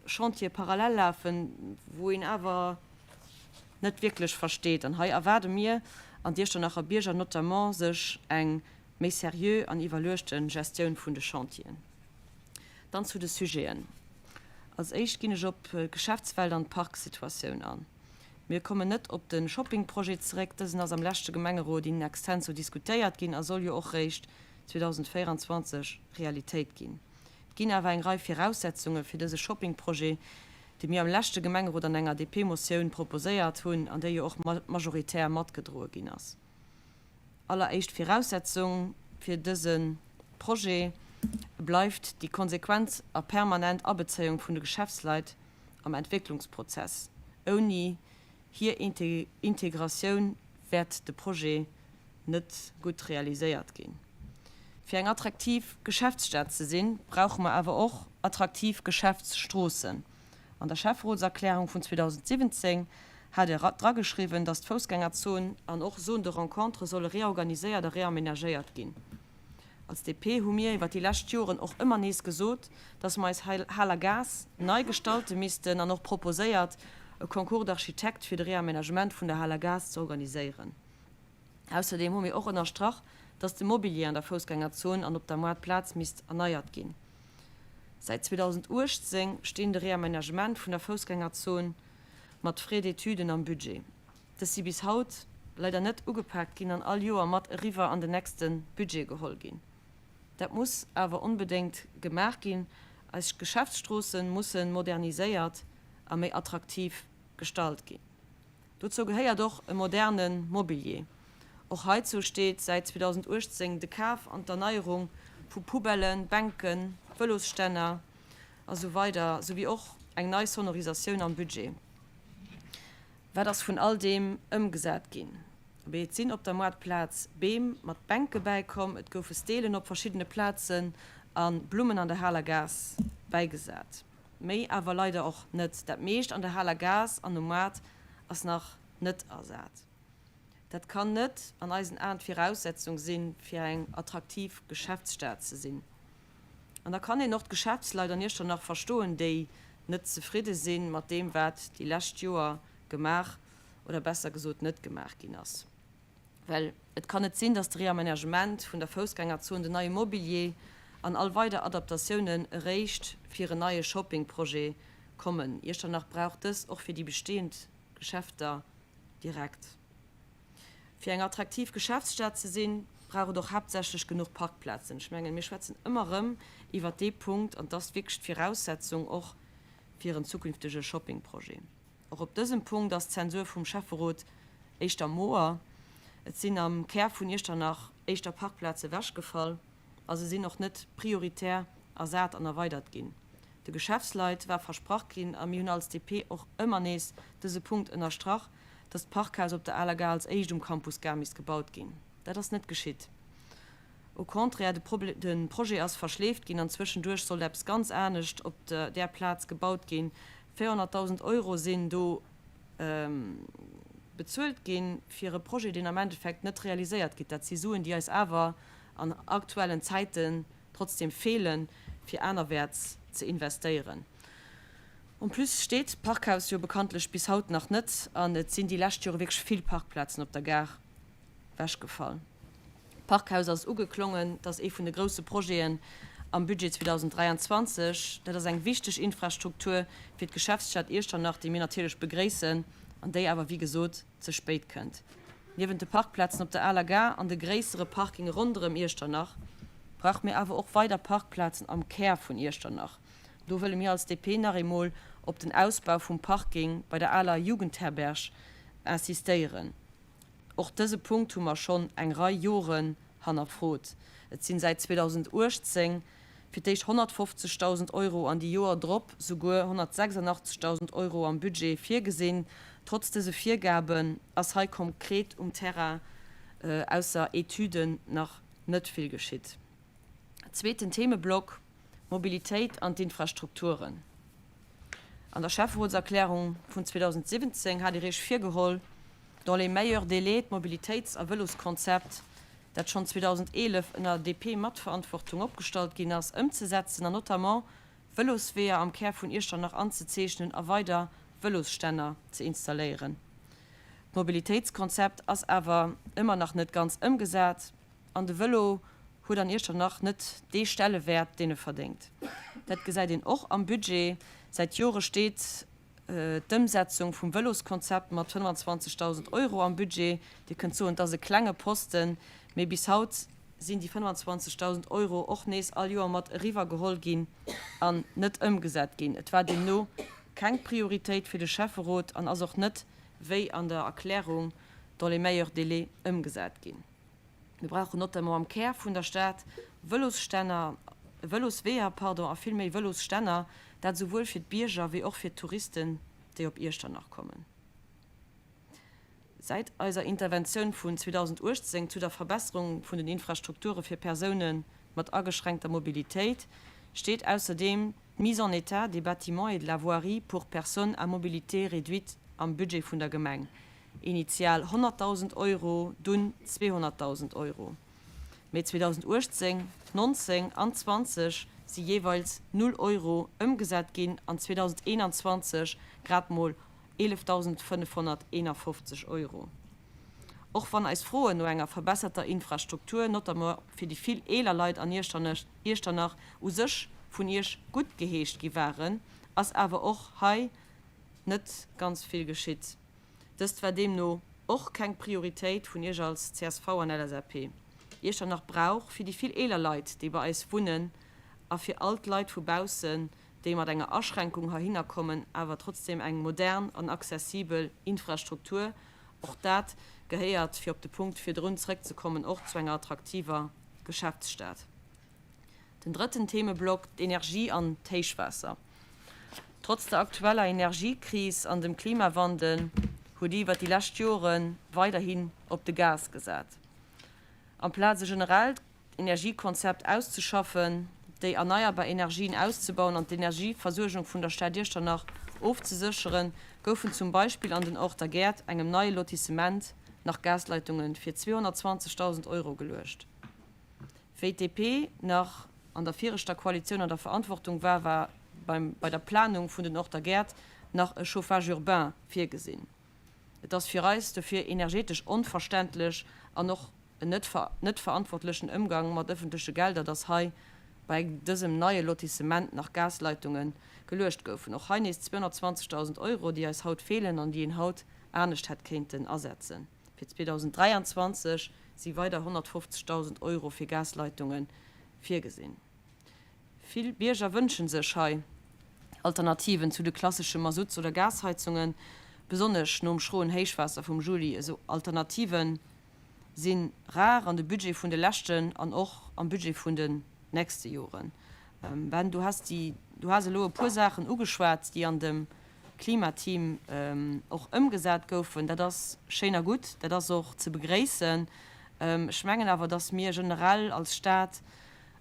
Chantiere parallel lafen, wou een awer net wierklech versteet. An hei erwaarde mir an d'Iechternacher Bierger notamment sech eng méi seriö an iwwerluechte Gestioun vun de Chantieren. Dann zu de Sujeten. Als éischt ginn ech op d'Geschäftswelt an d'Parksituatioun an. Mir kommen net op de Shoppingprojet zeréck. Dësen ass am leschte Gemengerot in extenso diskutéiert ginn a soll jo och réischt 2024 Realitéit ginn. Et ginn awer eng Rei Viraussetzunge fir dëse Shoppingprojet, déi mir am leschte Gemengerot an enger DP-Motioun proposéiert hunn an déi jo och majoritär matgedroe ginn ass. Alleréischt Viraussetzung fir dëse Projet bleift déi konsequent a permanent Abezéiung vun de Geschäftsleit am Entwécklungsprozess. Ouni hir Integratioun wäert de Projet net gutt realiséiert ginn. Fir eng attraktiv Geschäftsstad ze sinn, brauche mer awer och attraktiv Geschäftsstroossen. An der Schäfferotserklärung vun 2017 hat Der drageschriwwen, dass d'Foussgängerzon an och Zone de rencontre solle reorganiséiert a reamenagéiert ginn. Als DP hu mir iwwer déi lescht Joren och ëmmer nees gesot, dass mer eis Haler Gaass nei gestalte missten an och proposéiert, e Concours d'architectes fir de Reamenagement vun der Haler Gaass ze organiséieren. Ausserdeem hu mir och ënnerstrach, dass de Mobilier an der Foussgängerzon an op der Moartplaz misst erneiert ginn. Säit 2018 stinn de Reamenagement vun der Foussgängerzon mat Frais d'études am Budget. Dës si bis haut leider net ugepaakt ginn an all Joer mat eriwwer an den nächste Budget geholl ginn. Dat muss awer onbedéngt gemaach ginn. Eis Geschäftsstroosse musse moderniséiert a méi attraktiv gestalt ginn. Dozou gehéiert och e moderne Mobilier. Och heizou steet säit 2018 de Kaf an d'Erneierung vu Poubellen, Bänken, Vëlosstänner a sou weider souwéi och eng nei Sonorisatioun am Budget. Wat ass vun all deem ëmgesat ginn? Abee, et sinn op der Moartplaz Beem mat Bänke bäikomm, et goufe Stelen op verschiddene Plazen a Blummen an der Haler Gaass bäigesat. Méi awer leider och net. Dat meescht an der Haler Gaass an um Moart ass nach net ersat. Dat kann net an eisen Aen d'Viraussetzung sinn, fir eng attraktiv Geschäftsstad ze sinn. An da kann een och d'Geschäftsleit an Iechternach verstoen, déi net zefridde si mat deem, wat déi lescht Joer gemaach oder besser gesot net gemaach ginn ass. Well et kann net sinn, dass de Reamenagement vun der Foussgängerzon, den neie Mobilier an all weider Adaptatiounen eréischt fir en neie Shoppingprojet kommen. Iechternach brauch dës och fir déi bestehend Geschäfter direkt. Fir eng attraktiv Geschäftsstad ze sinn, brauch et och haaptsächlech genuch Parkplazen. Ech mengen, mir schwätzen ëmmer erëm iwwert dee Punkt an 't ass wierklech d'Viraussetzung och fir en zukünftege Shoppingprojet. Och op dësem Punkt ass d'Zensur vum Schäfferot éischter moer. Et sinn am Kär vun Iechternach éischter Parkplaze wechgefall a se sinn och net prioritär ersat an erweidert ginn. De Geschäftsleit war versprach ginn, a mir hunn als DP och ëmmer nees dëse Punkt ënnerstrach, datt d'Parkhaus op der aler Gare als éischt um Campus Gare misst gebaut ginn. Dat ass net geschitt. Au contraire, de Projet ass verschleeft ginn an zwëschenduerch sollt eppes ganz anescht op där Plaz gebaut ginn. 400.000 Euro sinn do bezuelt ginn fir e Projet, deen am Endeffekt net realiséiert gitt. Dat si Suen, déi eis awer an aktuellen Zäiten trotzdem feelen, fir anerwäerts ze investéieren. En plus steet d'Parkhaus jo bekanntlech bis haut nach net an et sinn déi lescht Jore wierklech vill Parkplazen op der Gare wechgefall. D'Parkhaus ass ugeklongen, dat ass ee vun de grousse Projeten am Budget 2023. Dat ass eng wichteg Infrastruktur fir d'Geschäftsstad Iechternach, déi mir natierlech begréissen an déi awer, wéi gesot, ze spéit kënnt. Niewent de Parkplazen op der aler Gare an de gréissere Parkinge ronderëm Iechternach brauche mir awer och weider Parkplazen am Kär vun Iechternach. Do wëlle mir als DP nach eemol op den Ausbau vum Parking bei der aler Jugendherberg insistéieren. Och dëse Punkt hu mer schonn eng Rei Joren hannerfrot. Et sinn säit 2018 fir d'éischt 150.000 Euro an déi Joer drop souguer 186.000 Euro am Budget virgesinn. Trotz dëse Virgaben ass hei konkret um Terrain ausser Etüden nach net vill geschitt. Zweeten Themeblock, D'Mobilitéit an d'Infrastrukturen. An der Schäfferotserklärung vun 2017 hat Dir Iech virgeholl, dans les meilleurs délais d'Mobilitéits a Vëloskonzept, dat schonn 2011 ënner DP-Matverantwortung opgestallt ginn ass, ëmzesetzen an notamment Vëlosweeër am Kär vun Iechternach anzezeechnen a weider Vëlosstänner ze installéieren. D'Mobilitéitskonzept ass awer ëmmer nach net ganz ëmgesat an de Vëlo huet an Iechternach net dee Stellewäert, deen e verdéngt. Dat gesäit een och am Budget. Säit Jore steet d'Ëmsetzung vum Vëloskonzept mat 25.000 Euro am Budget. Dir kënnt soen, et ass e klenge Posten, mee bis haut sinn déi 25.000 Euro och nees all Joer mat eriwwer geholl ginn an net ëmgesat ginn. Et war deemno keng Prioritéit fir de Schäfferot an ass och net, wéi an der Erklärung, dans les meilleurs délais ëmgesat ginn. Mir brauchen notamment am Kär vun der Stad Vëlosstänner, Vëlosweeër, pardon, a vill méi Vëlosstänner, dat esouwuel fir d'Bierger wéi och fir d'Touristen, déi op Iechternach kommen. Säit eiser Interventioun vun 2018 zu der Verbesserung vun den Infrastrukture fir Persoune mat ageschränkter Mobilitéit steet ausserdeem d'Mise en état des bâtiments et de la voirie pour personnes à mobilité réduite am Budget vun der Gemeng, initial 100.000 Euro, dunn 200.000 Euro. Mee 2018, 19 an 20 si jeeweils null Euro ëmgesat ginn an 2021 grad mol 11.551 Euro. Och wann eis Froen no enger verbesserter Infrastruktur, notamment fir déi vill eeler Leit an Iechternach, u sech vun Iech guttgeheescht gi waren, ass awer och hei net ganz vill geschitt. Dëst war deemno och keng Prioritéit vun Iech als csv an LSAP. Iechternach brauch fir déi vill eeler Leit, déi bei eis wunnen, a fir all d'Leit vu baussen, déi mat enger Aschränkung heihinner kommen, awer trotzdem eng modern an accessibel Infrastruktur. Och dat gehéiert, fir op de Punkt virdrun zrëckzekommen, och zu enger attraktiver Geschäftsstad. Den drëtten Themeblock, d'Energie an d'Héichwaasser. Trotz der aktueller Energiekris an dem Klimawandel huet Dir iwwer déi lescht Jore weiderhin op de Gas gesat. Amplaz e generellt Energiekonzept auszeschaffen, déi erneierbar Energien auszebauen an d'Energieversuergung vun der Stad Iechternach ofzesécheren, goufen zum Beispill an den Orter Gäert, engem neie Lotissement, nach Gasleitunge fir 220.000 Euro geluecht. Wéi d'DP nach an der viregter Koalitioun an der Verantwortung war, war beim bei der Planung vun den Orter Gäert nach e Chauffage urbain virgesinn. Et ass fir eis dofir energetesch onverständlech an och en net net verantwortlechen Ëmgang mat ëffentleche Gelder, dass hei bei dësem neie Lotissement nach Gasleitunge geluecht goufen. Och hei nees 220.000 Euro, déi eis haut feelen an déi een haut anescht hätt kéinten asetzen. Fir 2023 si weider 150.000 Euro fir Gasleitunge virgesinn. Vill Bierger wënsche sech hei Alternativen zu de klassesche Masutts oder Gasheizungen, besonnesch nom schroen Héichwaasser vum Juli. Esou Alternative si rar an de Budget vun de leschten an och am Budget vun den nächste Joren. Ben, du has déi, du has elo e puer Saachen ugeschwat, déi an dem Klimateam och ëmgesat goufen. Dat ass schéin a gutt, dat ass och ze begréissen. Ech mengen awer, dass mir generell als Stad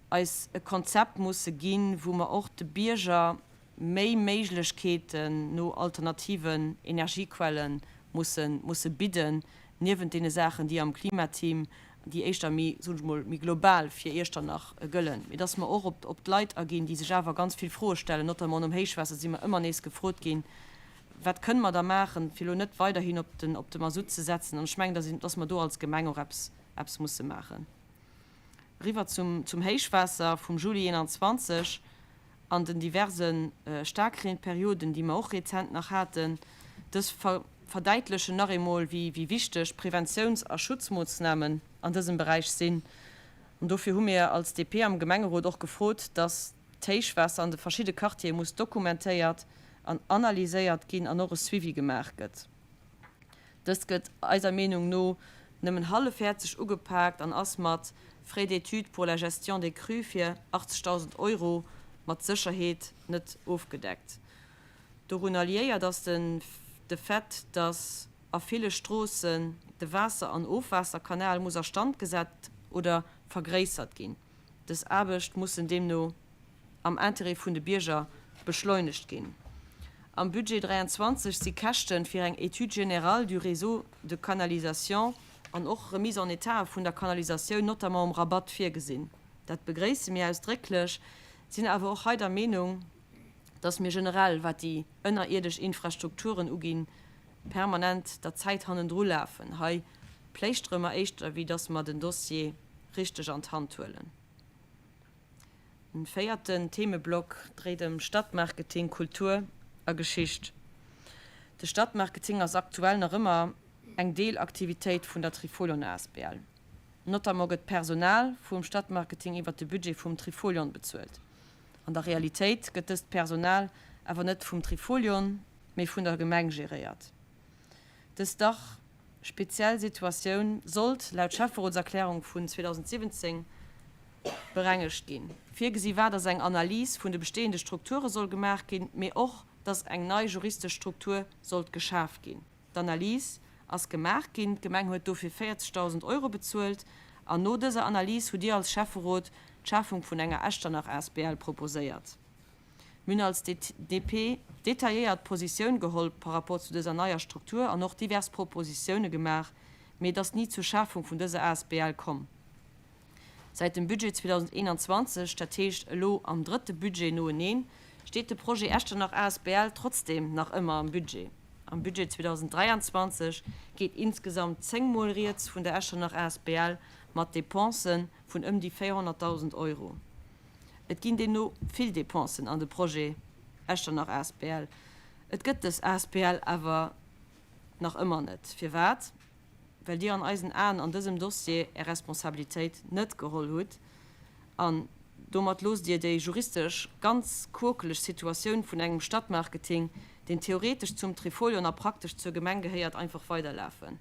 eis e Konzept musse ginn, wou mer och de Bierger méi Méiglechkeeten no alternativen Energiequelle musse musse bidden, niewent deene Saachen, déi am Klimateam, déi éischter méi, soen ech mol, méi global fir Iechternach gëllen, mee dass mer och op op d'Leit aginn, déi sech awer ganz vill Froe stellen, notamment nom Héichwaasser si mer ëmmer nees gefrot ginn, Wat kënne mer da maachen, fir elo net weiderhin op den op de Masutt ze setzen? An ech mengen, dass dass mer do als Gemeng och eppes eppes musse maachen. Eriwwer zum zum Héichwaasser vum Juli 21 an den diverse Staarkreenperioden, déi mer och rezent nach haten. Dës verdäitlechen nach eemol, wéi wichteg Preventiouns a Schutzmoossnamen an dësem Beräich sinn. An dofir hu mir als DP am Gemengerot och gefrot, dass d'Héichwaasser an de verschidde Quartiere muss dokumentéiert an analyséiert ginn an och e Suivi gemaach gëtt. Dëst gëtt eiser Meenung no nëmmen hallefhäerzeg ugepaakt an ass mat Frais d'études pour la gestion des crues fir 80.000 Euro mat Sécherheet net ofgedeckt. Dorunner liéiert ass den de Fait, dass a ville Stroossen de Waasser an Ofwaasserkanal muss a Stand gesat oder vergréissert ginn. Dës Aarbecht mussen deemno am Interêt vun de Bierger beschleunegt ginn. Am Budget 23 si Käschte fir eng Étude générale du réseau de canalisation an och Remise en état vun der Kanalisatioun, notamment um Rabatt, virgesinn. Dat begréisse mir ausdrécklech, sinn awer och hei der Meenung, dass mir generell, wat déi ënnerierdesch Infrastrukturen uginn, permanent der Zäit hannendru lafen. Hei pléischtere mer éischter, wéi dass mer den Dossier richteg an d'Hand huelen. Den véierten Themeblock dréit ëm Stadtmarketing, Kultur a Geschicht. De Stadtmarketing ass aktuell nach ëmmer eng Deelaktivitéit vun der Trifolion asbl. Notamment gëtt d'Personal vum Stadtmarketing iwwert de Budget vum Trifolion bezuelt. An der Realitéit gëtt dëst Personal awer net vum Trifolion, mee vun der Gemeng geréiert. Dës dach speziell Situatioun sollt, laut Schäfferotserklärung vun 2017, berengegt ginn. Virgesi war, datt eng Analys vun de bestehende Strukture soll gemaach ginn, mee och, datt eng nei juristesch Struktur sollt geschaf ginn. D'Analys ass gemaach ginn, d'Gemeng huet dofir 40.000 Euro bezuelt an no dëser Analys hutt Dir als Schäfferot d'Schafung vun enger Echternach asbl proposéiert. Mir hunn als DP detailléiert Positioun geholl par rapport zu dëser neier Struktur an och divers Propositioune gemaach, mee et ass ni zur Schafung vun dëser asbl komm. Säit dem Budget 2021, dat heescht elo am drëtte Budget noeneen, steet de Projet Echternach asbl trotzdeem nach ëmmer am Budget. Am Budget 2023 geet insgesamt 10 mol rieds vun der Echternach asbl mat Depensë vun ëm déi 400.000 Euro. Et ginn deemno vill Dépensen an de Projet Echternach asbl. Et gëtt dës asbl awer nach ëmmer net. Firwat? Well Dir an eisen Aen an dësem Dossier Är Responsabilitéit net geholl hutt an domat loosst Dir déi juristesch ganz quokeleg Situatioun vun engem Stadtmarketing, deen theoretesch zum Trifolion a praktesch zur Gemeng gehéiert, einfach weiderlafen.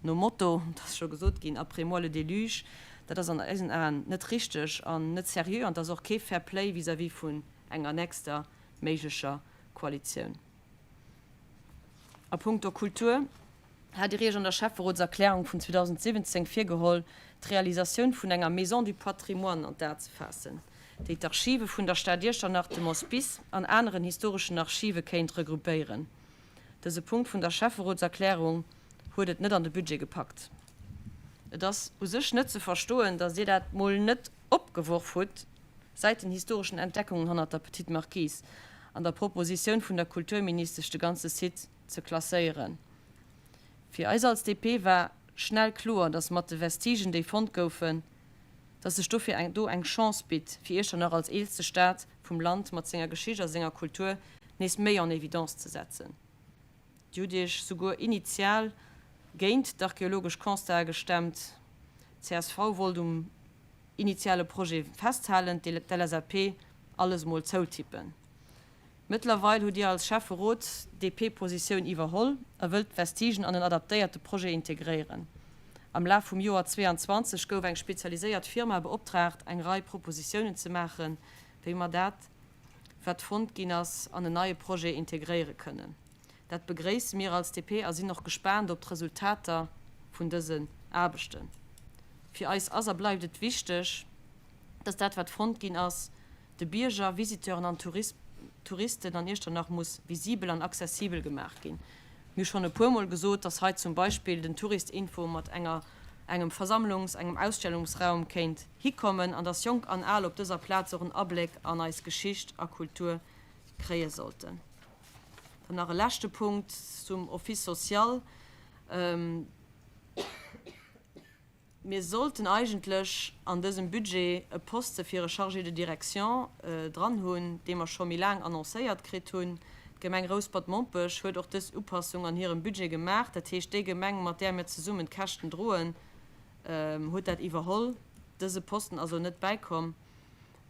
Nom Motto, et ass scho gesot ginn, après moi le déluge, dat ass an eisen Aen net richteg an net seriö an et ass och kee Fair Play vis-à-vis vun enger nächster méiglecher Koalitioun. A puncto Kultur hat Dir Iech an der Schäfferotserklärung vun 2017 virgeholl, d'Realisatioun vun enger Maison du patrimoine an d'A ze faassen, déi d'Archive vun der Stad Iechternach, dem Hospice an aneren historeschen Archive kéint regroupéieren. Dëse Punkt vun der Schäfferotserklärung huet et net an de Budget gepackt. Et ass u sech net ze verstoen, datt Dir dat mol net opgeworf hutt säit den historeschen Entdeckungen hannert der Petite Marquise an der Propositioun vun der Kulturministesch de ganze Site ze klasséieren. Fir eis als DP war schnell kloer, datt mat de Vestigen déi fonnt goufen, datt sech dofir eng do eng Chance bitt, fir Iechternach als eelste Stad vum Land mat senger Geschicht a senger Kultur nees méi en évidence ze setzen. Dir hutt Iech souguer initial géint d'archeologesch Constatë gestemmt. Csv wollt um initiale Projet festhalen, d'LSAP alles mol zoutippen. Mëttlerweil hutt Dir als Schäfferot d'DP-Positioun iwwerholl a wëllt d'Vestigen an en adaptéierte Projet integréieren. Am Laf vum Joer 22 gouf eng spezialiséiert Firma beoptraagt, eng Rei Propositiounen ze maachen, wéi mer dat, wat fonnt ginn ass, an en neie Projet integréiere kënnen. Dat begréisse mir als DP a sinn och gespaant op d'Resultater vun dësen Aarbechten. Fir eis ass a bleift et wichteg, dass dat, wat fonnt ginn ass, de Bierger, Visiteuren an Touristen an Iechternach muss visibel an accessibel gemaach ginn. Mir hu schonn e puermol gesot, dass hei zum Beispill den Tourist-Info mat enger engem Versammlungs-, engem Ausstellungsraum kéint hikommen an dass Jonk an Al op dëser Plaz och en Abléck an eis Geschicht a Kultur kréie sollten. Dann nach e leschte Punkt zum Office social. Mir sollten eigentlech an dësem Budget e Poste fir e Chargé de direction dran hunn, dee mer scho méi laang annoncéiert kritt hunn. D'Gemeng Rouspert-Mompech huet och dës Upassung an hirem Budget gemaach. Dat heescht, déi Gemeng, mat där mir zesummen d'Käschten droen, huet dat iwwerholl. Dëse Posten ass elo net bäikomm.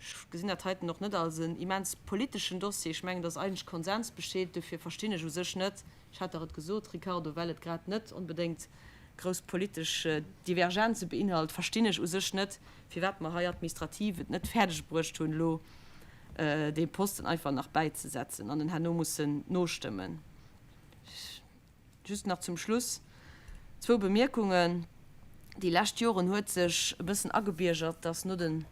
Ech gesinn dat heiten och net als en immens politeschen Dossier. Ech mengen, dass eigentlech Konsens besteet. Dofir verstinn ech u sech net, ech hat der et gesot, Ricardo, well et grad net onbedéngt grouss politesch Divergenze beinhalt, verstinn ech u sech net, firwat mer hei administrativ et net fäerdeg bruecht hunn, elo dee Posten einfach nach bäizesetzen an en herno mussen nostëmmen. Just nach zum Schluss zwou Bemierkungen. Déi lescht Joren huet sech e bëssen agebiergert, dass no den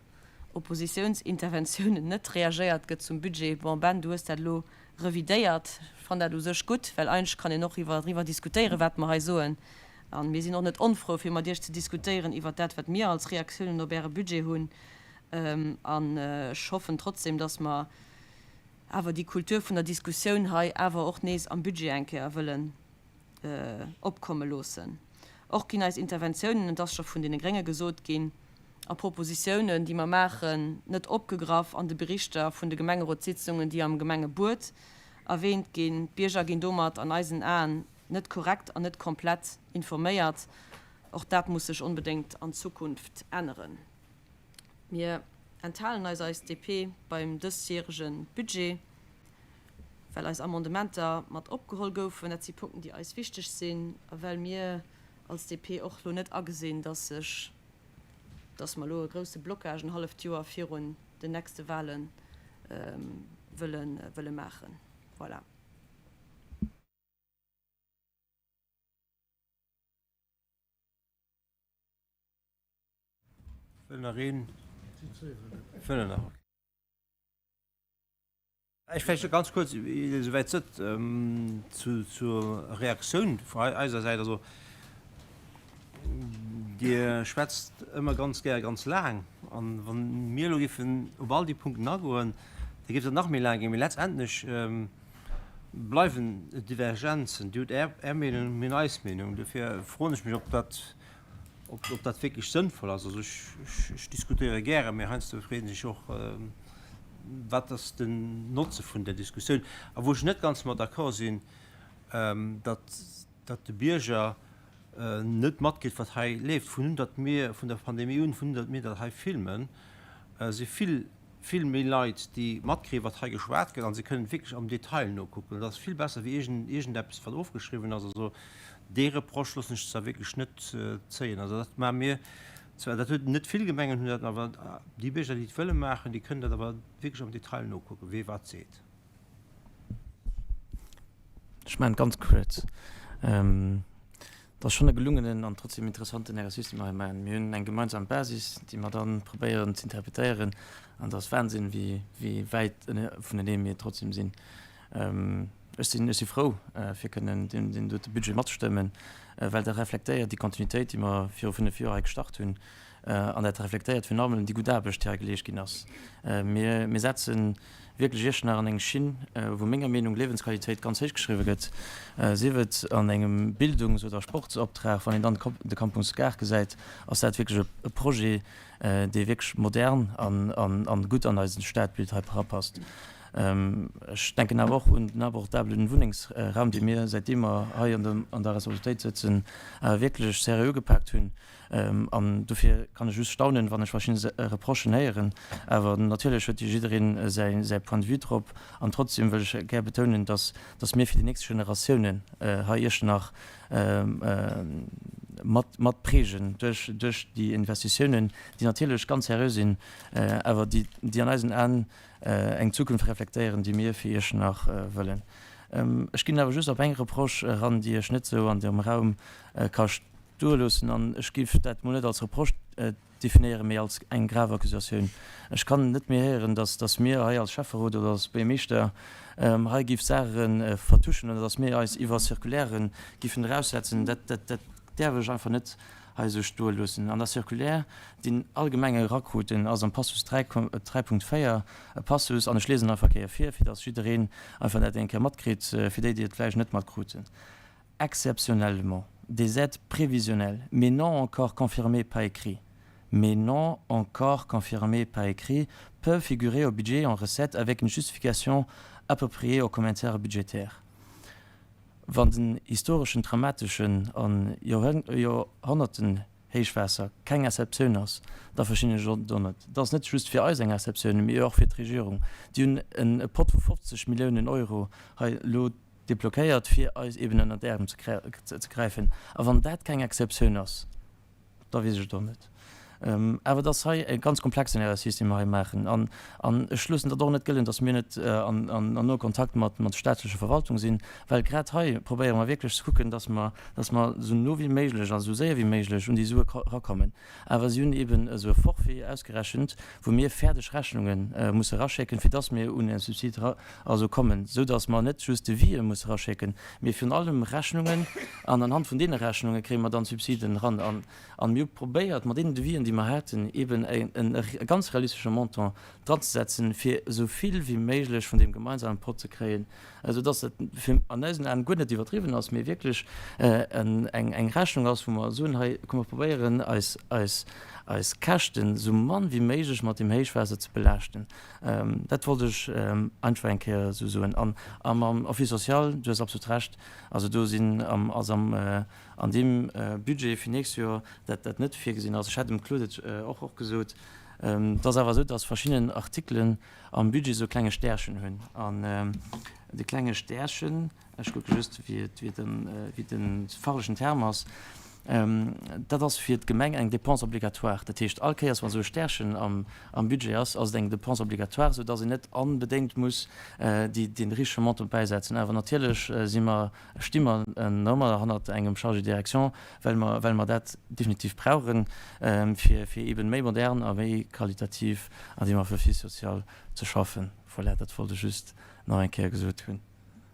Oppositiounsinterventiounen net reagéiert gëtt zum Budget. Bon, Ben, du hues dat elo. Revidéiert. Ech fannen dat u sech gutt, well eigentlech kann een och iwwer driwwer diskutéieren, wat mer hei soen. A mir sinn och net onfrou, fir mat Iech ze diskutéieren iwwert dat, wat mir als Reaktiounen op Äre Budget hunn. An ech hoffen trotzdem, dass mer awer déi Kultur vun der Diskussioun hei awer och nees am Budget eng Kéier wëllen opkomme loossen. Och ginn eis Interventiounen, et ass scho vun deene Grénge gesot ginn, a Propositiounen, déi mer maachen, net opgegraff an de Berichter vun de Gemengerotssitzungen, déi am Gemengebuet erwähnt ginn. D'Bierger ginn domat an eisen Aen net korrekt an net komplett informéiert. Och dat muss sech onbedéngt an Zukunft änneren. Mir enthalen eis eis DP beim dësjärege Budget, well eis Amendementer mat opgeholl goufen. Dat si Punkten, déi eis wichteg sinn a well mir als DP och elo net agesinn, dass sech, dass mer elo e grousse Blocage en halleft Joer virun den nächste Wahle wëlle maachen. Voilà. Wëll nach een? Wëll nach. Ech vläicht ganz kuerz, ier Dir esouwäit sëtt, zur Reaktioun vun eiser Säit. Also, Dir schwätzt ëmmer ganz gär ganz laang. An wa mir elo géifen op all déi Punkten agoen, da géif dat nach méi laang ginn. Mee letztendlech bleiwen et Divergenzen. Dir hutt Är Meenung, mir hunn eis Meenung. Dofir froen ech mech, ob dat Ob dat wierklech sënnvoll ass, also ech diskutéiere gären, mee heiansdo freet een sech och, wat ass den Notze vun där Diskussioun? A wou ech net ganz mat d'accord sinn, datt datt de Bierger net matkritt, wat hei leeft. Vun datt mir vun der Pandemie un, vun datt mir dat hei filmen, si vill, vill méi Leit, déi matkriegen, wat hei geschwat gëtt, a se kënnen et wierklech am Detail nokucken. Dat ass vill besser wéi iergendeppes, wat ofgeschriwwen ass. Also dee Reproche loossen ech zwar wierklech net zéien. Also dat maache mir zwar, dat huet net vill Gemengen hunn dat, awer déi Bierger, déi et wëlle maachen, déi kënnen dat awer wierklech am Detail nokucken, wee wat seet. Ech maachen et ganz kuerz. Et ass schonn e gelungenen an trotzdem interessanten Exercice, dee mer hei maachen. Mir hunn eng gemeinsam Basis, déi mer da probéieren ze interpretéieren, an et ass Wahnsinn, wéi wéi wäit vunenee mir trotzdem sinn. Ech sinn ech si frou, fir kënnen deen deen dote Budget matzestëmmen, well dat reflektéiert déi Kontinuitéit, déi mer viru 5 Joer hei gestart hunn, an dat reflektéiert virun allem déi gutt Aarbecht, déi hei geleescht ginn ass. Mir mir setzen wierklech Iechternach an eng Schinn, wou menger Meenung Liewensqualitéit ganz héich geschriwwe gëtt, sief et an engem Bildungs oder Sportsoptrag. Wann een dann de Campus Gare gesäit, ass dat wierklech e Projet, dee wierklech modern an gutt an eisen Stadbild hei erapasst. Ech denken awer och un den abordablen Wunnengsraum, dee mir, säitdeem mer hei an der Responsabilitéit sëtzen, wierklech seriö ugepaakt hunn. An dofir kann ech just staunen, wann ech verschidde Reprochen héieren. Awer natierlech huet jiddereen säi Point de vue drop. An trotzdem wëll ech gär betounen, dass, dass mir fir déi nächst Generatiounen hei Iechternach mat, mat prägen duerch, duerch déi Investitiounen, déi natierlech ganz seriö sinn, awer déi, déi an eisen Aen eng Zukunft reflektéieren, déi mir fir Iechternach wëllen. Ech ginn awer just op eng Reproche eran, déi ech net esou an dem Raum ka Stoe loossen, an ech géif dat mol net als Reproche definéieren, mee als eng grave Accusatioun. Ech kann net méi héieren, dass, dass mir hei als Schäfferot oder als Buergermeeschter hei géif Saache vertuschen oder dass mir eis iwwer Circulairë géifen eraussetzen. Dat, dat, dat däerf ech einfach net hei esou stoe loossen. An der Circulaire, déi all Gemenge erakruten, ass am Passus 3,4 e Passus, an ech liesen einfach eng Kéier vir, fir dass jiddereen einfach dat eng Kéier matkritt, fir déi, déi et vläicht net matkruten. Exceptionnellement des aides prévisionnelles, mais non encore confirmées par écrit, mais non encore confirmées par écrit, peuvent figurer au budget en recette avec une justification appropriée aux commentaires budgétaires. Wann den historeschen, dramateschen an Joerhonnertenhéichwaasser keng Exceptioun ass, da verstinn ech et och net. Et ass net just fir eis eng Exceptioun, mee och fir d'Regierung. Déi hunn e Pott vu 50 Milliounen Euro hei elo Deblockéiert, fir eis eben ënner d'Äerm ze gräifen. A wann dat keng Exceptioun ass, da weess ech et och net. Awer et ass hei e ganz komplexen Exercice, dee mer hei maachen. An, an ech loossen dat och net gëllen, datt mir net an, an, an noe Kontakt mat, mat der staatlecher Verwaltung sinn, well grad hei probéiere mer wierklech ze kucken, datt mer, datt mer esou no wéi méiglech a esou séier wéi méiglech un déi Sue rakommen. Awer si hunn eeben esou e Forfait ausgerechent, wou mir fäerdeg Rechnunge musse raschécken, fir datt mir un e Subsid ra, also kommen, esou datt mer net just Devisë musse raschécken, mee virun allem Rechnungen. An anhand vun deene Rechnunge kréie mer dann d'Subsiden ran. An, An mir hu probéiert, mat deenen Devisen, déi mer haten, eeben e ganz realistesche Montant dranzesetzen, fir esou vill wéi méiglech vun deem gemeinsame Pott ze kréien, esou dass dat fir an eisen Aen guer net iwwerdriwwen ass, mee wierklech eng Rechnung ass, wou mer soen, hei komm mer probéieren, eis, eis, eis Käschten esou mann wéi méiglech mat deem Héichwaasser ze belaaschten. Dat wollt ech einfach eng Kéier esou soen. An mam Office social, du hues absolut Recht, also do sinn am, ass am, an deem Budget fir nächst Joer dat dat net virgesinn ass. Ech hat dem Claude et och och gesot, et ass awer esou, datt verschidden Artikelen am Budget esou e klenge Stärchen hunn. An de klenge Stärchen, ech kucke just, wéi et, wéi den, wéi de fachlechen Term ass, dat ass fir d'Gemeng eng Dépense obligatoire. Dat heescht, all Kéiers, wa esou e Stärchen am, am Budget ass, ass et eng Dépense obligatoire, soudatt een net onbedéngt muss déi, dee richtege Montant bäisetzen. Awer natierlech si mer Sti mer ëmmer hannert engem Chargé de direction, well mer, well mer dat definitiv brauchen, fir, fir eeben méi modern a méi qualitativ an deem Office social ze schaffen. Voilà, dat wollt ech just nach eng Kéier gesot hunn.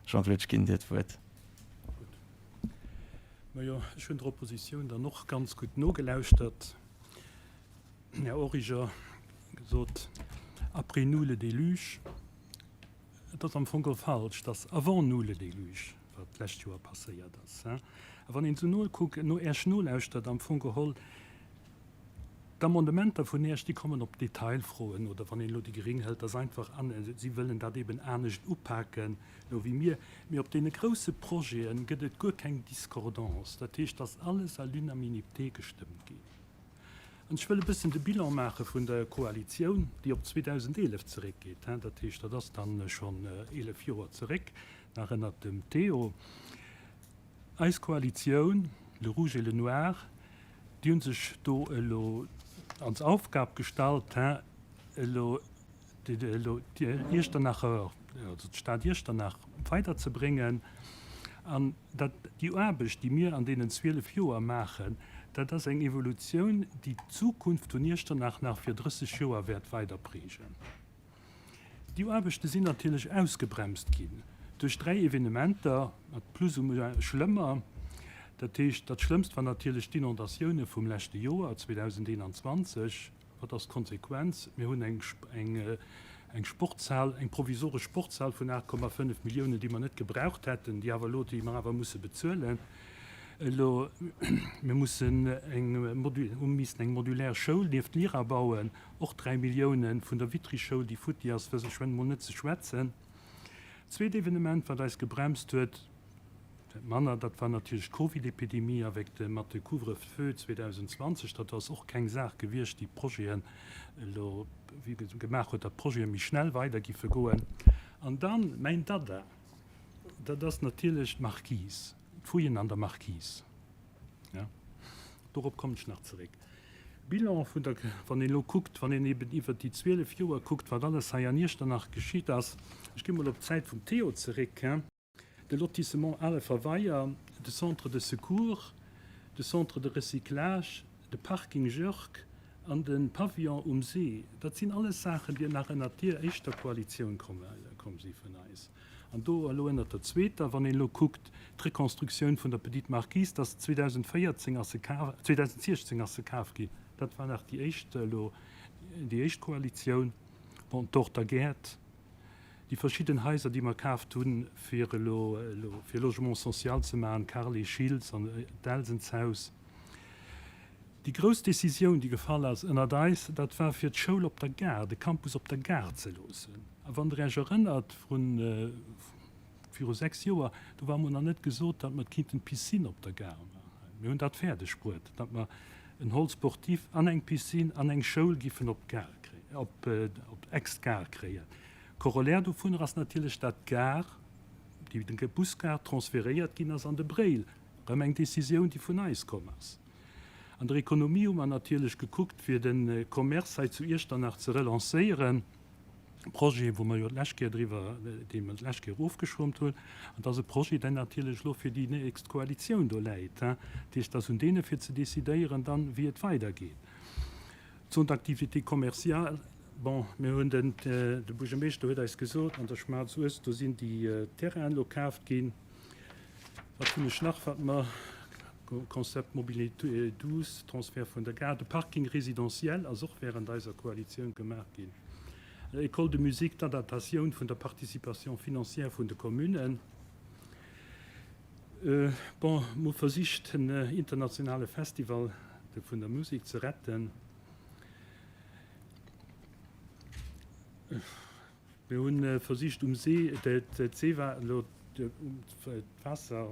Jean-Claude, ech ginn dir d'Wuert. Gutt. Majo, ech hunn der Oppositioun dann och ganz gutt nogelauschtert. Här Origer gesot, Après nous le déluge. Et ass am Fong geholl falsch, et ass avant nous le déluge, wat d'lescht Joer passéiert ass. A wann een esou nokuckt, no Iech nolauschtert, am Fong geholl, d'Amendementer vun Iech, déi kommen op Detailfroen, oder wann een elo déi Gering hëlt, ass einfach an, si wëllen dat eben anescht upaken elo wéi mir. Mee op deene grousse Projete gëtt et guer keng Discordance. Dat heescht, et ass alles à l'unanimité gestëmmt ginn. An ech wëll e bëssen de Bilan maache vun der Koalitioun, déi op 2011 zeréckgeet. Dat heescht, dat ass dann schonn 11 Joer zeréck, nach ënnert dem Theo. Eis Koalitioun, le rouge et le noir, déi hu sech do elo als Aufgab gestallt, elo d'Iechternacher, also d'Stad Iechternach weiderzebréngen. An dat, déi Aarbecht, déi mir an deenen 12 Joer maachen, dat ass eng Evolutioun, déi d'Zukunft vun Iechternach nach fir 30 Joer wäert weider prägen. Déi Aarbechte sinn natierlech ausgebremst ginn duerch 3 Evenementer, mat plus ou moins schlëmmer. Dat heescht, dat Schlëmmst war natierlech d'Inondatioune vum leschte Joer, 2021. Wat ass d'Konsequenz? Mir hunn eng, eng Sportshal, eng provisoresch Sportshal vun 8,5 Milliounen, déi mer net gebraucht hätten, déi awer elo, déi mer awer musse bezuelen elo. Mir mussen eng, hu missen eng modulär Schoul nieft Lira bauen, och 3 Milliounen. Vun der Vitry-Schoul, déi futti ass, wëss ech emol net ze schwätzen. Zweet Evenement, wat eis gebremst huet, Manner, dat war natierlech d'Covid-Epidemie avec de, mat de Couvre-feu 2020. Dat ass och keng Saach gewiescht, déi d'Projeten elo wéi gemaach huet, datt d'Projete méi schnell weider giffe goen. An dann, mäin Dada, dat ass natierlech d'Marquise, d'Fouillen an der Marquise. Jo, dorop kommen ech nach zeréck. Bilan vun der, wann een elo kuckt, wann een eben iwwert déi 12 Joer kuckt, wat alles hei an Iechternach geschitt ass. Ech gi mol op d'Zäit vum Theo zeréck. De Lotissement Alepher Weier, de Centre de secours, de Centre de recyclage, de Parking Joerg an de Pavillon um See, dat sinn alles Saachen, déi nach ënnert dier éischter Koalitioun komm si vun eis. An do elo ënnert der zweeter, wann een elo kuckt, d'Reconstructioun vun der Petite Marquise, dat ass 2014 ass se kaf, 2016 ass se kaf ginn, dat war nach déi éischt elo, déi éischt Koalitioun. Bon, d'Horter Gäert, Déi verschidden Haiser, déi mer kaaft hunn, fir elo fir Logement social ze maachen, Carlé, Schiltz an d'Elsenshaus. Déi grouss Décisioun, déi gefall ass ënnert eis, dat war fir d'Schoul op der Gare, de Campus op der Gare ze loossen. A wann Der Iech erënnert, vrun, viru 6 Joer, do war emol nach net gesot, datt mer kinnten d'Piscine op der Gare maachen. Mir hunn dat fäerdeg bruet, datt mer en Hall sportif an eng Piscine an eng Schoul giffen op d'Gare kréien, op d'Ex-Gare kréien. Corollaire dovunner ass natierlech, dat d'Gare, déi Busgare transféréiert ginn ass an de Bréil. Erëm eng Décisioun, déi vun eis komm ass. An der Ekonomie hu mer natierlech gekuckt, fir de Commerce hei zu Iechternach ze relancéieren. Projet, wou mer jo d'lescht Kéier driwwer, dee mer d'lescht Kéier ofgeschwommt hunn. An et ass e Projet, deen natierlech elo fir déi nächst Koalitioun do läit. Dat heescht, et ass un deene fir ze decidéieren dann, wéi et weidergeet. Zone d'activité commerciale, bon, mir hunn den, de Buergermeeschter huet eis gesot, an der Schmaatz Uess, do sinn déi Terrainen elo kaaft ginn. Wat hunn ech nach, wat mer, Concept mobilité douce, Transfert vun der Gare, de Parking résidentiel ass och während eiser Koalitioun gemaach ginn, École de musique, d'Adaptatioun vun der Participation financière vun de Communen. Bon, mer hu versicht, den internationale Festival vun der Musek ze retten. Mir hu versicht um See, d'See war elo, d'Waasser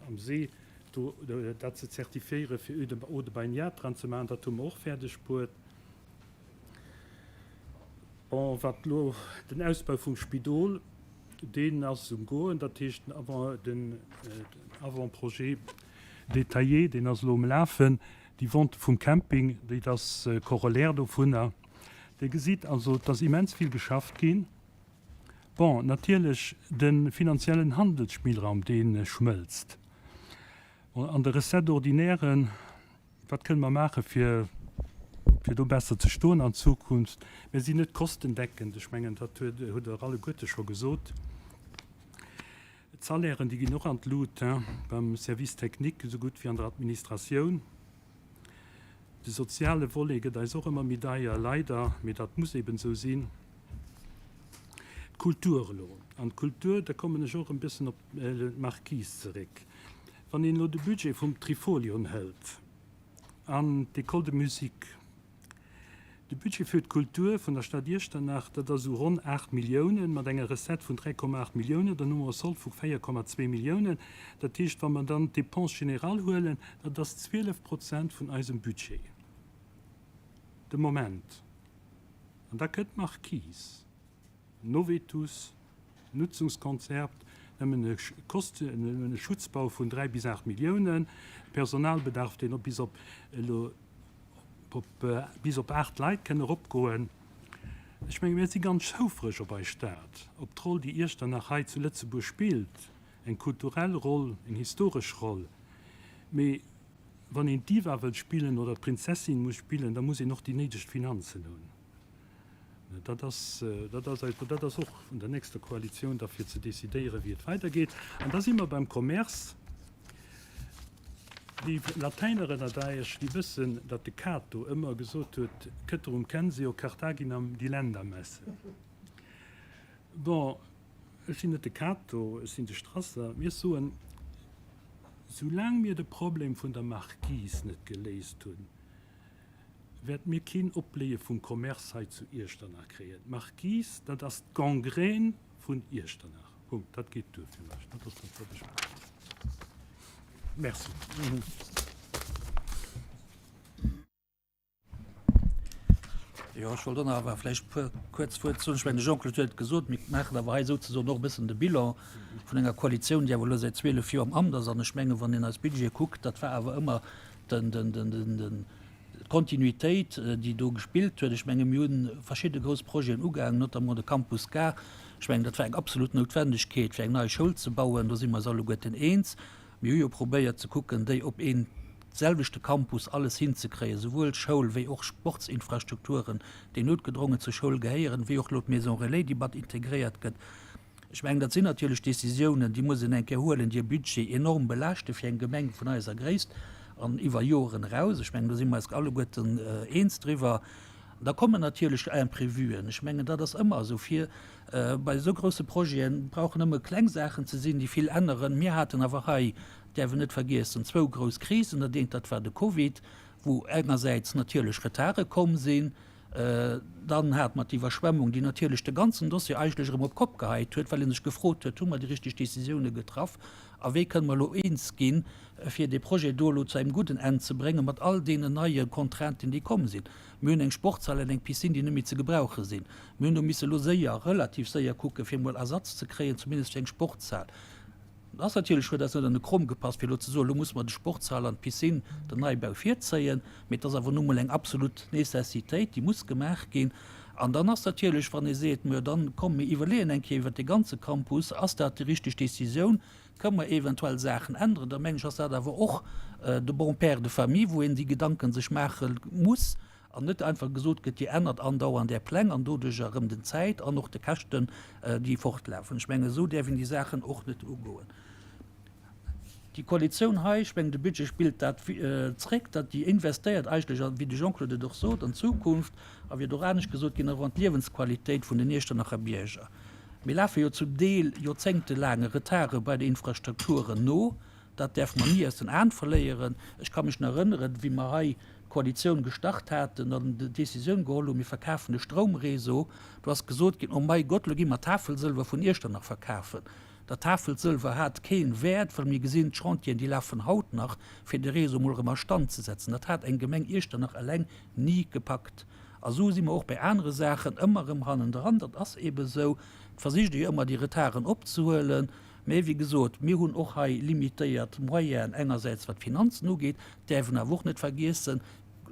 am See do, dat ze zertifiéieren, fir Eau de baignade dran ze maachen. Dat hu mer och fäerdeg bruet. Bon, wat elo den Ausbau vum Spidol, deen ass um Goen. Dat heescht, den Avant-projet détaillé, deen ass elo um Lafen. Déi Vente vum Camping, déi ass Corollaire dovunner. Dir gesitt also, et ass immens vill geschafft ginn. Bon, natierlech, de finanziellen Handelsspillraum, dee schmëlzt. An de Recettes-ordinairen, wat kënne mer maache fir, fir do besser ze stoen an Zukunft? Mir sinn net kostendeckend, ech mengen, dat huet, hutt Der alleguerte scho gesot. D'Salairen, déi ginn och an d'Lut, beim Service technique esou gutt wéi an der Administratioun. De soziale Volet gëtt eis och ëmmer méi deier, leider, mee dat muss eben esou sinn. D'Kultur elo. An d'Kultur, da kommen ech och e bëssen op d'Marquise zeréck. Wann een elo de Budget vum Trifolion hëlt an d'École de musique, De Budget fir d'Kultur vun der Stad Iechternach, dat ass esou ronn 8 Milliounen, mat enger Recette vun 3,8 Milliounen, dann hu mer e Sold vu 4,2 Milliounen. Dat heescht, wa mer dann d'Dépenses générales huelen, dat ass 12 Prozent vun eisem Budget de Moment. An da kënnt d'Marquise. Novetus, Nutzungskonzerpt, nëmmen e nëmmen e Schutzbau vun 3 bis 8 Milliounen, Personalbedarf, deen op bis op elo op bis op 8 Leit kënn eropgoen. Ech menge mir si ganz houfreg op eis Stad, op d'Roll, déi Iechternach hei zu Lëtzebuerg spillt, eng kulturell Roll, eng historesch Roll. Mee wann een d'Diva wëllt spillen oder d'Prinzessin muss spillen, da muss een och déi néideg Finanzen hunn. Dat ass, dat ass eis, dat ass och vun der nächster Koalitioun da fir ze decidéieren, wéi et weidergeet. An da si mer beim Commerce. Déi Latäiner ënnert Iech, déi wëssen, datt de Cato ëmmer gesot huet, Ceterum censeo Carthaginam delendam esse. Bon, ech sinn net de Cato, ech sinn de Strasser. Mir soen, soulaang mir de Problem vun der Marquise net geléist hunn, wäerte mir keen Opbléie vum Commerce hei zu Iechternach kréien. D'Marquise, dat ass d'Gangrène vun Iechternach. Punkt. Dat geet duer fir mech. Dat ass dat, wat ech wollt. Merci. Jo, ech wollt och nach awer vläicht e puer kuerz Wuert soen. Ech mengen, de Jean-Claude huet et gesot, mir maachen awer hei souzesoen och e bëssen de Bilan vun enger Koalitioun, déi awer elo säit 12 Joer am Amt ass. An ech mengen, wann een eis Budgete kuckt, dat war awer ëmmer d'Kontinuitéit, déi do gespillt huet. Ech menge mir hu verschidde grouss Projeten ugaangen, notamment de Campus Gare. Ech mengen, dat war eng absolut Noutwendegkeet, fir eng nei Schoul ze bauen. Do si mer eis alleguerten eens. Mir hu jo probéiert ze kucken, déi op een selwechte Campus alles hinzekréien, souwuel Schoul wéi och Sportsinfrastrukturen, déi noutgedrongen zur Schoul gehéieren, wéi och elo d'Maison relais, déi mat integréiert gëtt. Ech mengen, dat sinn natierlech Décisiounen, déi muss een eng Kéier huelen, déi e Budget enorm belaaschte fir eng Gemeng vun eiser Gréisst an iwwer Joren eraus. Ech mengen, do si mer eis alleguerten eens driwwer. Da kommen natierlech Imprévuen. Ech mengen, dat ass ëmmer esou. Fir bei esou grousse Projete brauchen nëmme kleng Saachen ze sinn, déi vill änneren. Mir haten awer hei, däerf een net vergiessen, zwou grouss Krisen. Dat eent, dat war de Covid, wou engersäits natierlech Retarde komm sinn, Dann hate mer d'Iwwerschwemmung, déi natierlech de ganzen Dossier eigentlech erëm op d'Kopp geheit huet, well ee sech gefrot huet, Hu mer déi richteg Décisioune getraff a wéi kënne mer elo eens ginn, fir dee Projet do elo zu engem gudden Enn ze bréngen, mat all deenen neie Contrainten, déi komm sinn. Mir hunn eng Sportshal an eng Piscine, déi net méi ze gebrauche sinn. Mir hunn do misse elo séier, relativ séier kucken, fir emol Ersatz ze kréien, zumindest fir eng Sportshal. Et ass natierlech, huet eis net an de Krom gepasst, fir elo ze soen, elo musse mer de Sportshall an d'Piscine, den Neibau virzéien. Mee et ass awer nu mol eng absolut Nécessitéit, déi muss gemaach ginn. An dann ass natierlech, wann ee seet, Mä dann komm, mir iwwerleeën eng Kéier iwwert dee ganze Campus, ass dat déi richteg Décisioun, kënnen mer eventuell Saachen änneren, da mengen ech, ass dat awer och de bon père de famille, wou een déi Gedanken sech maache muss an net einfach gesot gëtt, Dir ännert andauernd Är Pläng an doduercher erëm den Zäit an och de Käschten, déi fortlafen. Ech mengen, esou däerf een déi Saachen och net ugoen. Déi Koalitioun hei, ech mengen, de Budget spillt dat zréck, datt déi investéiert eigentlech, wéi de Jean-Claude et och sot, an d'Zukunft a wéi et och anescht gesot ginn ass, och an d'Liewensqualitéit vun den Iechternacher Bierger. Mir lafe jo zum Deel joerzéngtelaange Retarde bei de Infrastrukturen no. Dat däerfe mer ni aus den Aen verléieren. Ech ka mech nach erënneren, wéi mer hei d'Koalitioun gestart haten an d'Décisioun geholl hunn, mir verkafen de Stroumréseau. Do ass gesot ginn, Oh mai Gott, elo gi mer Tafelsëlwer vun Iechternach verkafen. Dat Tafelsëlwer hat keen Wäert, well mir gesinn, d'Chantieren, déi lafen haut nach, fir de Réseau mol erëm a Stand ze setzen. Dat hat eng Gemeng Iechternach eleng ni gepackt. A sou si mer och bei anere Saachen ëmmer erëm hannendran. Dat ass eebe sou. Et versicht ee jo ëmmer, déi Retarden opzehuelen. Mä wéi gesot, mir hunn och hei limitéiert Moyenen, engersäits wat d'Finanzen ugeet, däerf een awer och net vergiessen,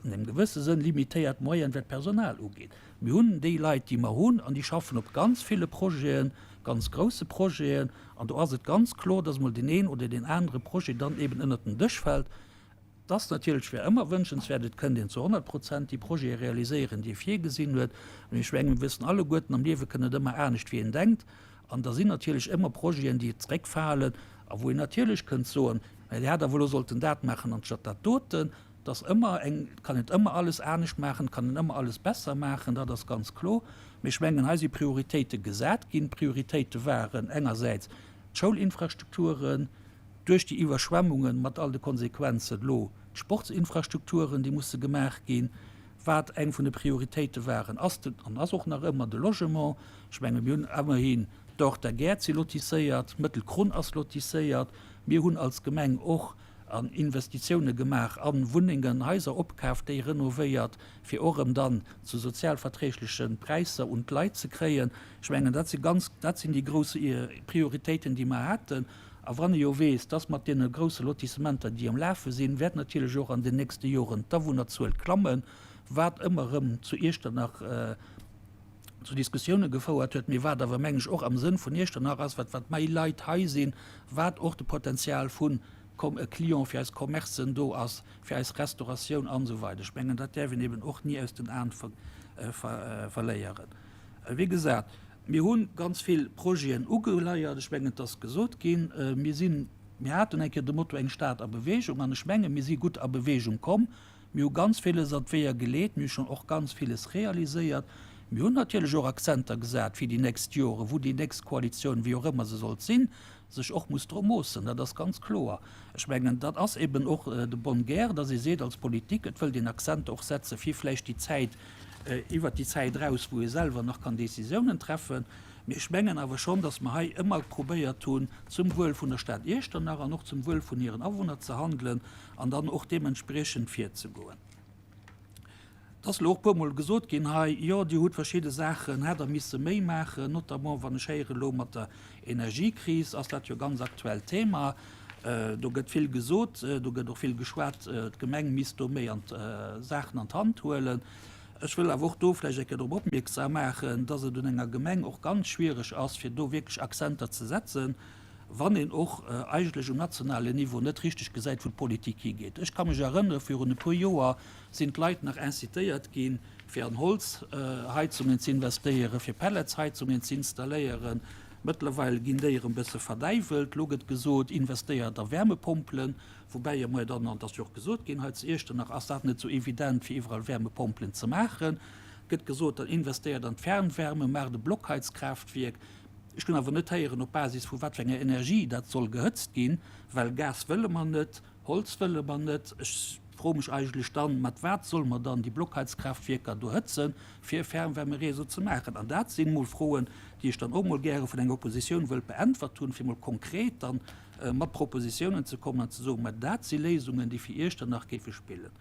an engem gewësse Sënn limitéiert Moyenen, wat d'Personal ugeet. Mir hunn déi Leit, déi mer hunn, an déi schaffen op ganz ville Projeten, ganz grousse Projeten, an do ass et ganz kloer, dass emol deen een oder deen anere Projet dann eben ënnert den Dësch fält. Et ass natierlech, wär ëmmer wënschenswäert, et kënnt een zu 100 Prozent déi Projete realiséieren, déi ee virgesinn huet. Mee ech mengen, mir wëssen alleguerten, am Liewe kënnt et ëmmer anescht, wéi een denkt. An da sinn natierlech ëmmer Projeten, déi zeréckfalen a wou een natierlech kënnt soen, Mä Dir hätt awer elo sollten dat maachen anstatt dat doten. Et ass ëmmer eng, et kann een ëmmer alles anescht maachen, et kann een ëmmer alles besser maachen, dat ass ganz kloer. Mee ech mengen, hei si Prioritéite gesat ginn. D'Prioritéite waren engersäits d'Schoulinfrastrukturen, duerch déi Iwwerschwemmungen mat all de Konsequenzen, elo d'Sportsinfrastrukturen, déi musse gemaach ginn. Wat eng vun de Prioritéite waren, ass den, an ass och nach ëmmer, de Logement. Ech menge mir hunn ëmmerhin d'Orter Gäert si lotisséiert, d'Mëttelkrunn ass lotisséiert. Mir hunn als Gemeng och an Investitioune gemaach a Wunnengen, Haiser opkaaft, déi renovéiert, fir och erëm dann zu sozialverträgleche Präisser un d'Leit ze kréien. Ech mengen, dat si ganz, dat sinn déi grouss Prioritéiten, déi mer haten. A wann ee jo weess, dass mat deene grousse Lotissementer, déi am Lafe sinn, wäert natierlech och an den nächste Joren d'Awunnerzuel klammen, wat ëmmer erëm zu Iechternach zu Diskussioune gefouert huet, mee wat awer, meng ech, och am Sënn vun Iechternach ass, wat wat méi Leit hei sinn, wat och de Potenzial vu Client fir eis Commercen do ass, fir eis Restauratioun an esou weider. Ech mengen, dat däerf een eben och ni aus den Aen verléieren. Wéi gesat, mir hu ganz vill Projeten ugeleiert. Ech mengen, et ass gesot ginn, mir sinn, mir haten eng Kéier de Motto Eng Stad a Bewegung an ech menge mir si gutt a Bewegung komm. Mir hu ganz villes an d'Weeër geleet, mir hu schonn och ganz villes realiséiert. Mir hunn natierlech och Akzenter gesat fir déi nächst Joren, wou déi nächst Koalitioun, wéi och ëmmer se sollt sinn, sech och muss dru moossen. Dat ass ganz kloer. Ech mengen, dat ass eben och de bonne guerre, dass ee seet als Politik, et wëllt een Akzenter och setze fir vläicht déi Zäit, iwwert déi Zäit eraus, wou ee selwer nach kann Décisiounen treffen. Mee ech mengen awer schonn, dass mer hei ëmmer probéiert hunn, zum Wuel vun der Stad Iechternach an och zum Wuel vun hiren Awunner ze handelen an dann och deementspriechend virzegoen. Et ass elo och e puermol gesot ginn hei, Jo, Dir hutt verschidde Saachen, hätt Der misse méi maachen, notamment wann ech héieren elo mat der Energiekris ass dat jo e ganz aktuellt Thema. Do gëtt vill gesot, do gëtt och vill geschwat, d'Gemeng misst do méi an d'Saachen an d'Hand huelen. Ech wëll awer och do vläicht eng Kéier drop opmierksam maachen, dass et un enger Gemeng och ganz schwierig ass, fir do wierklech Akzenter ze setzen, wann een och eigentlech um nationalen Niveau net richteg gesäit, wou d'Politik higeet. Ech ka mech erënnere virun e puer Joer sinn d'Leit nach incitéiert ginn, fir an Holzheizungen ze investéieren, fir Pelletsheizungen ze installéieren. Mëttlerweil ginn déi erëm bësse verdäiwelt. Elo gëtt gesot, investéiert a Wärmepompelen, woubäi jo mer dann, an et ass jo och gesot ginn hei zu Iechternach, ass dat net esou evident, fir iwwerall Wärmepompelen ze maachen. Gëtt gesot, dann investéiert an d'Fernwärme, maacht e Blockheizkraaftwierk. Ech hunn awer net héieren, op Basis vu wat fir enger Energie dat soll gehëtzt ginn, well Gas wëlle mer net, Holz wëlle mer net. Ech froe mech eigentlech dann, mat wat solle mer dann déi Blockheizkraaftwierker do hëtzen, fir e Fernwärmeréseau ze maachen? An dat sinn emol Froen, déi ech dann och emol gäre vun enger Oppositioun wëllt beäntwert hunn, fir emol konkret dann mat Propositiounen ze kommen an ze soen, mä dat si Léisungen, déi fir Iechternach géife spillen.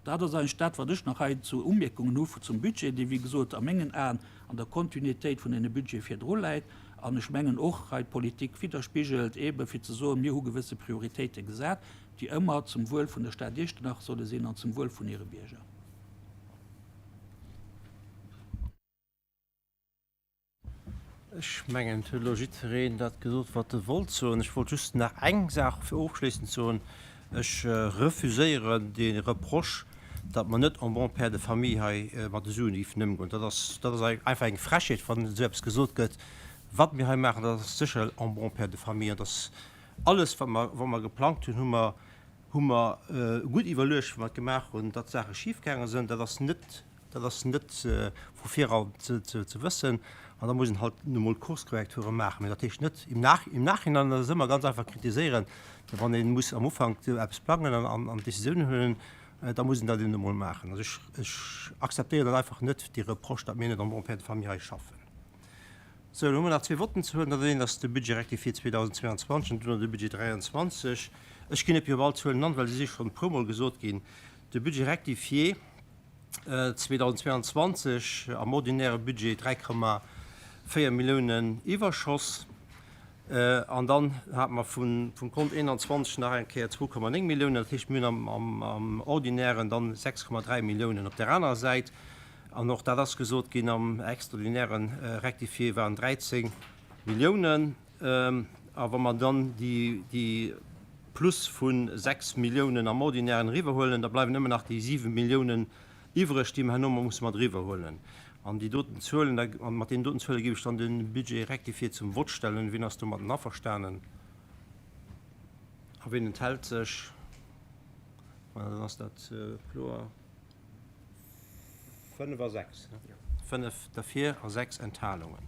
Dat ass eigentlech dat, wat ech nach hei zu Umierkungen hu zum Budget, dee wéi gesot a mengen Aen an der Kontinuitéit vun deene Budgete virdru läit. An ech mengen och hei d'Politik widderspigelt, eebe fir ze soen, mir hu gewësse Prioritéite gesat, déi ëmmer zum Wuel vun der Stad Iechternach solle sinn an zum Wuel vun hire Bierger. Ech mengen, et huet elo jiddwereen dat gesot, wat e wollt soen. Ech wollt just nach eng Saach fir ofschléissend soen. Ech refuséieren dee Reproche, datt mer net en bon père de famille hei mat de Suen géifen ëmgoen. Dat ass, dat ass einfach eng Frechheet, wann esou eppes gesot gëtt. Wat mir hei maachen, dat ass sécher en bon père de famille an dass alles, wat mer, wat mer geplangt hunn, hu mer, hu mer gutt iwwerluecht, wéi mer et gemaach hunn. Datt Saache schifgaange sinn, dat ass net, dat ass net vu viran ze, ze wëssen an da muss een halt nu mol Kurskorrekture maachen. Mä dat heescht net im Nach, im Nachhinein, dat ass ëmmer ganz einfach kritiséieren, mä wann ee muss am Ufank eppes plangen an, an, an Décisiounen huelen, da muss een dat eben emol maachen. Also ech, ech akzeptéieren dat einfach net, déi Reproche, datt mir net en bon père de famille hei schaffen. Sou, elo hu mer nach zwee Votten ze huelen. Dat eent ass de Budget rectifié 2022 an duerno de Budget 23. Ech ginn net méi op all Zuelen an, well se si schonn e puermol gesot ginn. De Budget rectifié 2022 am ordinäre Budget 3,4 Milliounen Iwwerschoss. An dann hate mer vum Kont 21 nach eng Kéier 2,9 Milliounen. Dat heescht, mir hunn am Ordinären dann 6,3 Milliounen. Op där anerer Säit, an och dat ass gesot ginn, am extraordinäre Rectifié waren 13 Milliounen. A wa mer dann déi Plus vu 6 Milliounen am Ordinären eriwwerhuelen, da bleiwen ëmmer nach déi 7 Milliounen iwwreg, déi mer herno musse mat eriwwerhuelen. An déi doten Zuelen, a mat deenen doten Zuele géif ech dann de Budget rectifié zum Vott stellen. Wien ass domatten averstanen? A wien enthält sech? Voilà, dann ass dat kloer. 5 a 6, 5 derfir a 6 Enthalungen.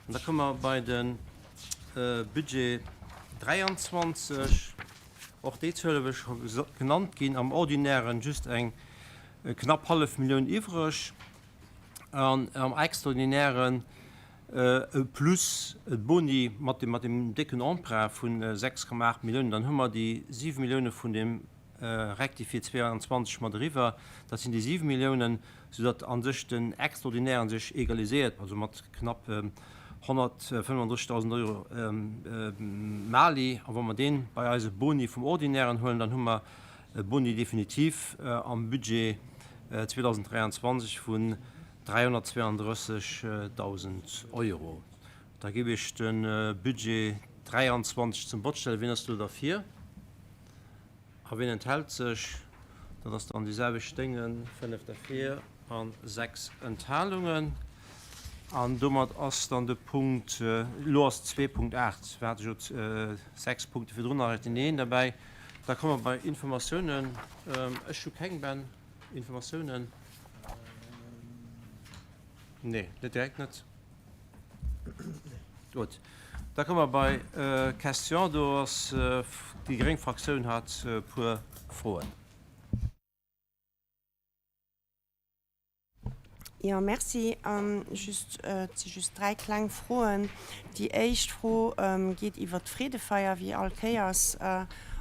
An da komme mer bei de Budget 23. Och déi Zuele wëll scho genannt ginn. Am Ordinären just eng knapp hallef Millioun iwwreg an am Extraordinären e Plus, e Boni mat deem décken Emprunt vu 6,8 Milliounen. Dann hu mer déi 7 Millioune vun deem Rectifié 22 mat eriwwer, dat sinn déi 7 Milliounen, soudatt a sech den Extraordinären sech egaliséiert, also mat knapp 135.000 Euro Mali. A wa mer dee bei eise Boni vum Ordinären huelen, dann hu mer e Boni definitiv am Budget 2023 vun 332.000 Euro. Da géif ech de Budget 23 zum Vott stellen. Wien ass do derfir? A wien enthält sech? Dat ass dann déi selwecht Dénge, 5 derfir a 6 Enthalungen. An domat ass dann de Punkt, elo ass 2.8, wir hate jo 6 Punkte virdrun nach een derbäi. Da komme mer bei Informatiounen. Ech hu keng, Ben. Informatiounen? Nee, net direkt net. Gutt, da komme mer bei Question. Do ass déi gréng Fraktioun hat e puer Froen. Jo, merci. Just, et si just dräi kleng Froen. Déi éischt Fro geet iwwert d'Freedefeier. Wéi all Kéiers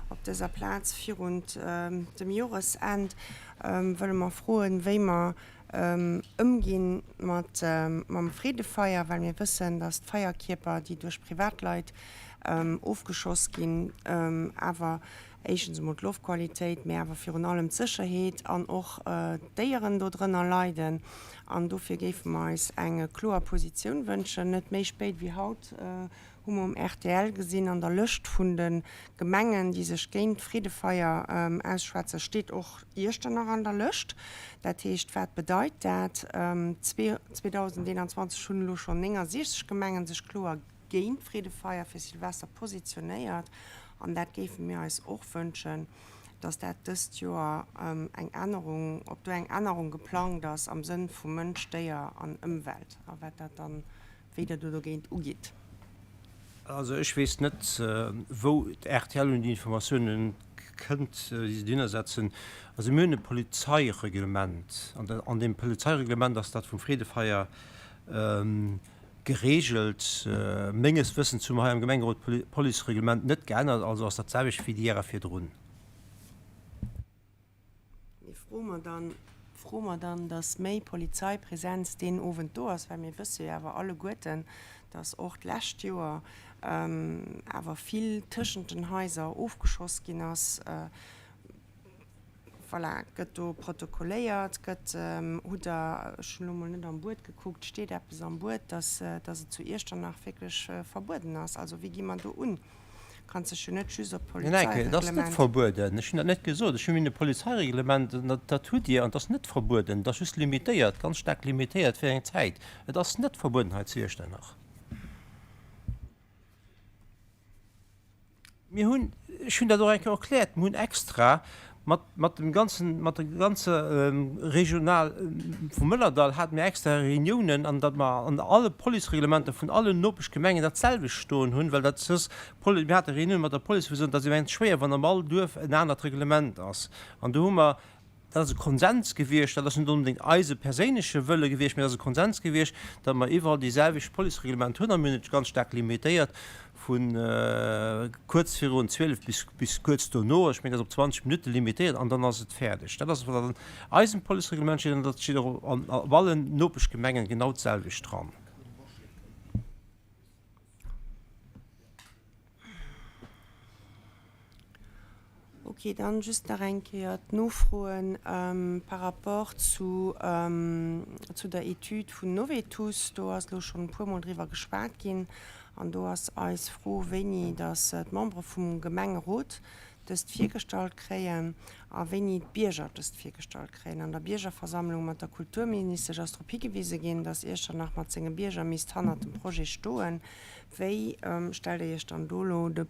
op dëser Plaz virun dem Joresend wëlle mer froen, wéi mer Ëmginn mat mam Freedefeier, well mir wëssen, datt d'Feierkierper, déi duerch Privatleit ofgeschoss ginn, awer éischtens emol d'Loftqualitéit, mä awer virun allem d'Sécherheet an och d'Déieren dodrënner leiden. An dofir géife mer eis eng kloer Positioun wënschen, net méi spéit wéi haut Hu mer um rtl gesinn, an der Lëscht vun de Gemengen, déi sech géint d'Freedefeier ausschwätzen, steet och Iechternach an der Lëscht. Dat heescht, wat bedeit dat? 2021 hunn elo schonn 69 Gemengen sech kloer géint d'Freedefeier fir Silvester positionéiert. An dat géife mir eis och wënschen, dass dat dëst Joer eng Ännerung, ob do eng Ännerung geplangt ass am Sënn vu Mënsch, Déier an Ëmwelt a wat dat dann wéi Der do dogéint ugitt. Also ech weess net, wou rtl un déi Informatiounen kënnt, déi se dohinner setzen. Also mir hunn e Polizeireglement an an deem Polizeireglement ass dat vum Freedefeier geregelt. Menges Wëssens hu mer hei am Gemengerot d'Policereglement net geännert, also ass dat d'selwecht wéi déi Jahre virdrun. Mee froe mer dann, froe mer dann, datt méi Polizeipresenz deen Owend do ass, well mir wësse jo awer alleguerten, datt och d'lescht Joer awer vill tëschent den Haiser ofgeschoss ginn ass. Voilà, gëtt do protokolléiert? Gëtt, hutt Der, ech hunn elo mol net am Buet gekuckt, steet eppes am Buet, datt, datt et zu Iechternach wierklech verbueden ass? Also wéi gi mer do un? Kann sech jo net just op Neen, et ass net d'Polizeireglement. verbueden. Ech hunn dat net gesot. Ech hunn e Polizeireglement, dat, dat hutt Dir, an et ass net verbueden. Et ass just limitéiert, ganz staark limitéiert fir eng Zäit. Et ass net verbueden hei zu Iechternach. Mir hunn, ech hunn dat och eng Kéier erkläert, mir hunn extra mat, mat dem ganzen, mat der ganzer Regional vum Mëllerdall hate mir extra Reuniounen an datt mer an alle Policereglementer vun allen Nopeschgemengen dat selwecht stoen hunn, well dat soss, mir hate Reuniounen mat der Police, wou se soen, dat ass immens schwéier, wann am all Duerf en anert Reglement ass. An do hu mer Dat ass e Konsens gewiescht, dat ass net onbedéngt eise perséinleche Wëlle gewiescht, mä dat ass e Konsens gewiescht, datt mer iwwerall déi selwecht Policereglement hunn a mir hunn et ganz staark limitéiert vu kuerz virun 12 bis bis kuerz dono, ech mengen, dat ass op 20 Minutte limitéiert an dann ass et fäerdeg. Dat ass, wat an eisem Policereglement steet an dat steet och an op allen Nopeschgemengen genau d'selwecht dran. Ok, dann just nach eng Kéier d'Nofroen par rapport zu, zu der Etüd vun Novetus. Do ass elo schonn e puermol driwwer geschwat ginn. An do ass eis Fro, wéini datt d'Membere vum Gemengerot dëst virgestallt kréien a wéini d'Bierger dëst virgestallt kréien. An der Biergerversammlung mat der Kulturministesch ass drop higewise ginn, datt Iechternach mat senge Bierger misst hannert dem Projet stoen. Wéi stellt Dir Iech dann do elo de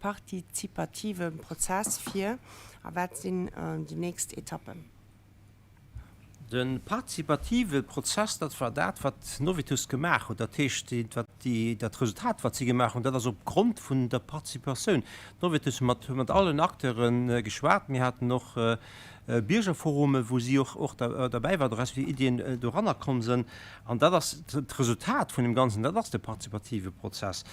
partizipative Prozess vir a wat sinn déi nächst Etappen? De partizipative Prozess, dat war dat, wat Novitus gemaach huet. Dat heescht, dat Resultat, wat si gemaach hunn, dat ass op Grond vun der Participatioun. Novitus huet mat allen Acteure geschwat. Mir haten och Biergerforume wou si och derbäi war, respektiv Iddien doranner komm sinn. An dat ass d'Resultat vun deem Ganzen, dat ass de partizipative Prozess.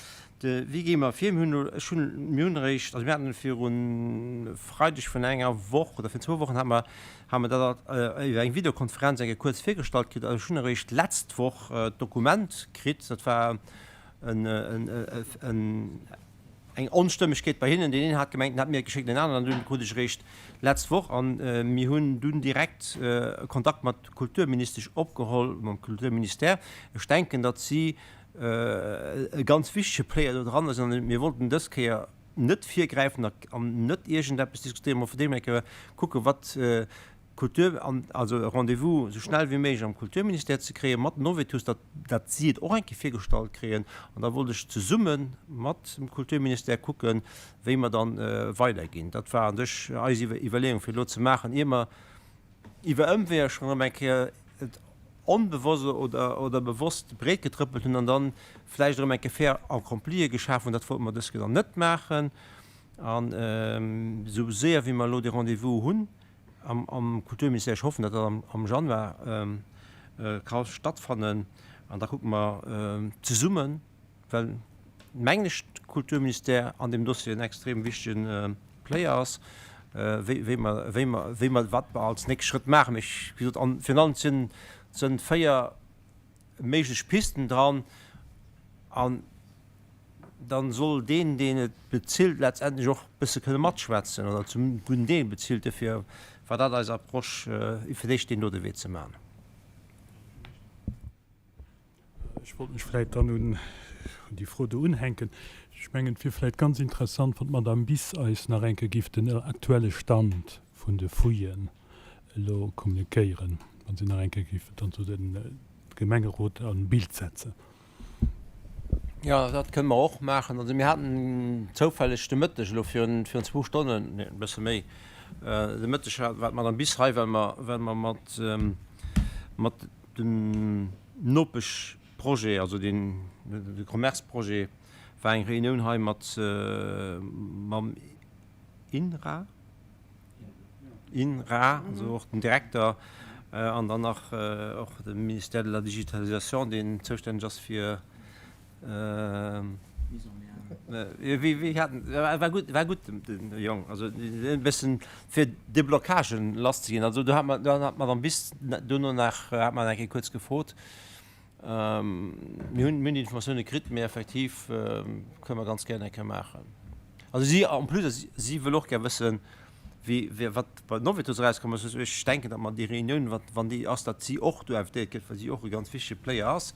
De, wéi gi mer vir? Mir hunn elo, ech hunn, mir hunn eréischt, also mir haten virun Freideg vun enger Woch oder virun zwou Wochen hate mer, hu mer dat iwwer eng Videokonferenz eng Kéier kuerz virgestallt kritt. Also ech hunn eréischt d'letzt Woch d'Dokument kritt. Dat war en, en, en, eng Onstëmmegkeet bei hinnen. Deen een hat gemengt, en hätt mir et geschéckt, deen aneren. An dunn krut ech eréischt d'letzt Woch. An mir hunn dunn direkt Kontakt mat der Kulturministesch opgeholl, mam Kulturministère. Ech denken, datt si e ganz wichtege Player do dran ass. An mir wollten dës Kéier net virgräifen an net iergendeppes diskutéieren, mä vun deem eng Kéier kucken, wat Kultur, also e Rendez-vous esou schnell wéi méiglech am Kulturministère ze kréien, mat Novetus, datt, datt si et och eng Kéier virgestallt kréien. An da wollt ech zesumme mat dem Kulturministère kucken, wéi mer dann weiderginn. Dat war an sech eis Iwwerleeung, fir elo ze maachen, ier mer iwwer Ëmweeër schonn erëm eng Kéier et onbewosst oder, oder bewosst breetgetrëppelt hunn an dann vläicht erëm eng Kéier Fait accomplie geschaf hunn. Dat wollte mer dës Kéier dann net maachen. An esou séier wéi mer elo dee Rendez-vous hunn, am Kulturministère, ech hoffen, datt dat am Januar ka stattfannen, an da kucke mer zesummen, well mengen ech de Kulturministère an deem Dossier en extrem wichtege Player ass, wéi mer, wéi mer, wéi mer, wat mer als nächst Schrëtt maachen. Mee ech, wéi gesot, an virun allem sinn, sënn 4 méiglech Pisten dran an dann soll deen, deen et bezilt, letztendlech och e bësse kënne matschwätzen oder zum gudden Deel bezilt. Duerfir war dat eis Approche, fir d'éischt deen dote Wee ze maachen. Ech wollt mech vläicht dann un déi Fro do unhänken. Ech mengen, et wier vläicht ganz interessant, wann d'Madame Bis eis nach eng Kéier géif den aktuelle Stand vun de Fouillen elo kommunikéieren, wa si nach eng Kéier géif dann esou de Gemengerot an Bild setzen. Jo, dat kënne mer och maachen. Also mir haten zoufälleg de Mëtteg, elo virun zwou Stonnen, nee, e bësse méi, de Mëtteg war d'Madame Bis hei, well mer, well mer mat, mat dem Nopeschprojet, also deen, de Commerce-Projet, war eng Reunioun hei mat, mam INRA, INRA, also och den Direkter an dann nach och de Ministère de la Digitalisation, deen zoustänneg ass fir, wéi hat en, war gutt, war gutt de Jong, also e bëssen fir Déblocagen lasszeginn. Also do hat mer, do hat d'Madame Bis dono nach, hat mer eng Kéier kuerz gefrot. Mir hunn déi Informatioune kritt, mee effektiv kënne mer ganz gären eng Kéier maachen. Also si, en plus, si wëll och gär wëssen, wéi, wat bei Novetus erauskomm ass. Ech denken, datt mer déi Reunioun, wann déi ass, datt si och do invitéiert gëtt, well si och e ganz wichtege Player ass.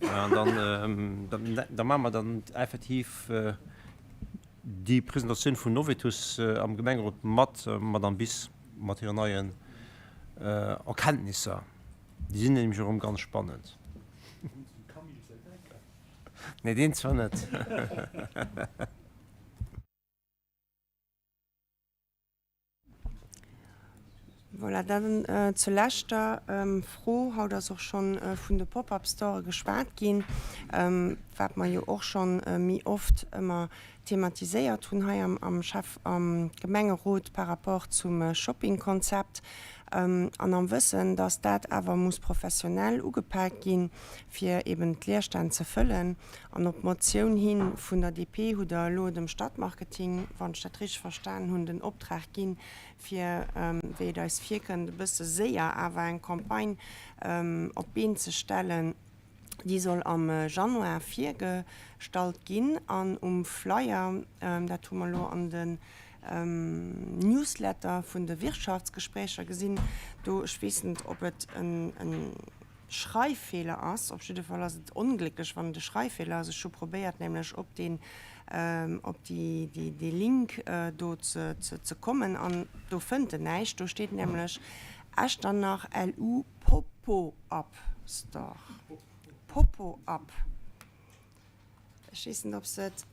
An dann, da maache mer dann effektiv déi Presentatioun vun Novetus am Gemengerot mat der Madame Biss, mat hiren neien Erkenntnisser. Déi sinn nämlech erëm ganz spannend. Nee, deen zwar net. Voilà, dann zur leschter Fro. Haut ass och schonn vun de Pop-up-Store geschwat ginn, wat mer jo och schonn méi oft ëmmer thematiséiert hunn hei am Schäff am Gemengerot par rapport zum Shoppingkonzept an am Wëssen, dass dat awer muss professionell ugepak ginn, fir eben d'Leerstänn ze fëllen. An op Motioun hi vun der DP hutt Der elo dem Stadtmarketing, wann ech dat richteg verstanen hunn, den Optrag ginn, fir, wéi et eis virkënnt, e bësse séier awer eng Campagne op d'Been ze stellen, Déi soll am Januar virgestallt ginn an um Flyer, dat hu mer elo an den Newsletter vun de Wirtschaftsgesprächer gesinn, do, ech weess net, ob et e Schreiffeeler ass, op jidde Fall ass et onglécklech, wann et e Schreiffeeler ass, ech hu probéiert nämlech op deen, op déi, dee Link do ze kommen an do fënnt en näischt. Do steet nämlech Echternach LU Popo-Up Store. Popo-Up. Ech weess net, ob se et.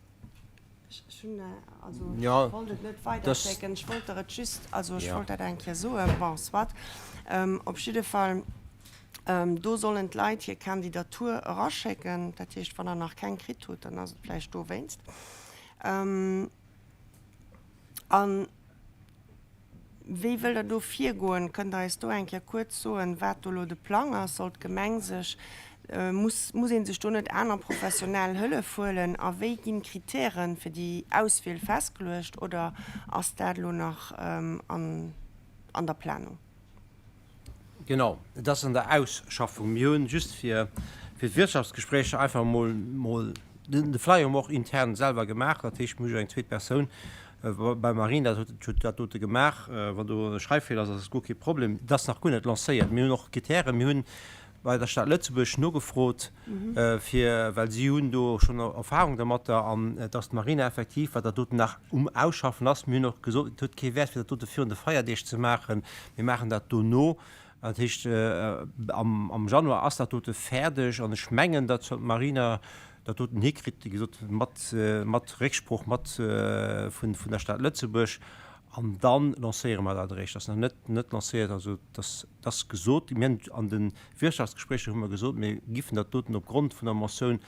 Ech hunn, also ech wollt et net weiderschécken, ech wollt der et just, also ech wollt dat eng Kéier soen. Bon, soit. Op jidde Fall, do sollen d'Leit hir Kandidatur eraschécken. Dat heescht, wann der nach keng kritt hutt, dann ass et vläicht dowéinst. An. Wéi wëllt Der do virgoen? Kënnt Der eis do eng Kéier kuerz soen, wat do elo de Plang ass? Soll d'Gemeng sech, muss, muss ee sech do net aner professionell Hëllef huelen? A wéi ginn d'Kritäre fir déi Auswiel festgeluecht oder ass dat elo nach an, an der Planung? Genau, et ass an der Ausschaffung. Mir hunn just fir d'Wirtschaftsgespréicher einfach emol mol de Flyer hu mer och intern selwer gemaach. Dat heescht, mir hu jo eng zweet Persoun beim Marine, dat huet dat dote gemaach. Wann do e Schreiffeeler ass, ass et guer kee Problem. Et ass nach guer net lancéiert. Mir hunn och Kritären. Mir hunn bei der Stad Lëtzebuerg nogefrot, fir, well si hunn do schonn Erfahrung dermatter, an dass d'Marine effektiv, wat dat doten nach um Ausschaffen ass, mir hunn och gesot, et huet kee Wäert, fir dat dote virun de Feierdeeg ze maachen, mir maachen dat dono, dat heescht, am Januar ass dat dote fäerdeg, an ech mengen, datt d'Marina dat doten hikritt, wéi gesot, mat, mat Récksprooch mat vun der Stad Lëtzebuerg, an da lancéiere mer dat eréischt. Dat ass nach net, net lancéiert, also dass. Et ass gesot, mir hunn an de Wirtschaftsgespréicher hu mer gesot, mir giffen dat doten opgrond vun der Motioun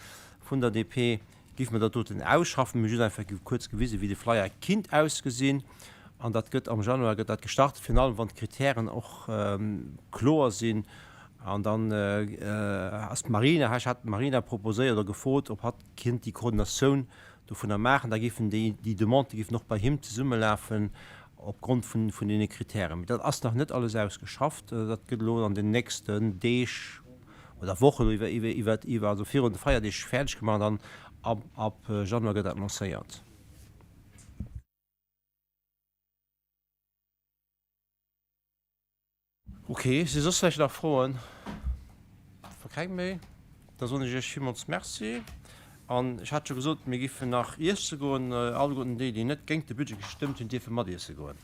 vun der DP, giffe mer dat doten ausschaffen. Mir hu just einfach kuerz gewisen, wéi de Flyer kinnt ausgesinn. An dat gëtt am Januar gëtt dat gestart, virun allem wann d'Kritären och kloer sinn. An dann ass d'Marina, ech hat d'Marina proposéiert oder gefrot, ob hatt kinnt déi Koordinatioun dovunner maachen. Da géifen déi, déi Demandë géifen och bei him zesummelafen opgrond vun, vun deene Kritären. Mee dat ass nach net alles ausgeschafft. Dat gëtt elo an den nächsten Deeg oder Wochen iwwer, iwwer, iwwer, iwwer, also virun de Feierdeeg fäerdeg gemaach an dann ab, ab Januar gëtt dat lancéiert. Ok, si soss vläicht nach Froen? Wa keng méi, da soen ech Iech villmools Merci. An ech hat scho gesot, mir giffen nach iesse goen. Alleguerten déi, déi net géint de Budget gestëmmt hunn, dierfe mat iesse goen.